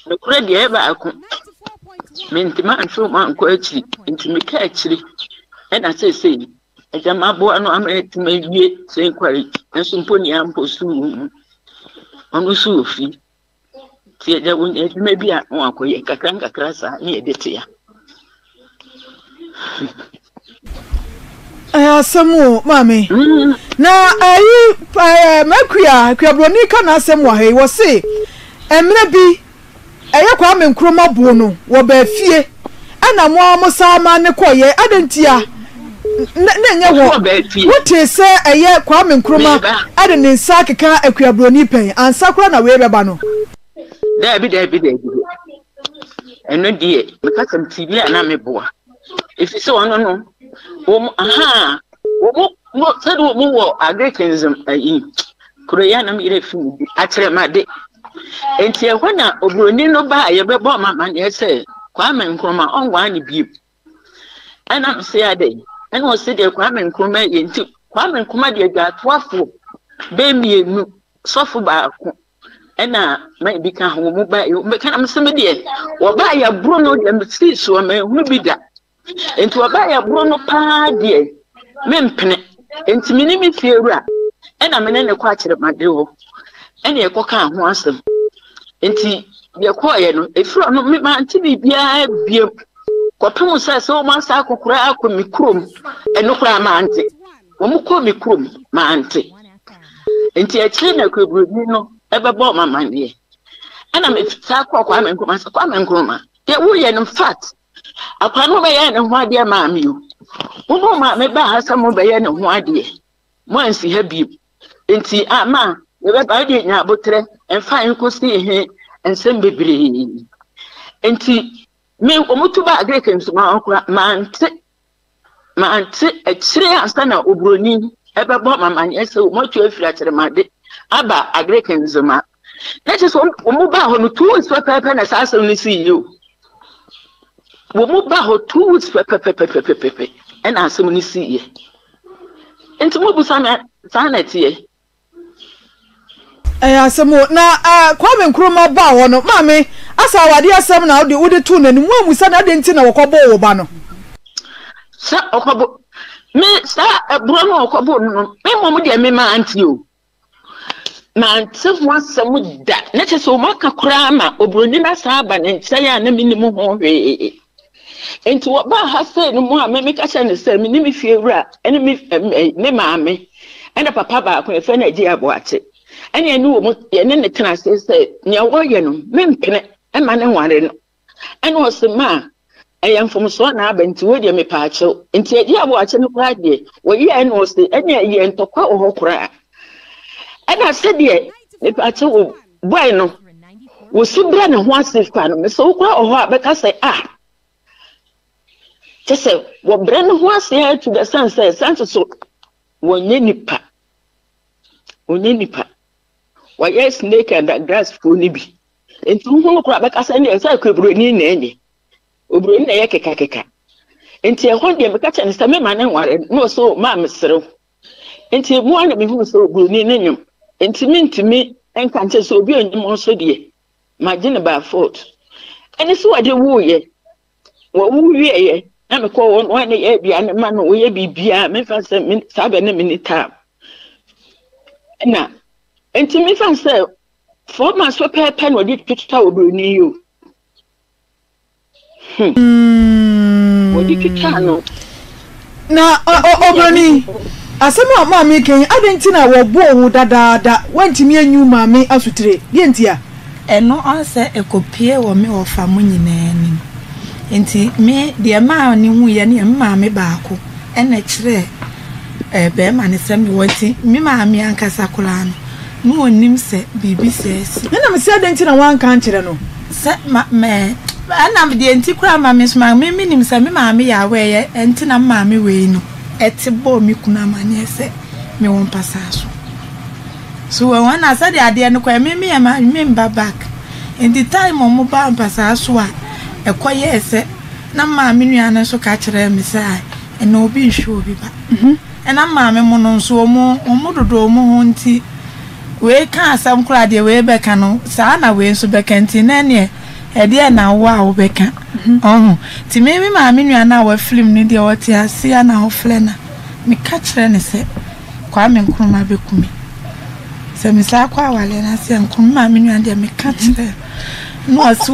Nokorɛ deɛ ɛyɛ baako, mentumi anhwɛ wɔn ankɔ akyiri, nti meka akyiri ɛna seesei agya maboa no ama atumi awie sɛ inquiry nso mpo nea mpo sukuu mu ɔno nso wɔ fie. Nti agya wonya adwuma bi a na wakɔyɛ nkakra nkakra saa ne yɛde tea. Ɛyɛ. asɛm o, maame. Na ayi ɛɛ Akua, Akua Broni ka n'asɛm wɔ ha yi, wɔse mmerɛ bi ɛyɛ Kwame Nkrumah boo no wɔ baa fie ɛna mo ara mo san maa no kɔeɛ, adɛn ntia? Na na ɛnyɛ hɔ. Wotee sɛ ɛyɛ Kwame Nkrumah de ne nsa akeka Akua Broni pɛn ansa koraa na wei bɛba no? Daabi, daabi, daabi. Ɛno deɛ, meka sɛ mete bi a na meboa. Ɛfiri sɛ ɔno no, wɔn, aha, wɔn, mo, sɛdeɛ wɔn wɔ agric nzem, ayi, kuro yi a na meyerɛ fi mu bi, akyerɛmade. Nti ɛhɔ na oburoni no ba a yɛbɛbɔ ma amaneɛ sɛ Kwame Nkrumah ɔnwaa ne biem. Ɛna mese adɛn? Ɛna ɔse deɛ Kwame Nkrumah yɛ nti Kwame Nkrumah deɛ adwatoafoɔ bɛyɛ mmienu, sɔfo baako. Ɛna man bi ka ho, wɔn ba yi, wɔn bɛka na mesɛ me deɛ, wɔbaa yɛ boro no deɛ mesii soɔ manhunu bi da. Nti wɔbaa yɛ boro no paa deɛ, mempene. Nti me ne me fie wura, ɛna me ne ne kɔ akyerɛmade hɔ, ɛna yɛkɔkaa ho asɛm. Nti yɛkɔɔyɛ no, ɛfiri ɔno me mante biribiara biam. Kɔpem sɛ sɛ wɔn asa akɔ koraa akɔ me kurom, ɛno koraa mante. Wɔn kɔɔ me kurom, mante. Nti akyire na Kwabroni no bɛbɔɔ me amanneɛ. Ɛna mesan kɔɔ Kwame Nkrumah sɛ, Kwame Nkrumah, deɛ woyɛ no infact, akwadaa no bɛyɛɛ ne ho adeɛ maa me o. Wo ne wo maame baa ha sɛ mobɛyɛ ne ho adeɛ, moansi ha bio. Nti ama yɛbɛba wo deɛ nya aboterɛ, mfa nkɔsi he nsɛm bebree. Nti me wɔtu baa Greek nso mankora mante Mante akyire ansa na oburoni bɛbɔ me amanneɛ sɛ wɔatu afiri Akyerɛmade aba Agric Nzema. Na kyerɛ sɛ wɔn baa hɔ no 2 weeks pɛpɛɛpɛ na saa asɛm no sii yie o. Wɔn baa hɔ 2 weeks pɛpɛpɛpɛpɛpɛ ɛna asɛm no sii yɛ. Nti mo bisa me saa na ɛteɛ. Ɛyɛ asɛm o. Na eh, Kwame Nkrumah baa hɔ no, maame, asa awadeɛ asɛm na wode wode too n'anim. Woammisa no adɛn nti na wɔkɔbɔɔ wo ba no? Sɛ ɔkɔbɔ me saa ɛborɔ no a ɔkɔbɔɔ no no, me mmom deɛ me mante o. Mante ho asɛm da. Na kyerɛ sɛ wɔaka koraa ma oburoni no asan aba ne nkyɛn a na mennim ho hwee. Enti wɔbaa ha sei no mu a me meka kyerɛ no sɛ me ne me fie wura ne me me maame ɛna papa baako yɛfrɛ no Agye Aboakye ɛne ɛne wɔ mu yɛne ne tena ase sɛ nea wɔyɛ no mempene ɛma ne nware no ɛna ɔse ma ɛyɛ mfomsoɔ na aba nti wo deɛ mepaakyɛw nti Agye Aboakye no koraa deɛ wɔyɛ ɛna ɔse ɛne ɛyɛ ntɔkwa wɔ hɔ koraa ɛna sɛdeɛ mepaakyɛw wɔ Boy no, wosi brɛ ne ho ase fa no, mesɛ wo koraa wɔ hɔ a bɛka sɛ ah, kyɛ sɛ wɔbrɛ ne ho ase ara to the sense sɛ sense so wɔnyɛ nipa, wɔnyɛ nipa, wɔyɛ snake and the grass foɔ no bi. Nti wohu no koraa bɛka sɛ ɛneɛ sɛ akwaburoni na ɛnyɛ, oburoni na ɛyɛ kekakeka. Nti ɛhɔ deɛ meka kyerɛ no sɛ mema ne nware no, na ɔsɛ o maa meserew. Nti emu ara na mehuu sɛ oburoni no nwom. Nti mentumi nka nkyerɛ sɛ obi a ɔnim nso deɛ, magye no by fault. Ɛne sɛ wɔde woeɛ, wɔwo wieeɛ na mekɔɔ hɔ no, wɔn ne yɛ aduane ma no, wɔyɛ biribiara, memfa sɛ me saa bɛ ne me ne time. Ɛna nti memfa sɛ 4 months pɛpɛɛpɛ na ɔde twitwa oburoni yi o. Hmm. Wɔde twitwaa no. Na obroni, asɛm a maame reka yi, adɛn nti na wɔbɔɔ wo dadaada, woantumi anyi wo maame asotire? Deɛ ntia? Ɛno ɔnsɛ ɛkɔpue wɔ me wɔfa mo nyinaa anim. Nti me, deɛ ɛmaa no huiɛ no yɛ me maame baako na ɛkyerɛɛ barima no sɛ mewɔ nti me maame ankasa koraa no, na ɔnnim sɛ biribi saa asi. Ɛna mese adɛn nti na woanka ankyerɛ no? Sɛ ma mɛ ɛna deɛ nti koraa ma me nso ma me menim sɛ me maame yɛ aware yɛ nti na me maame wei no ɛte bɔɔ me kunu amaneɛ sɛ me wɔ mpasaa so. So wɔn ɛna sɛdeɛ adeɛ no kɔɛ me me yɛ ma me mba back nti time ɔmo baa mpasaa so a ɛkɔ yɛɛ sɛ na maame nua no nso ka kyerɛɛ me sɛ ae ɛna obi nhwɛ obi ba. Ɛna maame mo no nso wɔn wɔn dodo wɔn ho nti wei ka asɛm koraa deɛ wei bɛka no saa na wei nso bɛka nti na ɛneɛ ɛdeɛ na wo a wobɛka ɔho nti me me maame nua no a wafirim no deɛ ɔte ase a na ɔfrɛ no a meka kyerɛ no sɛ Kwame Nkrumah bɛku me sɛ mesan kɔ awareɛ no ase a Nkrumah me maame nua deɛ meka kyerɛ no na ɔse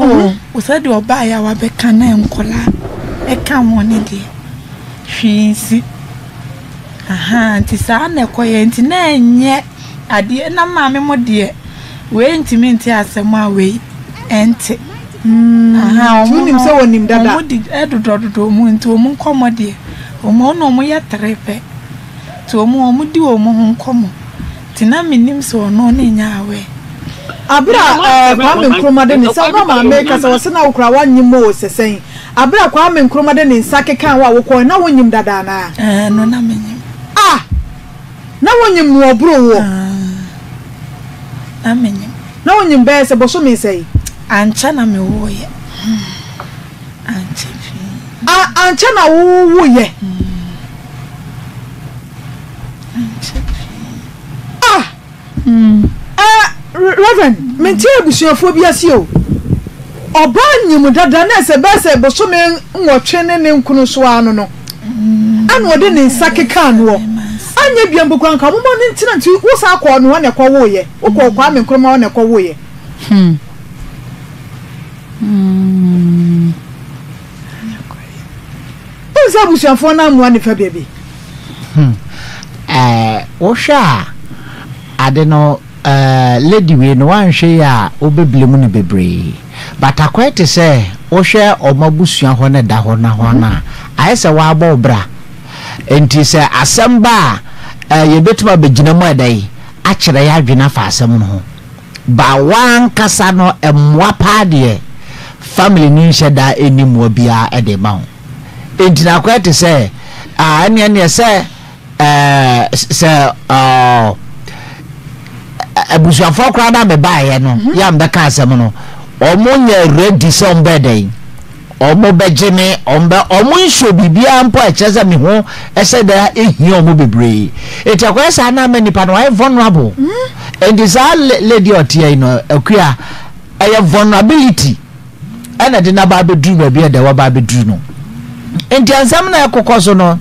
o sɛdeɛ ɔbaeɛ a wabɛka na nkwadaa ɛka ho ne deɛ hwee nsi. Ahaa nti saa na ɛkɔyɛ nti na ɛnyɛ adeɛ na maame mo deɛ wei ntumi nte asɛm a wei ɛnte. Ahaa Nti wɔn wonim no sɛ wɔnim dada. wɔn di ɛdodɔdodɔ wɔn nti wɔn nkɔmmɔ deɛ wɔn ɔno wɔn yɛ tere pɛ nti wɔn wɔn di wɔn ho nkɔmmɔ nti na menim sɛ ɔno ne nyɛ aware. Abere a eh, Kwame Nkrumah de ne nsa na maame kasa ɔse na wo koraa wanyem o sɛ sɛn Abere a Kwame Nkrumah de ne nsa kekaa wo a wokɔe na wonyim dada anaa? Ɛɛ no na menyim. Ah! Na wonyim no ɔboro woɔ? Aah na menyim. Na wonyim bɛyɛ sɛ bosome sɛn? Ankyɛ na mewoeɛ. Ankyɛ pii. Ah ankyɛ na wowoeɛ? Ankyɛ pii. Ah! Eh, Reverend, mente abusuafoɔ bi ase o. Ɔbaa nyim dada na ɛsɛ bɛyɛ sɛ bosome nwɔtwe ne ne nkono so ara no no, ɛna ɔde ne nsa kekaa noɔ. Anyɛ bia mpo koraa nka momma no ntena nti wo saa kɔɔ no hɔ na ɛkɔwoeɛ. Wokɔɔ Kwame Nkrumah hɔ na ɛkɔwoeɛ. Hmm. Hmm. Wohu sɛ abusuafoɔ no ammoa ne fa baabi. Hmm. Eh, wohwɛ a, ade no, eh, lady wei no, woanhwɛ yi a, wobɛbile mu no bebree. But akɔyɛ te sɛ, wohwɛ ɔmo abusua hɔ no ɛda hɔ na hɔ no a, ayɛ sɛ woabɔ wo bra. Enti sɛ asɛm ba a, eh, yɛbɛtumi abɛgyina mu ɛda yi, akyerɛ yɛ adwene afa asɛm no ho. Ba w'ankasa no mmoa paa deɛ family no nhyɛ da nni mmoa biara de ma wo. Enti na akɔyɛ te sɛ ah ɛneɛ neɛ sɛ ɛɛ sɛ ɔɔ abusuafoɔ koraa na mebaeɛ no mhm. yɛ a mbɛka asɛm no wɔn nyɛ ready sɛ wɔn bɛɛ dɛn wɔn bɛgye me wɔn bɛ wɔn nsuo biribiara mpo a ɛkyerɛ sɛ me ho ɛsɛ dɛ ehia wɔn bebree eti akɔyɛ saa na ama nipa no ayɛ vulnerable mm. nti saa lady ɔteɛ yi no akua ɛyɛ vulnerability ɛna ɛde n'aba abɛduru baabi a ɛda waba abɛduru no nti ansɛm na ɛkokɔ so no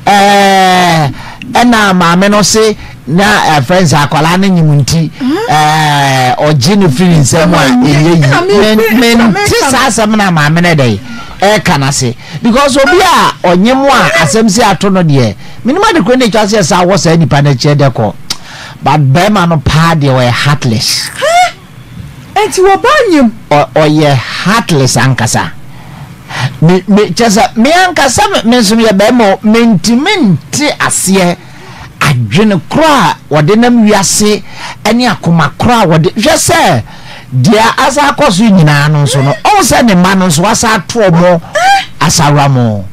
ɛɛ ɛna maame no se na ɛfrɛ sɛ akwadaa no nyim nti ɛɛ ɔgye no firi ne nsam a ɛyɛ yi mente saa asɛm na maame no dɛ ɛka no ase because obi a ɔnye mo a asɛm si ato no deɛ menim ade koro ne ɛtwa sɛ saa wɔ saa nipa no akyi ɛdɛ kɔ but bɛrima no paa deɛ ɔyɛ heartless. Enti wɔbaa nyim. Ɔyɛ heartless ankasa. Me me kyerɛ sɛ me ankasa me nso meyɛ barima o, mentumi nte aseɛ adwene korɔ a wɔde nam wiase ne akoma korɔ a wɔde hwɛ sɛ deɛ asa akɔ so nyinaa no nso no ɔhu sɛ ne mma no nso wasa ato ɔmo asawuramo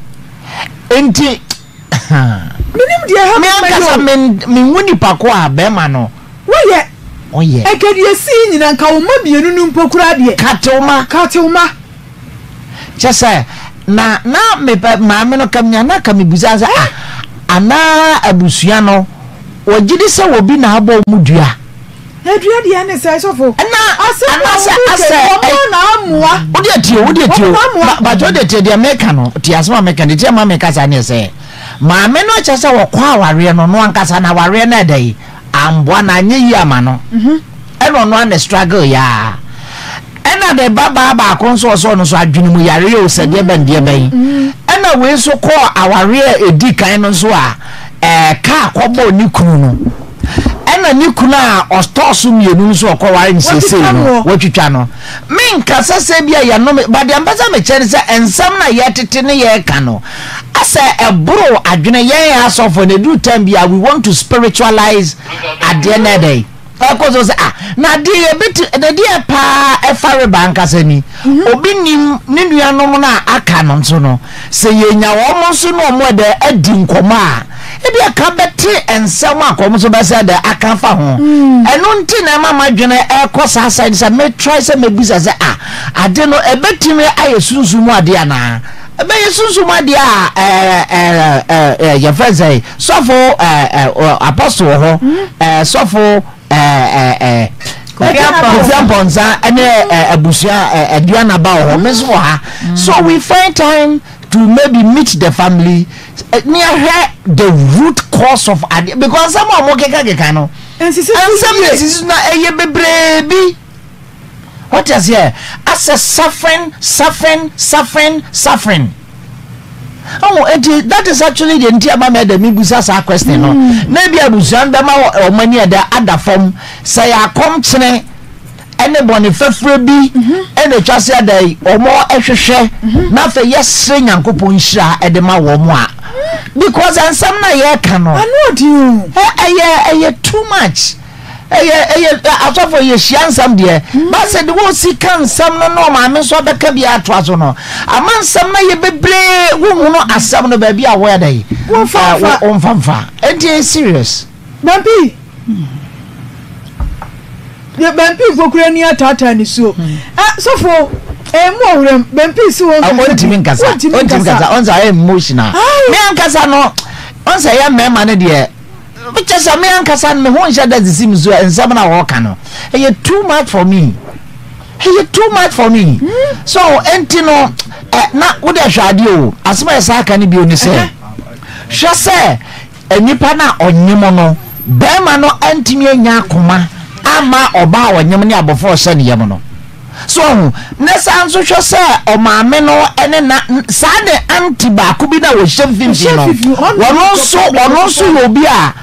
nti Menim deɛ ɛha me me mma yi ankasa o. me menhu nipa ko a bɛrima no Woyɛ. ɔyɛ. Ɛka deɛ ɛsii nyina nka wo mma mmienu no mpo koraa deɛ. Katewma. Katewma. Kyɛ sɛ na na mepɛ maame no ka menya na ka mebisa sɛ ah anaa abusua no wɔgye di sɛ obi na abɔ wɔn dua. Adua deɛ ne sɛ sɔfo. Ɛna Asɛm a anaasɛ wɔn asɛ kɛ wɔn na amoa. Wode atie wode atie Wɔn na amoa. Bàtɛ wode atie deɛ meka no tie asɛm a meka no tie ma meka saa ne sɛ maame no kyɛ sɛ wɔkɔ awareɛ no no ankasa na awareɛ no ɛda yi amboa na anyɛ yie ama no ɛna ɔno ana struggle yaa ɛna ne ba baa baako nso ɔsɛ ɔno nso adwene mu yareɛ o sɛ deɛ bɛn deɛ bɛn ɛna wei nso kɔɔ awareɛ a ɛdi kan no nso a ɛɛ kaa kɔbɔɔ ne kunu no ɛna ne kunu a ɔtɔɔ so mmienu nso ɔkɔware no seesei no watwitwa no menkasa sɛ bi a yɛnome ba deɛ mpɛ sɛ mekyɛ ne sɛ nsɛm na yɛtete ne yɛreka no asɛ ɛboro adwene yɛn asɔfo no ɛduru time bi a we want to spiritualize adeɛ no ɛdɛn ɛkɔ so sɛ ah na adeɛ yɛbɛti na deɛ paa ɛfa reba ankasa ni mhm. obi nim ne nuanom no a aka no nso no sɛ yɛnya wɔn nso ne wɔn ɛdɛ adi nkɔmɔ a ebi aka bɛte nsɛm a kɔm nso bɛsɛ dɛ aka fa ho mm. ɛno nti na ɛma madwene ɛkɔ saa side sɛ metry sɛ mebisa sɛ ah ade no ɛbɛtumi ayɛ sunsum mu adeɛ anaa ɛbɛyɛ sunsum mu adeɛ a ɛɛ ɛɛ ɛɛ yɛfrɛ sɛ sɔfo ɛɛ ɛɛ apostle wɔ hɔ ɛɛ sɔfo ɛɛ ɛɛ Kofi Ampɔnsa ɛne ɛɛ abusua ɛɛ aduanaba wɔ hɔ me nso wɔ ha so we find time to maybe meet the family ne ahwɛ the root cause of adeɛ because nsɛm a wɔn keka keka no nsɛm na esisi na ɛyɛ bebree bi wɔte aseɛ asɛ suffering suffering suffering suffering. Ɔho enti that is actually deɛ nti ama mɛ dɛ mebusa saa question no. Na ebi abusua no bɛma wɔn ani ɛdɛ ada fam sɛ yɛ akɔmkyene ɛne bɔne fafire bi ɛna atwa sɛ ɛdɛ yi wɔn ɛhwehwɛ na afei yɛsrɛ Nyankopɔn nhyira ɛde ma wɔn a because nsɛm na yɛreka no ɛyɛ ɛyɛ too much. Ɛyɛ ɛyɛ asɔfo yɛ hyia nsɛm deɛ mm. baasɛ de wɔsi ka nsɛm no na ɔmaame nso abɛka bi atoa so no ama nsɛm no yɛ bebree wohunu asɛm no baabi a wɔyɛ dɛ wɔmfamfa ɛnti ɛyɛ serious. Bampi deɛ bampi mpo ni ataataa ne suo hmm. ɛ sɔfo ɛmu ɔwuram bampi si wɔn nkasa ɔntumi nkasa ɔntumi nkasa ɔnsa ɛyɛ emotional me ankasa no ɔnsa ɛyɛ mmarima no deɛ. Kyɛ sɛ me ankasa no me ho nhyɛ da sisi me so nsɛm na wɔka no ɛyɛ too much for me ɛyɛ too much for me so ɛnti no ɛ na wode hwɛ adeɛ o asɛm a yɛsa aka no bio ne sɛ hwɛ sɛ nipa no a ɔnyem no bɛrima no antumi anya akoma ama ɔbaa ɔnyem ne abɔfra ɔhyɛ ne yam no So wahu? Na saa nso hwɛ sɛ ɔmaame no ne na saa ne aunty baako bi na wɔhyɛ mfimfini no, ɔno nso ɔno nso yɛ obi a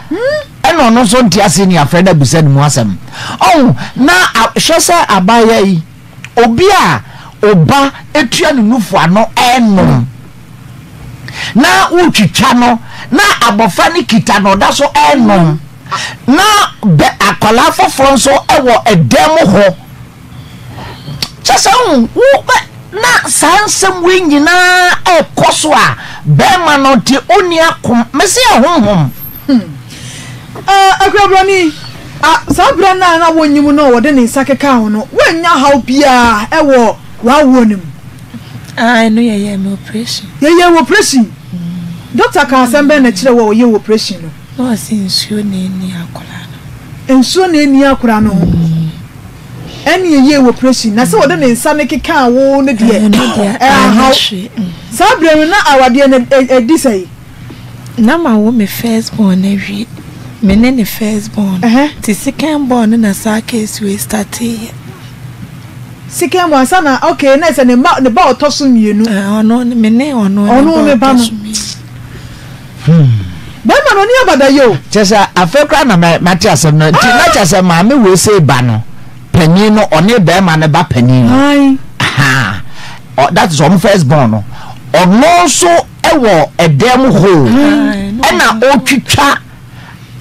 ɛna ɔno nso nte ase ni afrɛ no abusa ne mu asɛm. Ɔho na hwɛ sɛ abaayewa yi obi a ɔba etua ne nufu ano ɛnom na wotwitwa no na abɔfra no kita na ɔda so ɛnom na bɛ akwadaa foforɔ nso ɛwɔ ɛdan mu hɔ. Kyɛ sɛ wo wo bɛ na saa nsɛm wei nyinaa ɛkɔ so a bɛrima no te ɔnni akom mese ɛhonhom. Hmm. Uh, Akurabrani, ah, saa berɛ no a na wonyim no a wɔde ne nsa kekaa ho no, woannya haw biara ɛwɔ w'awoɔ no mu? Ah, ɛno yɛyɛɛ me operation. Yɛyɛɛ wo operation? Doctor kaa asɛm bɛn na ɛkyerɛ wo a ɔyɛɛ wo operation no? Na ɔse nsuo na ɛnni akwadaa no. Nsuo na ɛnni akwadaa no ho. Ɛne ɛyɛɛ wo operation. Na sɛ ɔde ne nsa no kekaa wo no deɛ, ɛnhaw. Saa berɛ no na awadeɛ no ɛdi sɛn? Na mawo me first born no awie. Me ne ne first born. Nti second born no na saa case wei starteeɛ. Second born ansa na okay na ɛsɛ ne mma ne ba ɔtɔ so mmienu. Ɔno me ne ɔno ne ba ɔtɔ so mmienu. Bɛrima no ɔni abadayɛ o. Kyerɛ sɛ afei koraa na mate asɛm no nti na kyerɛ sɛ maame wei sei ba no panin no ɔne bɛrima no ba panin no that is ɔmo first born no ɔno nso ɛwɔ ɛdan mu hoo ɛna ɔtwitwa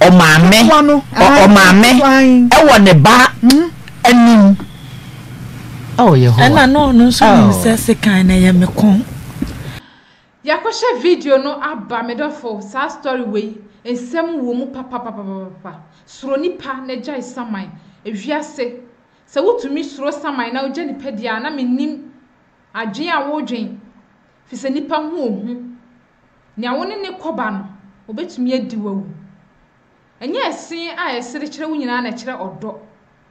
ɔmaame ɔmaame ɛwɔ ne ba anim. Oh Yehowa. Ɛna na ɔno nso nim sɛ sekan na ɛyɛ me kɔn. Yɛakɔhyɛ video no aba me dɔfo saa story wei nsɛm wɔ mu papapapapapa suro nipa na gyae saman ewiase sɛ wotumi suro saman na wogya nipa di a na mennim adwen a wodwen fisɛ nipa ho ohu nea wo ne ne kɔba no obetumi adi wo awu ɛnyɛ ɛsen a ɛsere kyerɛ wo nyinaa na ɛkyerɛ ɔdɔ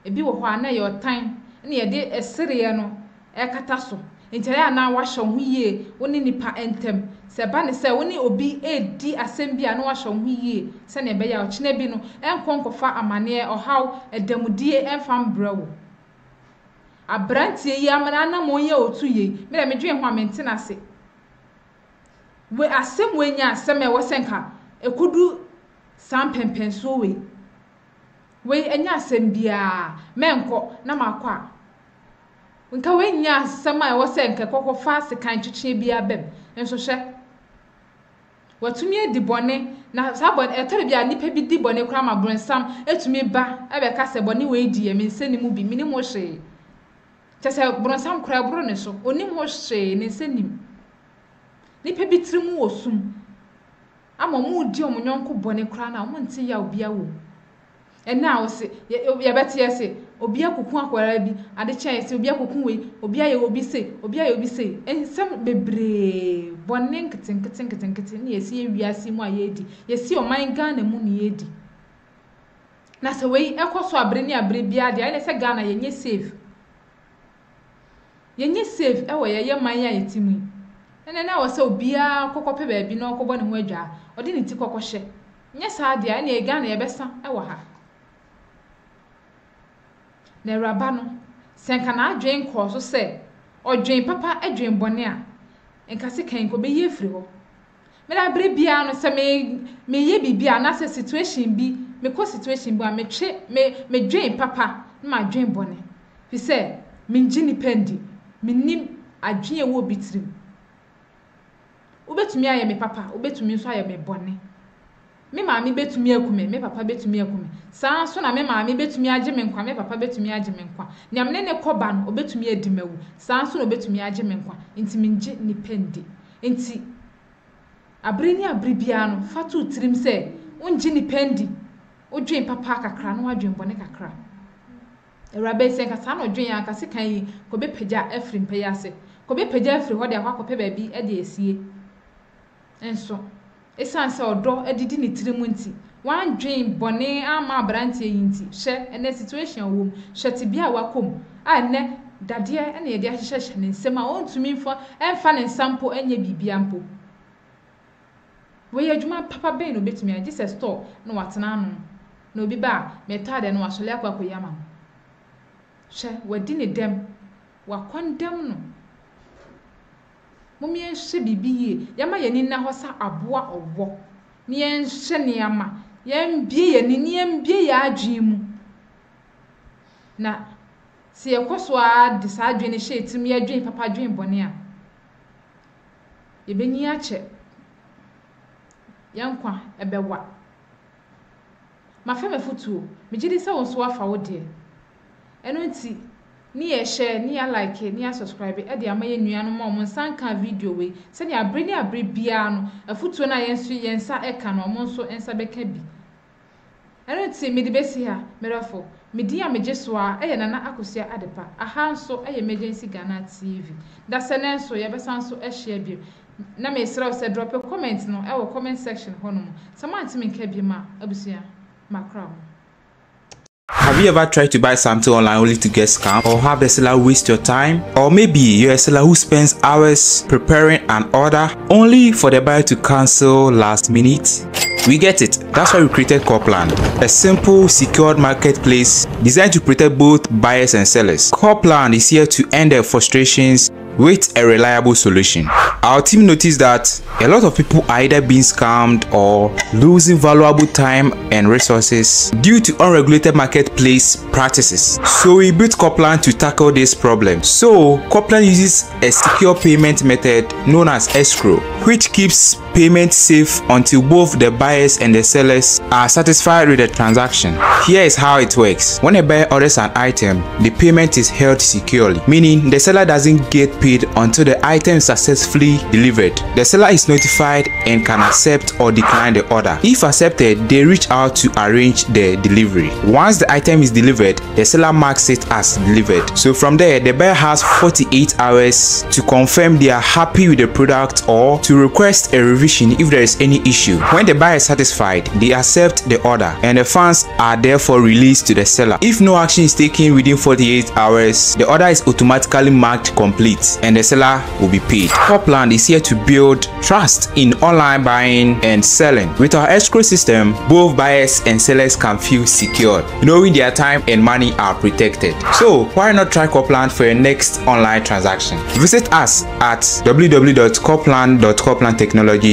Ebi wɔ hɔ a, na ɛyɛ ɔtan na yɛde sereɛ no rekata so. Enti ɛyɛ a na woahyɛ wo ho yie wo ne nnipa ntam. Sɛ ɛba no sɛ wo ne obi redi asɛm bi a, na woahyɛ wo ho yie sɛdeɛ ɛbɛyɛ a ɔkyena bi no, ɛrenkɔ nkɔfa amaneɛ, ɔhaw, ɛdɛmudie ɛmfa mbrɛ wo. Aberanteɛ yi amena anammɔn yi a ɔtu yei, me deɛ medwene ho a mente no ase. Wei, asɛm wei nyɛ asɛm a ɛwɔ sɛ nka ɛkɔdu saa mpɛnpɛnsoɔ wei. Wei ɛnyɛ asɛm biaa, mɛnkɔ na makɔ a, nka wei nyɛ asɛm a ɛwɔ sɛ nka ɛkɔkɔfa sekan twetweɛ biaa bam. Nso hwɛ, watumi adi bɔne, na saa bɔne, ɛtɔ da bi a nnipa bi di bɔne koraa ma bronsam tumi ba bɛka sɛ bɔne wei deɛ me nsa nni mu bi, mennim ho hwee. Kyerɛ sɛ bronsam koraa ɛboro ne so, ɔnnim ho hwee, ne nsa nnim. Nnipa bi tiri mu wɔ sum. ama wɔredi wɔn yɔnko bɔne koraa no a, wɔnte yaw biara wɔ mu. Ɛnnɛ a wose, yɛbɛte yɛse, obi akɔku akwadaa bi, ade kye a yɛse obi akɔku wei, obi ayɛ obi sei, obi ayɛ obi sei. Nsɛm bebree, bɔne nketenkete nketenkete ne yɛsi yɛ wiase mu a yɛredi. Yɛsi ɔman Ghana mu ne yɛredi. Na sɛ wei ɛkɔ so abere ne abere biara deɛ, ɛne sɛ Ghana yɛnyɛ safe. Yɛnyɛ safe wɔ yɛyɛ man yi a yɛte mu yi. Ɛnɛ na ɛwɔ sɛ obiara kɔ kɔpɛ baabi na ɔkɔbɔ ne ho adwaa, ɔde ne ti kɔkɔhyɛ. Nyɛ saa deɛ a, ɛnneɛ Ghana yɛbɛsa wɔ ha. Na awuraba no, sɛ nka n'adwene nkɔɔ so sɛ ɔdwen papa dwen bɔne a, nka sekan nka ɔbɛyi afiri hɔ. Me de bere biara no sɛ me meyɛ biribi a anaasɛ situation bi mekɔ situation bi a metwe me medwen papa na madwen bɔne. Fi sɛ mengye nnipa ndi. Mennim adwene a ɛwɔ obi tirim. Wobɛtumi ayɛ me papa, wobɛtumi nso ayɛ me bɔne. Me maame bɛtumi aku me, me papa bɛtumi aku me. Saa ara nso na me maame bɛtumi agye me nkwa, me papa bɛtumi agye me nkwa. Nea me ne no kɔ ba no, ɔbɛtumi adi me awu. Saa ara nso na ɔbɛtumi agye me nkwa. Nti mengye nnipa ndi. Nti, abere ne abere biara no, fa to wo tirim sɛ wongye nnipa ndi. Wodwen papa kakra na woadwen bɔne kakra. Awuraba yi, sɛ nka saa na ɔdwen a, anka sekan yi, kɔbɛpagya afiri mpa yi ase. Kɔbɛpagya afiri hɔ de akɔ akɔpɛ baabi de asie. Nso, esiane sɛ ɔdɔ adidi ne tirim nti, wandwen bɔne amma aberanteɛ yi nti, hwɛ ɛnnɛ situation a ɔwɔ mu, hwɛ tebea a wakɔ mu, a ɛnnɛ dadeɛ na yɛde ahyehyɛhyɛ ne nsam a ɔntumi mfa mfa ne nsa mpo nyɛ biribiara mpo. Wei adwuma papa bɛn na ɔbɛtumi ayɛ, gye sɛ store na watena ano, na obi ba a, metɔ adeɛ no wasɔre akɔ akɔyi ama no. Hwɛ, wadi ne dɛm, wakɔndɛm no. Mom yɛnhwɛ biribi yie, yɛma yɛn ani nna hɔ sɛ aboa ɔwɔ, na yɛnhwɛ nneɛma, yɛmbue yɛn ani, na yɛmbue yɛn adwene mu. Na sɛ yɛkɔ so ara de saa adwene no hyɛ yɛn tirim, yɛdwen papa dwen bɔne a, yɛbɛnyin akyɛ, yɛn nkwa ɛbɛwa. Mafa m'afotuo, megye di sɛ wo nso woafa wo deɛ. Ɛno nti, ne yɛ share, ne yɛ like, ne yɛ subscribe de ama yɛn nuanom a wɔn nsa nkaa video wei, sɛnea abere ne abere biara no, afotuo no a yɛn nso yɛn nsa ka no, wɔn nso nsa bɛka bi. Ɛno nti, mede bɛsi ha, me dɔfo. Me din a megye so ara yɛ Nana Akosua Adepa. Aha nso yɛ Emergency Ghana TV. Dasɛ nnɛ nso, yɛbɛsan nso ahyia bio. Na mesrɛ wo sɛ drɔpe comment no wɔ comment section hɔ nom. Sɛ moante me nka biom a, abusua, makra mo. Have you ever tried to buy something online only to get scammed or have the seller waste your time? Or maybe you're a seller who spends hours preparing an order only for the buyer to cancel last minute? We get it. That's why we created Corplan, a simple, secured marketplace designed to protect both buyers and sellers. Corplan is here to end their frustrations with a reliable solution. Our team noticed that a lot of people are either being scammed or losing valuable time and resources due to unregulated marketplace practices. So we built Coplan to tackle this problem. So Coplan uses a secure payment method known as escrow, which keeps payment safe until both the buyers and the sellers are satisfied with the transaction. Here is how it works. When a buyer orders an item, the payment is held securely, meaning the seller doesn't get paid until the item is successfully delivered. The seller is notified and can accept or decline the order. If accepted, they reach out to arrange the delivery. Once the item is delivered, the seller marks it as delivered. So from there, the buyer has 48 hours to confirm they are happy with the product or to request a revision if there is any issue. When the buyer is satisfied, they accept the order and the funds are therefore released to the seller. If no action is taken within 48 hours, the order is automatically marked complete and the seller will be paid. Copland is here to build trust in online buying and selling. With our escrow system, both buyers and sellers can feel secure, knowing their time and money are protected. So why not try Copland for your next online transaction? Visit us at www.copland.coplandtechnologies.com.